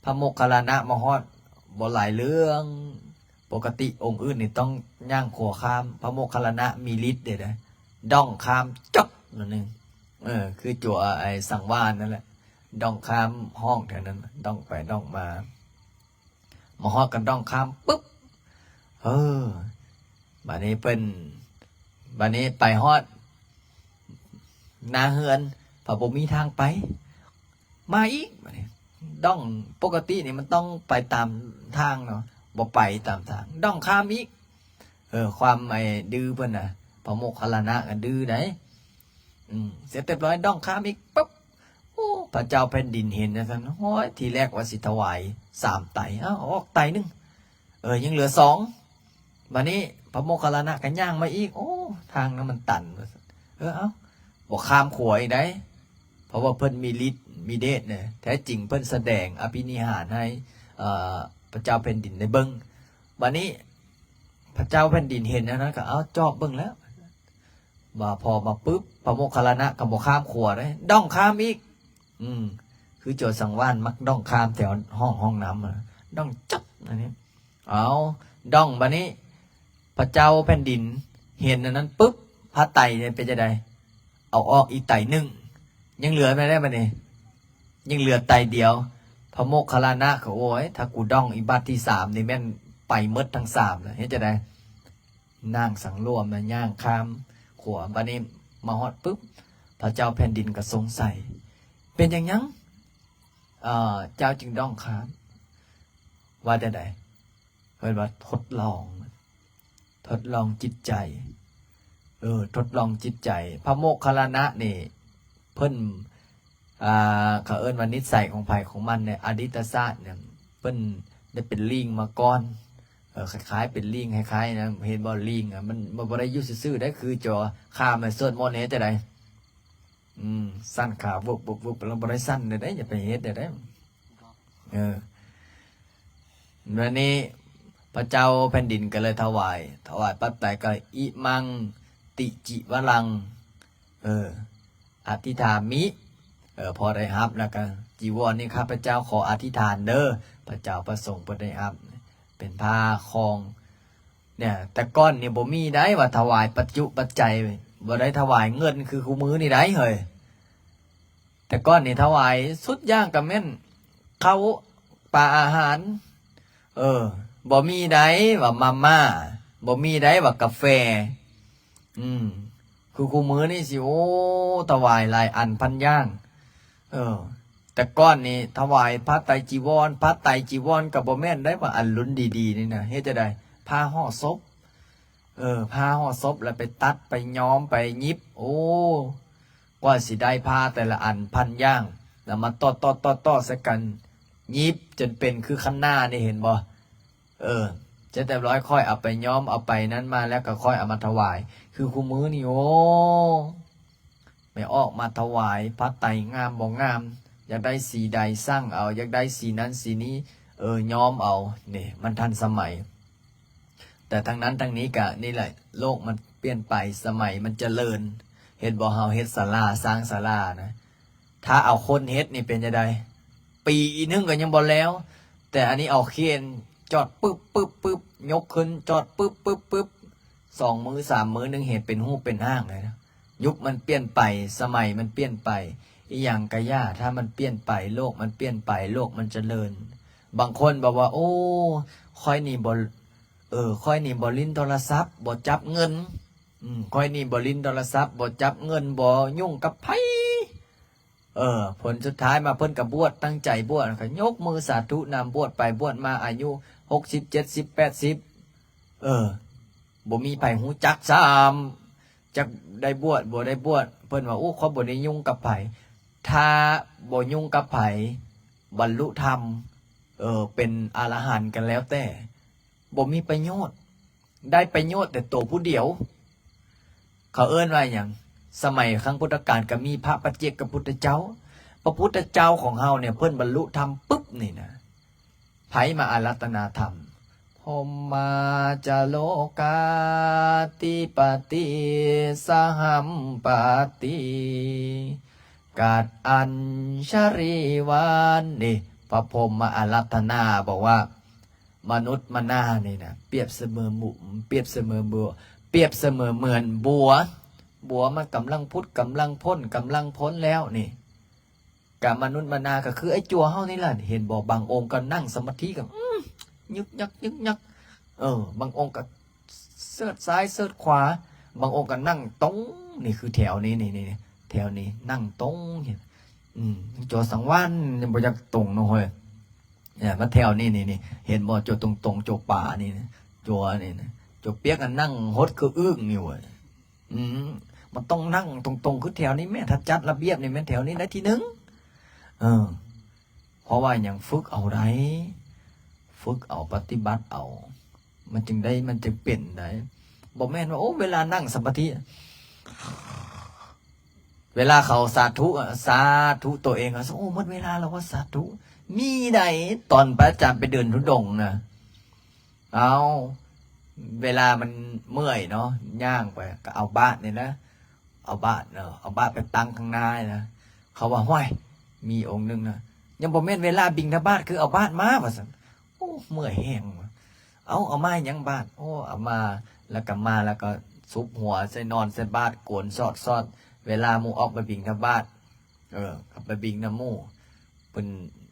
ພະໂມກຄັນລານະມາຮອດບໍ່ຫຼາຍເລື່ອງ ປົກກະຕິອົງອື່ນນີ້ຕ້ອງຍ່າງຂົວຂ້າມ ພະໂມກຄັນລານະມີລິດເດ້ ດອງຂ້າມຈອບໜ້ອຍໜຶ່ງ ເອີ ຄືຕົວໄອ້ສັງວານນັ້ນແຫຼະ ດອງຂ້າມຮ່ອງແຖວນັ້ນ ດອງໄປດອງມາ ມາຮອດກັນດອງຂ້າມປຶບ ເອີ ບາດນີ້ເພິ່ນ ບາດນີ້ໄປຮອດໜ້າເຮືອນ ພັດບໍ່ມີທາງໄປ ມາອີກ ບາດນີ້ດອງ ປົກກະຕິນີ້ມັນຕ້ອງໄປຕາມທາງເນາະ ບໍ່ໄປຕາມທາງ ດອງຂ້າມອີກ ເອີ ຄວາມໄອ້ດື້ເພິ່ນນະ ພະໂມກຄັນລານະກໍດື້ໃດ໋ ອືມ ເສັດຮຽບຮ້ອຍ ດອງຂ້າມອີກປຶບ ໂອ້ ພະເຈົ້າແຜ່ນດິນເຫັນຈັ່ງຊັ້ນ ໂອ້ຍ ທີແລກວ່າຊິຖວາຍສາມໄຕ ເອົາອອກໄຕໜຶ່ງ ເອີ ຍັງເຫຼືອສອງ. ບາດນີ້ພະໂມກຄັນລານະກໍຍ່າງມາອີກ ໂອ້ ທາງນັ້ນມັນຕັນ ວ່າຊັ້ນ ເອີ ເອົາ ບໍ່ຂ້າມຂົວອີກໃດ໋ ເພາະວ່າເພິ່ນມີລິດມີເດດນະ ແທ້ຈິງເພິ່ນສະແດງອະພິນິຫານໃຫ້ ເອີ ພະເຈົ້າແຜ່ນດິນໄດ້ເບິ່ງ. ບາດນີ້ພະເຈົ້າແຜ່ນດິນເຫັນອັນນັ້ນກໍ ເອົາ ຈອບເບິ່ງແລ້ວ ວ່າພໍມາປຶບ ພະໂມກຄັນລານະກໍບໍ່ຂ້າມຂົວເດ້ ດອງຂ້າມອີກ ອືມ ຄືໂຈດສັງວານມັກດອງຂ້າມແຖວຫ້ອງ ຫ້ອງນ້ຳ ດອງຈັບອັນນີ້ ເອົາ ດອງ ບາດນີ້ພະເຈົ້າແຜ່ນດິນເຫັນອັນນັ້ນປຶບ ຜ້າໄຕເປັນຈັ່ງໃດ? ເອົາອອກອີກໄຕໜຶ່ງ ຍັງເຫຼືອແມ່ນໃດ໋ ບາດນີ້ ຍັງເຫຼືອໄຕດຽວ. ພະໂມກຄັນລານະກໍ ໂອ້ຍ ຖ້າກູດອງອີກບາດທີສາມນີ້ແມ່ນໄປໝົດທັງສາມແລ້ວ ເຮັດຈັ່ງໃດ? ນາງສັງລວມນະຍ່າງຂ້າມຂົວ ບາດນີ້ມາຮອດປຶບ ພະເຈົ້າແຜ່ນດິນກໍສົງໄສ ເປັນຫຍັງ ຫຍັງ ເຈົ້າຈຶ່ງດອງຂ້າມ? ວ່າຈັ່ງໃດ? ເພິ່ນວ່າທົດລອງ ທົດລອງຈິດໃຈ ເອີ ທົດລອງຈິດໃຈ. ພະໂມກຄັນລານະນີ້ ເພິ່ນ ອ່າ ເຂົາເອີ້ນວ່ານິໄສຂອງໃຜຂອງມັນເນຍ ອະດີດຕະຊາດເນຍ ເພິ່ນໄດ້ເປັນລີງມາກ່ອນ ເອີ ຄ້າຍໆເປັນລີງ ຄ້າຍໆນະ ເຫັນບໍ່ ລີງອະ ມັນ ມັນບໍ່ໄດ້ຢູ່ຊື່ໆໄດ໋ ຄືຈະຂ້າມໃຫ້ສວດມົນເຮັດຈັ່ງໃດ? ອືມ ສັ່ນຂາວຶບໆໆ ລະບໍ່ໄດ້ສັ່ນໃດ໋ ຢ່າໄປເຮັດໃດ໋. ເອີ ບາດນີ້ພະເຈົ້າແຜ່ນດິນກໍເລີຍຖວາຍ ຖວາຍປັດໄຕກໍ ອິມັງ ຕິจิวรัง ເອີ อธิษฐามิ ເອີ ພໍໄດ້ຮັບແລ້ວກໍ ຈີວອນນີ້ຂ້າພະເຈົ້າຂໍອະທິຖານເດີ ພະເຈົ້າພະສົງເພິ່ນໄດ້ຮັບ ເປັນຜ້າຄອງ ເນຍ ແຕ່ກ່ອນນີ້ບໍ່ມີໃດວ່າຖວາຍປັດຈຸປັດໄຈ ບໍ່ໄດ້ຖວາຍເງິນຄືຄູ່ມື້ນີ້ໃດເຮີ້ຍ ແຕ່ກ່ອນນີ້ຖວາຍສຸດຢ່າງກໍແມ່ນເຂົ້າປາອາຫານ ເອີ ບໍ່ມີໃດວ່າມາມ່າ ບໍ່ມີໃດວ່າກາແຟ ອືມ ຄືຄູ່ມື້ນີ້ຊິ ໂອ້ ຖວາຍຫຼາຍອັນພັນຢ່າງ ເອີ ແຕ່ກ່ອນນີ້ຖວາຍຜ້າໄຕຈີວອນ ຜ້າໄຕຈີວອນກໍບໍ່ແມ່ນໄດວ່າອັນລຸ້ນດີໆນີ້ນະ ເຮັດຈັ່ງໃດ ຜ້າຫໍ່ສົບ ເອີ ຜ້າຫໍ່ສົບ ແລ້ວໄປຕັດ ໄປຍ້ອມ ໄປຫຍິບ ໂອ້ ກວ່າຊິໄດ້ຜ້າແຕ່ລະອັນພັນຢ່າງ ແລ້ວມາຕໍ່ໆໆໆໃສ່ກັນ ຫຍິບຈົນເປັນຄືຄັນນານີ້ ເຫັນບໍ່? ເອີ ເສັດຮຽບຮ້ອຍ ຄ່ອຍເອົາໄປຍ້ອມ ເອົາໄປນັ້ນມາ ແລ້ວກໍຄ່ອຍເອົາມາຖວາຍ ຄືຄູ່ມື້ນີ້ ໂອ້ ແມ່ອອກມາຖວາຍ ຜ້າໄຕງາມບໍ່ງາມ ຢາກໄດ້ສີໃດສັ່ງເອົາ ຢາກໄດ້ສີນັ້ນສີນີ້ ເອີ ຍ້ອມເອົາ ນີ້ ມັນທັນສະໄໝ. ແຕ່ທັງນັ້ນທັງນີ້ກະນີ້ແຫຼະ ໂລກມັນປ່ຽນໄປ ສະໄໝມັນຈະເລີນ ເຫັນບໍ່ ເຮົາເຮັດສາລາ ສ້າງສາລານະ ຖ້າເອົາຄົນເຮັດນີ້ເປັນຈັ່ງໃດ? ປີໜຶ່ງກໍຍັງບໍ່ແລ້ວ ແຕ່ອັນນີ້ເອົາເຄນຈອດປຶບປຶບປຶບ ຍົກຂຶ້ນຈອດປຶບປຶບປຶບ ສອງມື້ສາມມື້ໜຶ່ງເຫັນເປັນຮູບເປັນຮ່າງເລີຍນະ. ຍຸກມັນປ່ຽນໄປ ສະໄໝມັນປ່ຽນໄປ ອີ່ຫຍັງກະຢ່າ ຖ້າມັນປ່ຽນໄປ ໂລກມັນປ່ຽນໄປ ໂລກມັນຈະເລີນ. ບາງຄົນບອກວ່າ ໂອ້ ຂ້ອຍນີ້ບໍ່ ເອີ ຂ້ອຍນີ້ບໍ່ຫຼິ້ນໂທລະສັບ ບໍ່ຈັບເງິນ ອືມ ຂ້ອຍນີ້ບໍ່ຫຼິ້ນໂທລະສັບ ບໍ່ຈັບເງິນ ບໍ່ຫຍຸ້ງກັບໃຜ ເອີ ຜົນສຸດທ້າຍມາເພິ່ນກໍບວດ ຕັ້ງໃຈບວດ ກໍຍົກມືສາທຸນຳ ບວດໄປບວດມາ ອາຍຸຫົກສິບ ເຈັດສິບ ແປດສິບ ເອີ ບໍ່ມີໃຜຮູ້ຈັກຊ້ຳ ຈັກໄດ້ບວດ ບໍ່ໄດ້ບວດ ເພິ່ນວ່າ ໂອ້ ຂ້ອຍບໍ່ໄດ້ຫຍຸ້ງກັບໃຜ. ຖ້າບໍ່ຫຍຸ້ງກັບໃຜ ບັນລຸທຳ ເອີ ເປັນອະລະຫັນກໍແລ້ວແຕ່ ບໍ່ມີປະໂຫຍດ ໄດ້ປະໂຫຍດແຕ່ໂຕຜູ້ດຽວ. ເຂົາເອີ້ນວ່າຫຍັງ? ສະໄໝຄັ້ງພຸດທະການກໍມີພະປັດເຈກກະພຸດທະເຈົ້າ ພະພຸດທະເຈົ້າຂອງເຮົານີ້ ເພິ່ນບັນລຸທຳປຶບນີ້ນະ ໃຜມາອາລາທະນາທຳ? ພົມມາຈະໂລກາທິປະຕິສະຫັມປະຕິ ກັດອັນຊະຣີວານ ນີ້ ພະພົມມາອາລາທະນາ ບອກວ່າ ມະນຸດມະນານີ້ນະ ປຽບສະເໝືອບຸ ປຽບສະເໝືອບົວ ປຽບສະເໝືອເໝືອນບົວ ບົວມັນກຳລັງຜຸດ ກຳລັງພົ້ນ ກຳລັງພົ້ນແລ້ວນີ້ ກະມະນຸດມະນາກໍຄືໄອ້ຈົວເຮົານີ້ລະ ເຫັນບໍ່? ບາງອົງກໍນັ່ງສະມາທິກໍ ອື ຍຶກຍັກ ຍຶກຍັກ ເອີ ບາງອົງກໍເສີດຊ້າຍເສີດຂວາ ບາງອົງກໍນັ່ງຕົງ ນີ້ຄືແຖວນີ້ ນີ້ ນີ້ ແຖວນີ້ນັ່ງຕົງ ອື ຈົວສັງວານຍັງບໍ່ຢາກຕົງເນາະເຮີ້ຍ. ເອີ ມາແຖວນີ້ ນີ້ ນີ້ ເຫັນບໍ່? ຈົວຕົງໆ ຈົວປານີ້ນະ ຈົວນີ້ນະ ຈົວປຽກ ອັນນັ່ງຫົດຄືອຶ່ງຢູ່ ອື ມັນຕ້ອງນັ່ງຕົງໆ ຄືແຖວນີ້ແມ່ນ ຖ້າຈັດລະບຽບນີ້ແມ່ນແຖວນີ້ໄດ້ທີໜຶ່ງ ເອີ ເພາະວ່າຫຍັງ? ຝຶກເອົາໄດ໋ ຝຶກເອົາ ປະຕິບັດເອົາ ມັນຈຶ່ງໄດ້ ມັນຈຶ່ງເປັນໄດ໋ ບໍ່ແມ່ນວ່າ ໂອ້ ເວລານັ່ງສະມາທິ ເວລາເຂົາສາທຸ ສາທຸໂຕເອງ ໂອ້ ໝົດເວລາແລ້ວວ່າ ສາທຸ ມີໃດ໋ ຕອນພະອາຈານໄປເດີນທຸດົງນະ ເອົາ ເວລາມັນເມື່ອຍເນາະ ຍ່າງໄປ ກໍເອົາບາດນີ້ນະ ເອົາບາດເນາະ ເອົາບາດໄປຕັ້ງຂ້າງໜ້ານະ ເຂົາວ່າ ຫ້ວຍ ມີອົງໜຶ່ງນະ ຍັງບໍ່ແມ່ນເວລາບິນທະບາດ ຄືເອົາບາດມາ ວ່າຊັ້ນ ໂອ້ ເມື່ອຍແຮງ ເອົາ ເອົາມາຫຍັງບາດ? ໂອ້ ເອົາມາ ແລ້ວກໍມາ ແລ້ວກໍຊຸບຫົວໃສ່ ນອນໃສ່ບາດ ໂກນສອດໆ ເວລາໝູ່ອອກໄປບິນທະບາດ ເອີ ກັບໄປບິນນຳໝູ່ ເພິ່ນ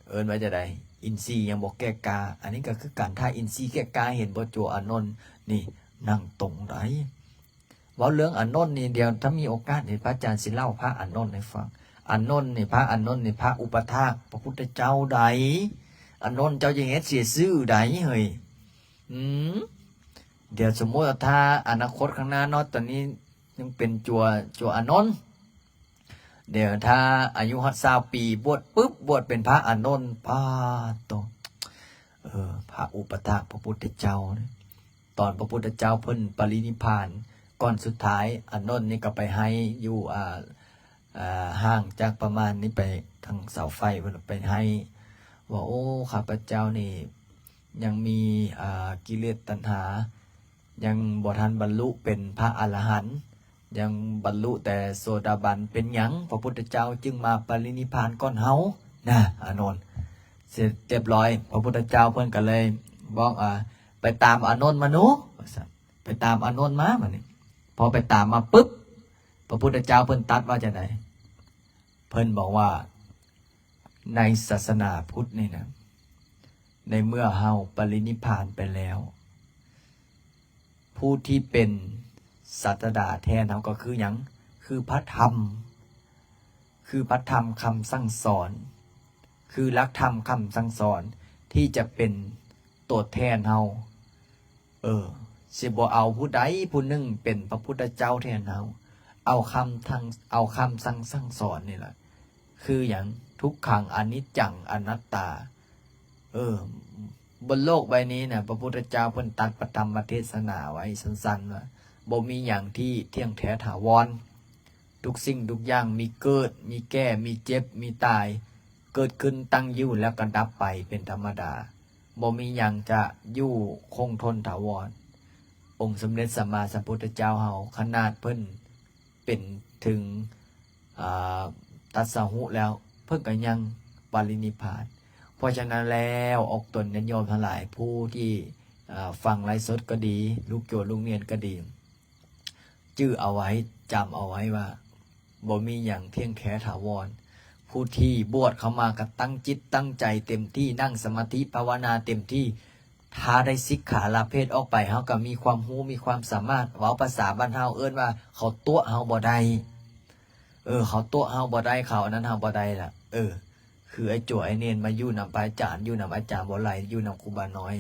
ເອີ້ນວ່າຈັ່ງໃດ? ອິນຊີຍັງບໍ່ແກ່ກ້າ ອັນນີ້ກໍຄືກັນ ຖ້າອິນຊີແກ່ກ້າ ເຫັນບໍ່? ຈົວອານົນນີ້ນັ່ງຕົງໄດ໋. ເວົ້າເລື່ອງອານົນນີ້ ດຽວຖ້າມີໂອກາດນີ້ ພະອາຈານຊິເລົ່າພະອານົນໃຫ້ຟັງ. ອານົນນີ້ ພະອານົນນີ້ ພະອຸປະຖາກພະພຸດທະເຈົ້າໃດ໋. ອານົນເຈົ້າຢ່າເຮັດເສຍຊື່ໃດ໋ເຮີ້ຍ. ອືມ ດຽວສົມມຸດວ່າຖ້າອະນາຄົດຂ້າງໜ້າເນາະ ຕອນນີ້ຍັງເປັນຈົວ ຈົວອານົນ. ດຽວຖ້າອາຍຸຮອດຊາວປີ ບວດປຶບ ບວດເປັນພະອານົນ ປາດໂຕ ເອີ ພະອຸປະຖາກພະພຸດທະເຈົ້າ ຕອນພະພຸດທະເຈົ້າເພິ່ນປະລິນິບພານ ກ່ອນສຸດທ້າຍ ອານົນນີ້ກໍໄປໄຫ້ຢູ່ ອ່າ ອ່າ ຫ່າງຈາກປະມານນີ້ໄປທາງເສົາໄຟ ເພິ່ນໄປໄຫ້ວ່າ ໂອ້ ຂ້າພະເຈົ້ານີ້ຍັງມີ ອ່າ ກິເລດຕັນຫາ ຍັງບໍ່ທັນບັນລຸເປັນພະອະລະຫັນ ຍັງບັນລຸແຕ່ໂສດາບັນ ເປັນຫຍັງພະພຸດທະເຈົ້າຈຶ່ງມາປະລິນິບພານກ່ອນເຮົານະ ອານົນ? ເສັດຮຽບຮ້ອຍ ພະພຸດທະເຈົ້າເພິ່ນກໍເລີຍບອກ ອາ ໄປຕາມອານົນມາດູ ວ່າຊັ້ນ ໄປຕາມອານົນມາ ບາດນີ້ ພໍໄປຕາມມາປຶບ ພະພຸດທະເຈົ້າເພິ່ນຕັດວ່າຈັ່ງໃດ? ເພິ່ນບອກວ່າ ໃນສາສະໜາພຸດນີ້ນະ ໃນເມື່ອເຮົາປະລິນິບພານໄປແລ້ວ ຜູ້ທີ່ເປັນສາດສະດາແທນເຮົາກໍຄືຫຍັງ? ຄືພະທຳ ຄືພະທຳຄຳສັ່ງສອນ ຄືຫຼັກທຳຄຳສັ່ງສອນທີ່ຈະເປັນຕົວແທນເຮົາ. ເອີ ຊິບໍ່ເອົາຜູ້ໃດຜູ້ໜຶ່ງເປັນພະພຸດທະເຈົ້າແທນເຮົາ. ເອົາຄຳທັງ ເອົາຄຳສັ່ງ ສັ່ງສອນນີ້ລະ ຄືຫຍັງ? ທຸກຂັງ ອະນິດຈັງ ອະນັດຕາ. ເອີ ບົນໂລກໃບນີ້ນະ ພະພຸດທະເຈົ້າເພິ່ນຕັດພະທຳມະເທດສະໜາໄວ້ສັ້ນໆວ່າ ບໍ່ມີຫຍັງທີ່ທ່ຽງແທ້ຖາວອນ. ທຸກສິ່ງທຸກຢ່າງມີເກີດ ມີແກ່ ມີເຈັບ ມີຕາຍ ເກີດຂຶ້ນ ຕັ້ງຢູ່ ແລ້ວກໍດັບໄປເປັນທຳມະດາ. ບໍ່ມີຫຍັງຈະຢູ່ຄົງທົນຖາວອນ. ອົງສົມເດັດສຳມາສຳພຸດທະເຈົ້າເຮົາ ຂະໜາດເພິ່ນເປັນເຖິງ ອາ ຕັດສະຫຸແລ້ວ ເພິ່ນກໍຍັງປະລິນິບພານ. ເພາະສະນັ້ນແລ້ວ ອອກຕົນຍາດໂຍມທັງຫຼາຍ ຜູ້ທີ່ ອາ ຟັງໄລຟ໌ສົດກໍດີ ລູກໂຈລູກນຽນກໍດີ ຈື່ເອົາໄວ້ ຈຳເອົາໄວ້ວ່າ ບໍ່ມີຫຍັງທ່ຽງແທ້ຖາວອນ. ຜູ້ທີ່ບວດເຂົ້າມາກໍຕັ້ງຈິດຕັ້ງໃຈເຕັມທີ່ ນັ່ງສະມາທິພາວະນາເຕັມທີ່. ຖ້າໄດ້ສິກຂາລາເພດອອກໄປ ເຮົາກໍມີຄວາມຮູ້ ມີຄວາມສາມາດ. ເວົ້າພາສາບ້ານເຮົາເອີ້ນວ່າ ເຂົາຕົວະເຮົາບໍ່ໄດ້. ເອີ ເຂົາຕົວະເຮົາບໍ່ໄດ້ ເຂົາອັນນັ້ນເຮົາບໍ່ໄດ້ລະ. ເອີ ຄືໄອ້ໂຈໄອ້ເນນມາຢູ່ນຳພະອາຈານ ຢູ່ນຳອາຈານບົວໄລ ຢູ່ນຳຄູບານ້ອຍ.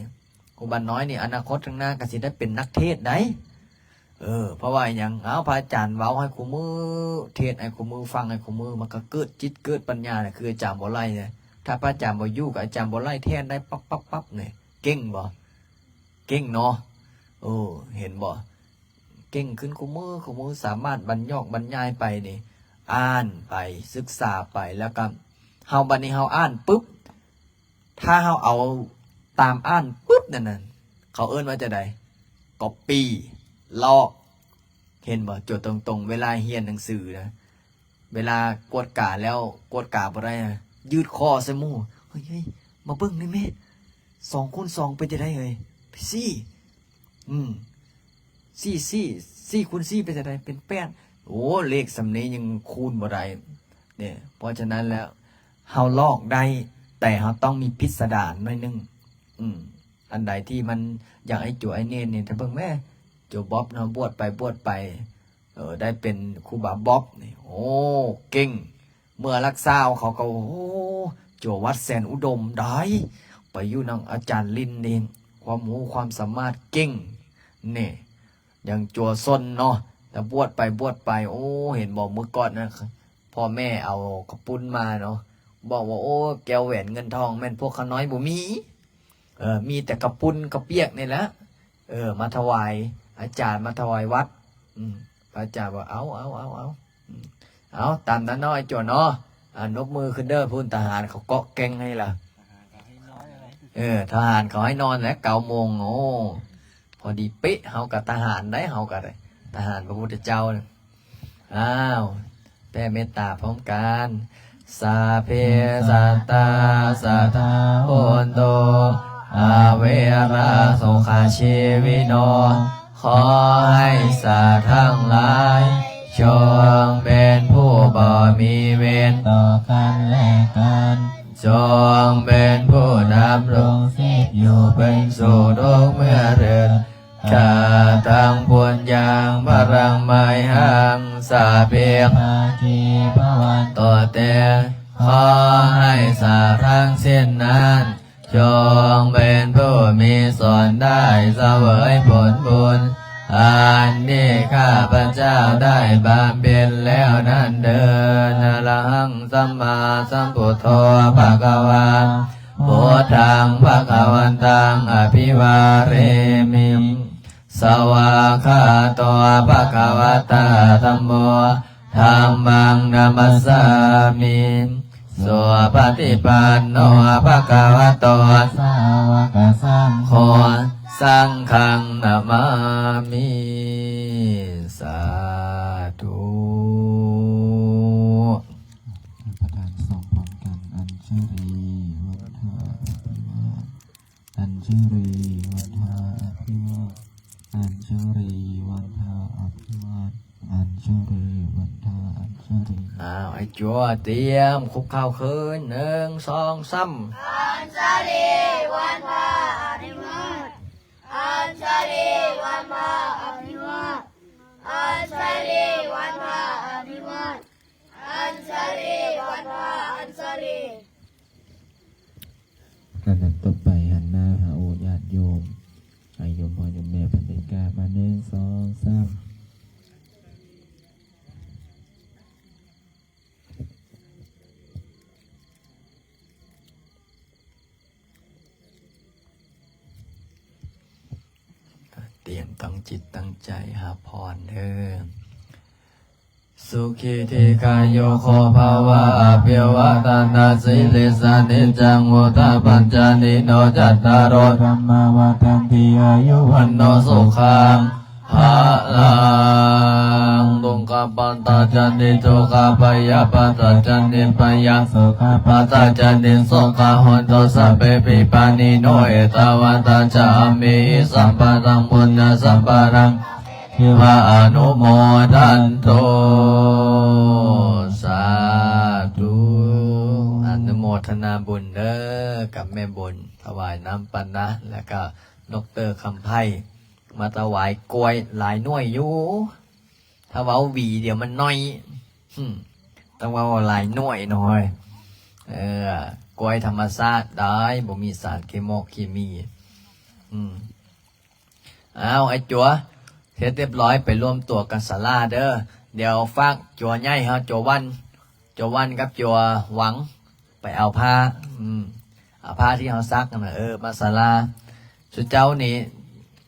ຄູບານ້ອຍນີ້ ອະນາຄົດຂ້າງໜ້າກໍຊິໄດ້ເປັນນັກເທດໄດ໋. ເອີ ເພາະວ່າຫຍັງ? ເອົາ ພະອາຈານເວົ້າໃຫ້ຄູ່ມື້ ເທດໃຫ້ຄູ່ມື້ ຟັງໃຫ້ຄູ່ມື້ ມັນກໍເກີດຈິດເກີດປັນຍານະ ຄືອາຈານບົວໄລນະ. ຖ້າພະອາຈານບໍ່ຢູ່ ກໍອາຈານບົວໄລແທນໄດ້ປັບໆໆນີ້. ເກັ່ງບໍ່? ເກັ່ງເນາະ. ເອີ ເຫັນບໍ່? ເກັ່ງຂຶ້ນຄູ່ມື້ ຄູ່ມື້ ສາມາດບັນຍອກບັນຍາຍໄປນີ້ ອ່ານໄປ ສຶກສາໄປ ແລ້ວກໍເຮົາ ບັດນີ້ເຮົາອ່ານປຶບ ຖ້າເຮົາເອົາຕາມອ່ານປຶບນັ້ນນະ ເຂົາເອີ້ນວ່າຈັ່ງໃດ? ກັອບປີ້ ລອກ. ເຫັນບໍ່? ໂຈດຕົງໆ ເວລາຮຽນໜັງສືນະ ເວລາກວດກາແລ້ວ ກວດກາບໍ່ໄດ້ນະ ຢືດຂໍ້ໃສ່ໝູ່ ເຮີ້ຍ ເຮີ້ຍ ມາເບິ່ງນີ້ແມ້ ສອງຄູນສອງເປັນຈັ່ງໃດເຮີ້ຍ? ໄປຊີ້ ອືມ ສີ່ ສີ່ ສີ່ຄູນສີ່ເປັນຈັ່ງໃດ? ເປັນແປດ. ໂອ້ ເລກສ່ຳນີ້ຍັງຄູນບໍ່ໄດ້ເດ້. ເພາະສະນັ້ນແລ້ວ ເຮົາລອກໄດ້ ແຕ່ເຮົາຕ້ອງມີພິດສະດານໜ້ອຍໜຶ່ງ. ອືມ ອັນໃດທີ່ມັນຢາກໃຫ້ໂຈໄອ້ເນນນີ້ ຖ້າເບິ່ງແມ້ ໂຈບອບເນາະ ບວດໄປບວດໄປ ເອີ ໄດ້ເປັນຄູບາບອບນີ້ ໂອ້ ເກັ່ງ. ເມື່ອລັກສາວເຂົາກໍ ໂອ້ ໂຈວັດແສນອຸດົມໄດ້ ໄປຢູ່ນຳອາຈານລິນນີ້ ຄວາມຮູ້ຄວາມສາມາດເກັ່ງນີ້. ຢ່າງໂຈຊົນເນາະ ແຕ່ບວດໄປບວດໄປ ໂອ້ ເຫັນບໍ່ ມື້ກ່ອນນະ ພໍ່ແມ່ເອົາກະປຸ້ນມາເນາະ ບອກວ່າ ໂອ້ ແກ້ວແຫວນເງິນທອງແມ່ນພວກຂ້ານ້ອຍບໍ່ມີ. ເອີ ມີແຕ່ກະປຸ້ນກະປຽກນີ້ແຫຼະ ເອີ ມາຖວາຍ ອາຈານມາຖວາຍວັດ. ອືມ ພະອາຈານວ່າ ເອົາ ເອົາ ເອົາ ເອົາ ອືມ ເອົາ ຕາມນັ້ນເນາະ ໄອ້ໂຈເນາະ. ອາ ນົບມືຂຶ້ນເດີ ພຸ້ນທະຫານເຂົາເກາະແກ່ງໃຫ້ລະ. ເອີ ທະຫານເຂົາໃຫ້ນອນແລ້ວ ເກົ້າໂມງ. ໂອ້ ພໍດີເປະ ເຮົາກໍທະຫານໄດ໋ ເຮົາກໍໄດ້ ທະຫານພະພຸດທະເຈົ້າ. ອ້າວ ແຜ່ເມດຕາພ້ອມກັນ. Sabbe sattā sadā hontu averā sukhajīvino. ຂໍໃຫ້ສັດທັງຫຼາຍ ຈົ່ງເປັນຜູ້ບໍ່ມີເວນຕໍ່ກັນແລະກັນ, ຈົ່ງເປັນຜູ້ດຳລົງຊີບຢູ່ເປັນສຸກທຸກເມື່ອເທີນ. Kataṃ puññaṃ balaṃ mayhaṃ sabbe bhāgī bhavantu te. ຂໍໃຫ້ສັດທັງສິ້ນນັ້ນ ຈົ່ງເປັນຜູ້ມີສ່ວນໄດ້ສະເຫວີຍຜົນບຸນ ອັນທີ່ຂ້າພະເຈົ້າໄດ້ບຳເພັນແລ້ວນັ້ນເທີ້ນ. Arahaṃ sammāsambuddho bhagavā, buddhaṃ bhagavantaṃ abhivādemi. Svākkhāto bhagavatā dhammo, dhammaṃ namassāmi. Supaṭipanno bhagavato sāvakasaṅgho, saṅghaṃ namāmi. ສາ ลีວັດທາອະພິວາດ ອັນຊະລີວັດທາອະພິວາດ ອັນຊະລີວັດທາອະພິວາດ ອັນຊະລີວັດທາ ອັນຊະລີ. ອ້າວ ໄອ້ຈົວ ຕຽມ ຄຸກເຂົ່າຄືນ ໜຶ່ງ ສອງ ສາມ. ອັນຊະລີວັດທາອະພິວາດ ອັນຊະລີວັດທາອະພິວາດ ອັນຊະລີວັດທາອະພິວາດ ອັນຊະລີວັດທາ ອັນຊະລີ. ລຳດັບຕໍ່ໄປ ຫັນໜ້າຫາໂອຍາດໂຍມ ໃຫ້ໂຍມພໍ່ໂຍມແມ່ເພິ່ນໄດ້ກາບມາ ໜຶ່ງ ສອງ ສາມ. ຕຽມຕັ້ງຈິດຕັ້ງໃຈຮັບພອນເດີ້. ສຸຂີ ທີຄາຍຸໂກ ພະວະ ອະພິວາທະນະສີລິສະ ນິຈຈັງ ວຸດທາປັດຈາຍະໂນ ຈັດຕາໂລ ທຳມາ ວັດທັນຕິ ອາຍຸ ວັນໂນ ສຸຂັງ ພະລັງ. ທຸກຂະປັດຕາຍະ ນິໂດຄາ ພະຍາປັດຕາຍະ ນິບພະຍາ ໂສກະປັດຕາຍະ ນິໂສກາ ໂຫນຕຸ ສັບເປ ປີປານິໂນ ເອຕາວັດຕາ ຈາມິ ສັບພະລັງ ປຸນຍະສັບພະລັງ ເທວາ ອະນຸໂມທັນຕຸ ສາທຸ. ອະນຸໂມທະນາບຸນເດີ້ ກັບແມ່ບຸນ ຖວາຍນ້ຳປານະ ແລ້ວກໍ ດອກເຕີ ຄຳໄພ ມາຖວາຍກ້ວຍຫຼາຍໜ່ວຍຢູ່. ຖ້າເວົ້າຫວີດຽວມັນໜ້ອຍ ອືມ ຕ້ອງເວົ້າວ່າຫຼາຍໜ່ວຍໜ້ອຍ. ເອີ ກ້ວຍທຳມະຊາດໄດ໋ ບໍ່ມີສານເຄມອກເຄມີ. ອືມ ອ້າວ ໄອ້ຈົວ ເຮັດຮຽບຮ້ອຍ ໄປລວມຕົວກັນສາລາເດີ້. ດຽວຝາກຈົວໃຫຍ່ເຮົາ ຈົວວັນ ຈົວວັນກັບຈົວຫວັງ ໄປເອົາຜ້າ ອືມ ເອົາຜ້າທີ່ເຮົາຊັກຫັ້ນນະ ເອີ ມາສາລາ. ຊຸເຈົ້ານີ້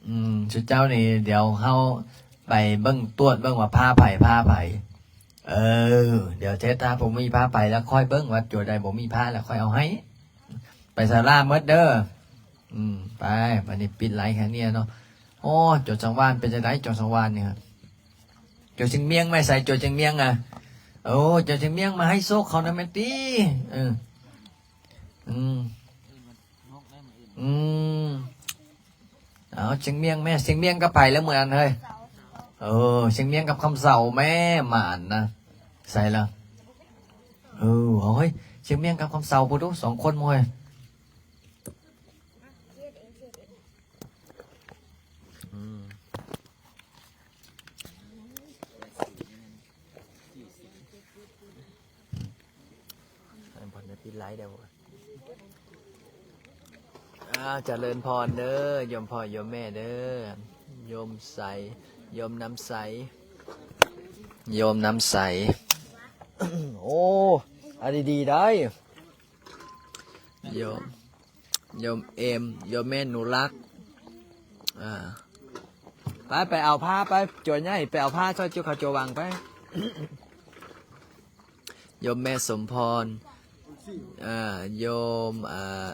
ອືມ ຊຸເຈົ້ານີ້ ດຽວເຮົາໄປເບິ່ງ ຕວດເບິ່ງວ່າຜ້າໃຜ ຜ້າໃຜ. ເອີ ດຽວເທດ ຖ້າບໍ່ມີຜ້າໃຜແລ້ວ ຄ່ອຍເບິ່ງວ່າຕົວໃດບໍ່ມີຜ້າແລ້ວ ຄ່ອຍເອົາໃຫ້. ໄປສາລາໝົດເດີ້. ອືມ ໄປ ບັດນີ້ປິດໄລແຄ່ນີ້ເນາະ. ໂອ້ ຈົວສັງວານເປັນຈັ່ງໃດ? ຈົວສັງວານນີ້ ໂຈວຊຽງມ້ຽງມາໃສ? ໂຈວຊຽງມ້ຽງອະ ໂອ້ ໂຈວຊຽງມ້ຽງມາໃຫ້ໂຊກເຂົານຳແມ່ນຕິ. ເອີ ອືມ ອືມ ເອົາ ຊຽງມ້ຽງແມ່ ຊຽງມ້ຽງກັບໃຜລະມື້ນັ້ນເຮີ້ຍ? ເອີ ຊຽງມ້ຽງກັບຄຳເຊົາແມ່ ໝານນະ. ໃສລະ? ເອີ ເອົາເຮີ້ຍ ຊຽງມ້ຽງກັບຄຳເຊົາພຸ້ນດູ ສອງຄົນໝູ່ເຮີ້ຍ. ອືມ ໃຫ້ເພິ່ນໄດ້ປິດໄລແດ່ບໍ່? ອ້າວ ຈະເລີນພອນເດີ້ ໂຍມພໍ່ໂຍມແມ່ເດີ້ ໂຍມໃສ ໂຍມນ້ຳໃສ ໂຍມນ້ຳໃສ. ໂອ້ ອັນນີ້ດີໄດ໋ ໂຍມ ໂຍມເອັມ ໂຍມແມ່ໜູລັກ. ອ່າ ໄປ ໄປເອົາຜ້າໄປ ໂຈວໃຫຍ່ ໄປເອົາຜ້າຊ່ອຍຈຸເຂົາໂຈວວັງໄປ. ໂຍມແມ່ສົມພອນ ອ່າ ໂຍມ ອ່າ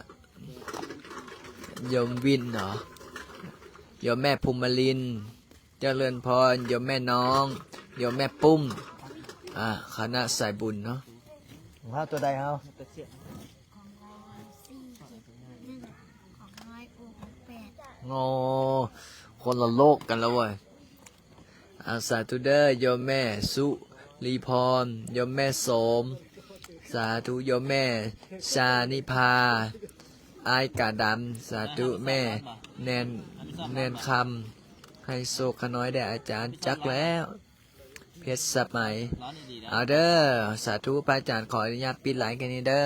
ໂຍມວິນເນາະ ໂຍມແມ່ພູມມະລິນ ຈະເລີນພອນ ໂຍມແມ່ນ້ອງ ໂຍມແມ່ປຸ້ມ ອ່າ ຄະນະສາຍບຸນເນາະ. ຂອງເຮົາຕົວໃດເຮົາ? ຂອງເຮົາສີ່ ຂອງນ້ອຍອຸແປດ. ໂອ້ ຄົນລະໂລກກັນແລ້ວເວີຍ. ອາ ສາທຸເດີ້ ໂຍມແມ່ສຸລີພອນ ໂຍມແມ່ໂສມ ສາທຸ ໂຍມແມ່ຊານິພາ ອ້າຍກາດຳ ສາທຸ ແມ່ແນນ ແນນຄຳ ໃຫ້ໂຊກຂ້ານ້ອຍແດ່ອາຈານ. ຈັກແລ້ວ ເພັດສະໄໝ. ເອົາເດີ້ ສາທຸ ພະອາຈານ ຂໍອະນຸຍາດປິດໄລແຄ່ນີ້ເດີ້.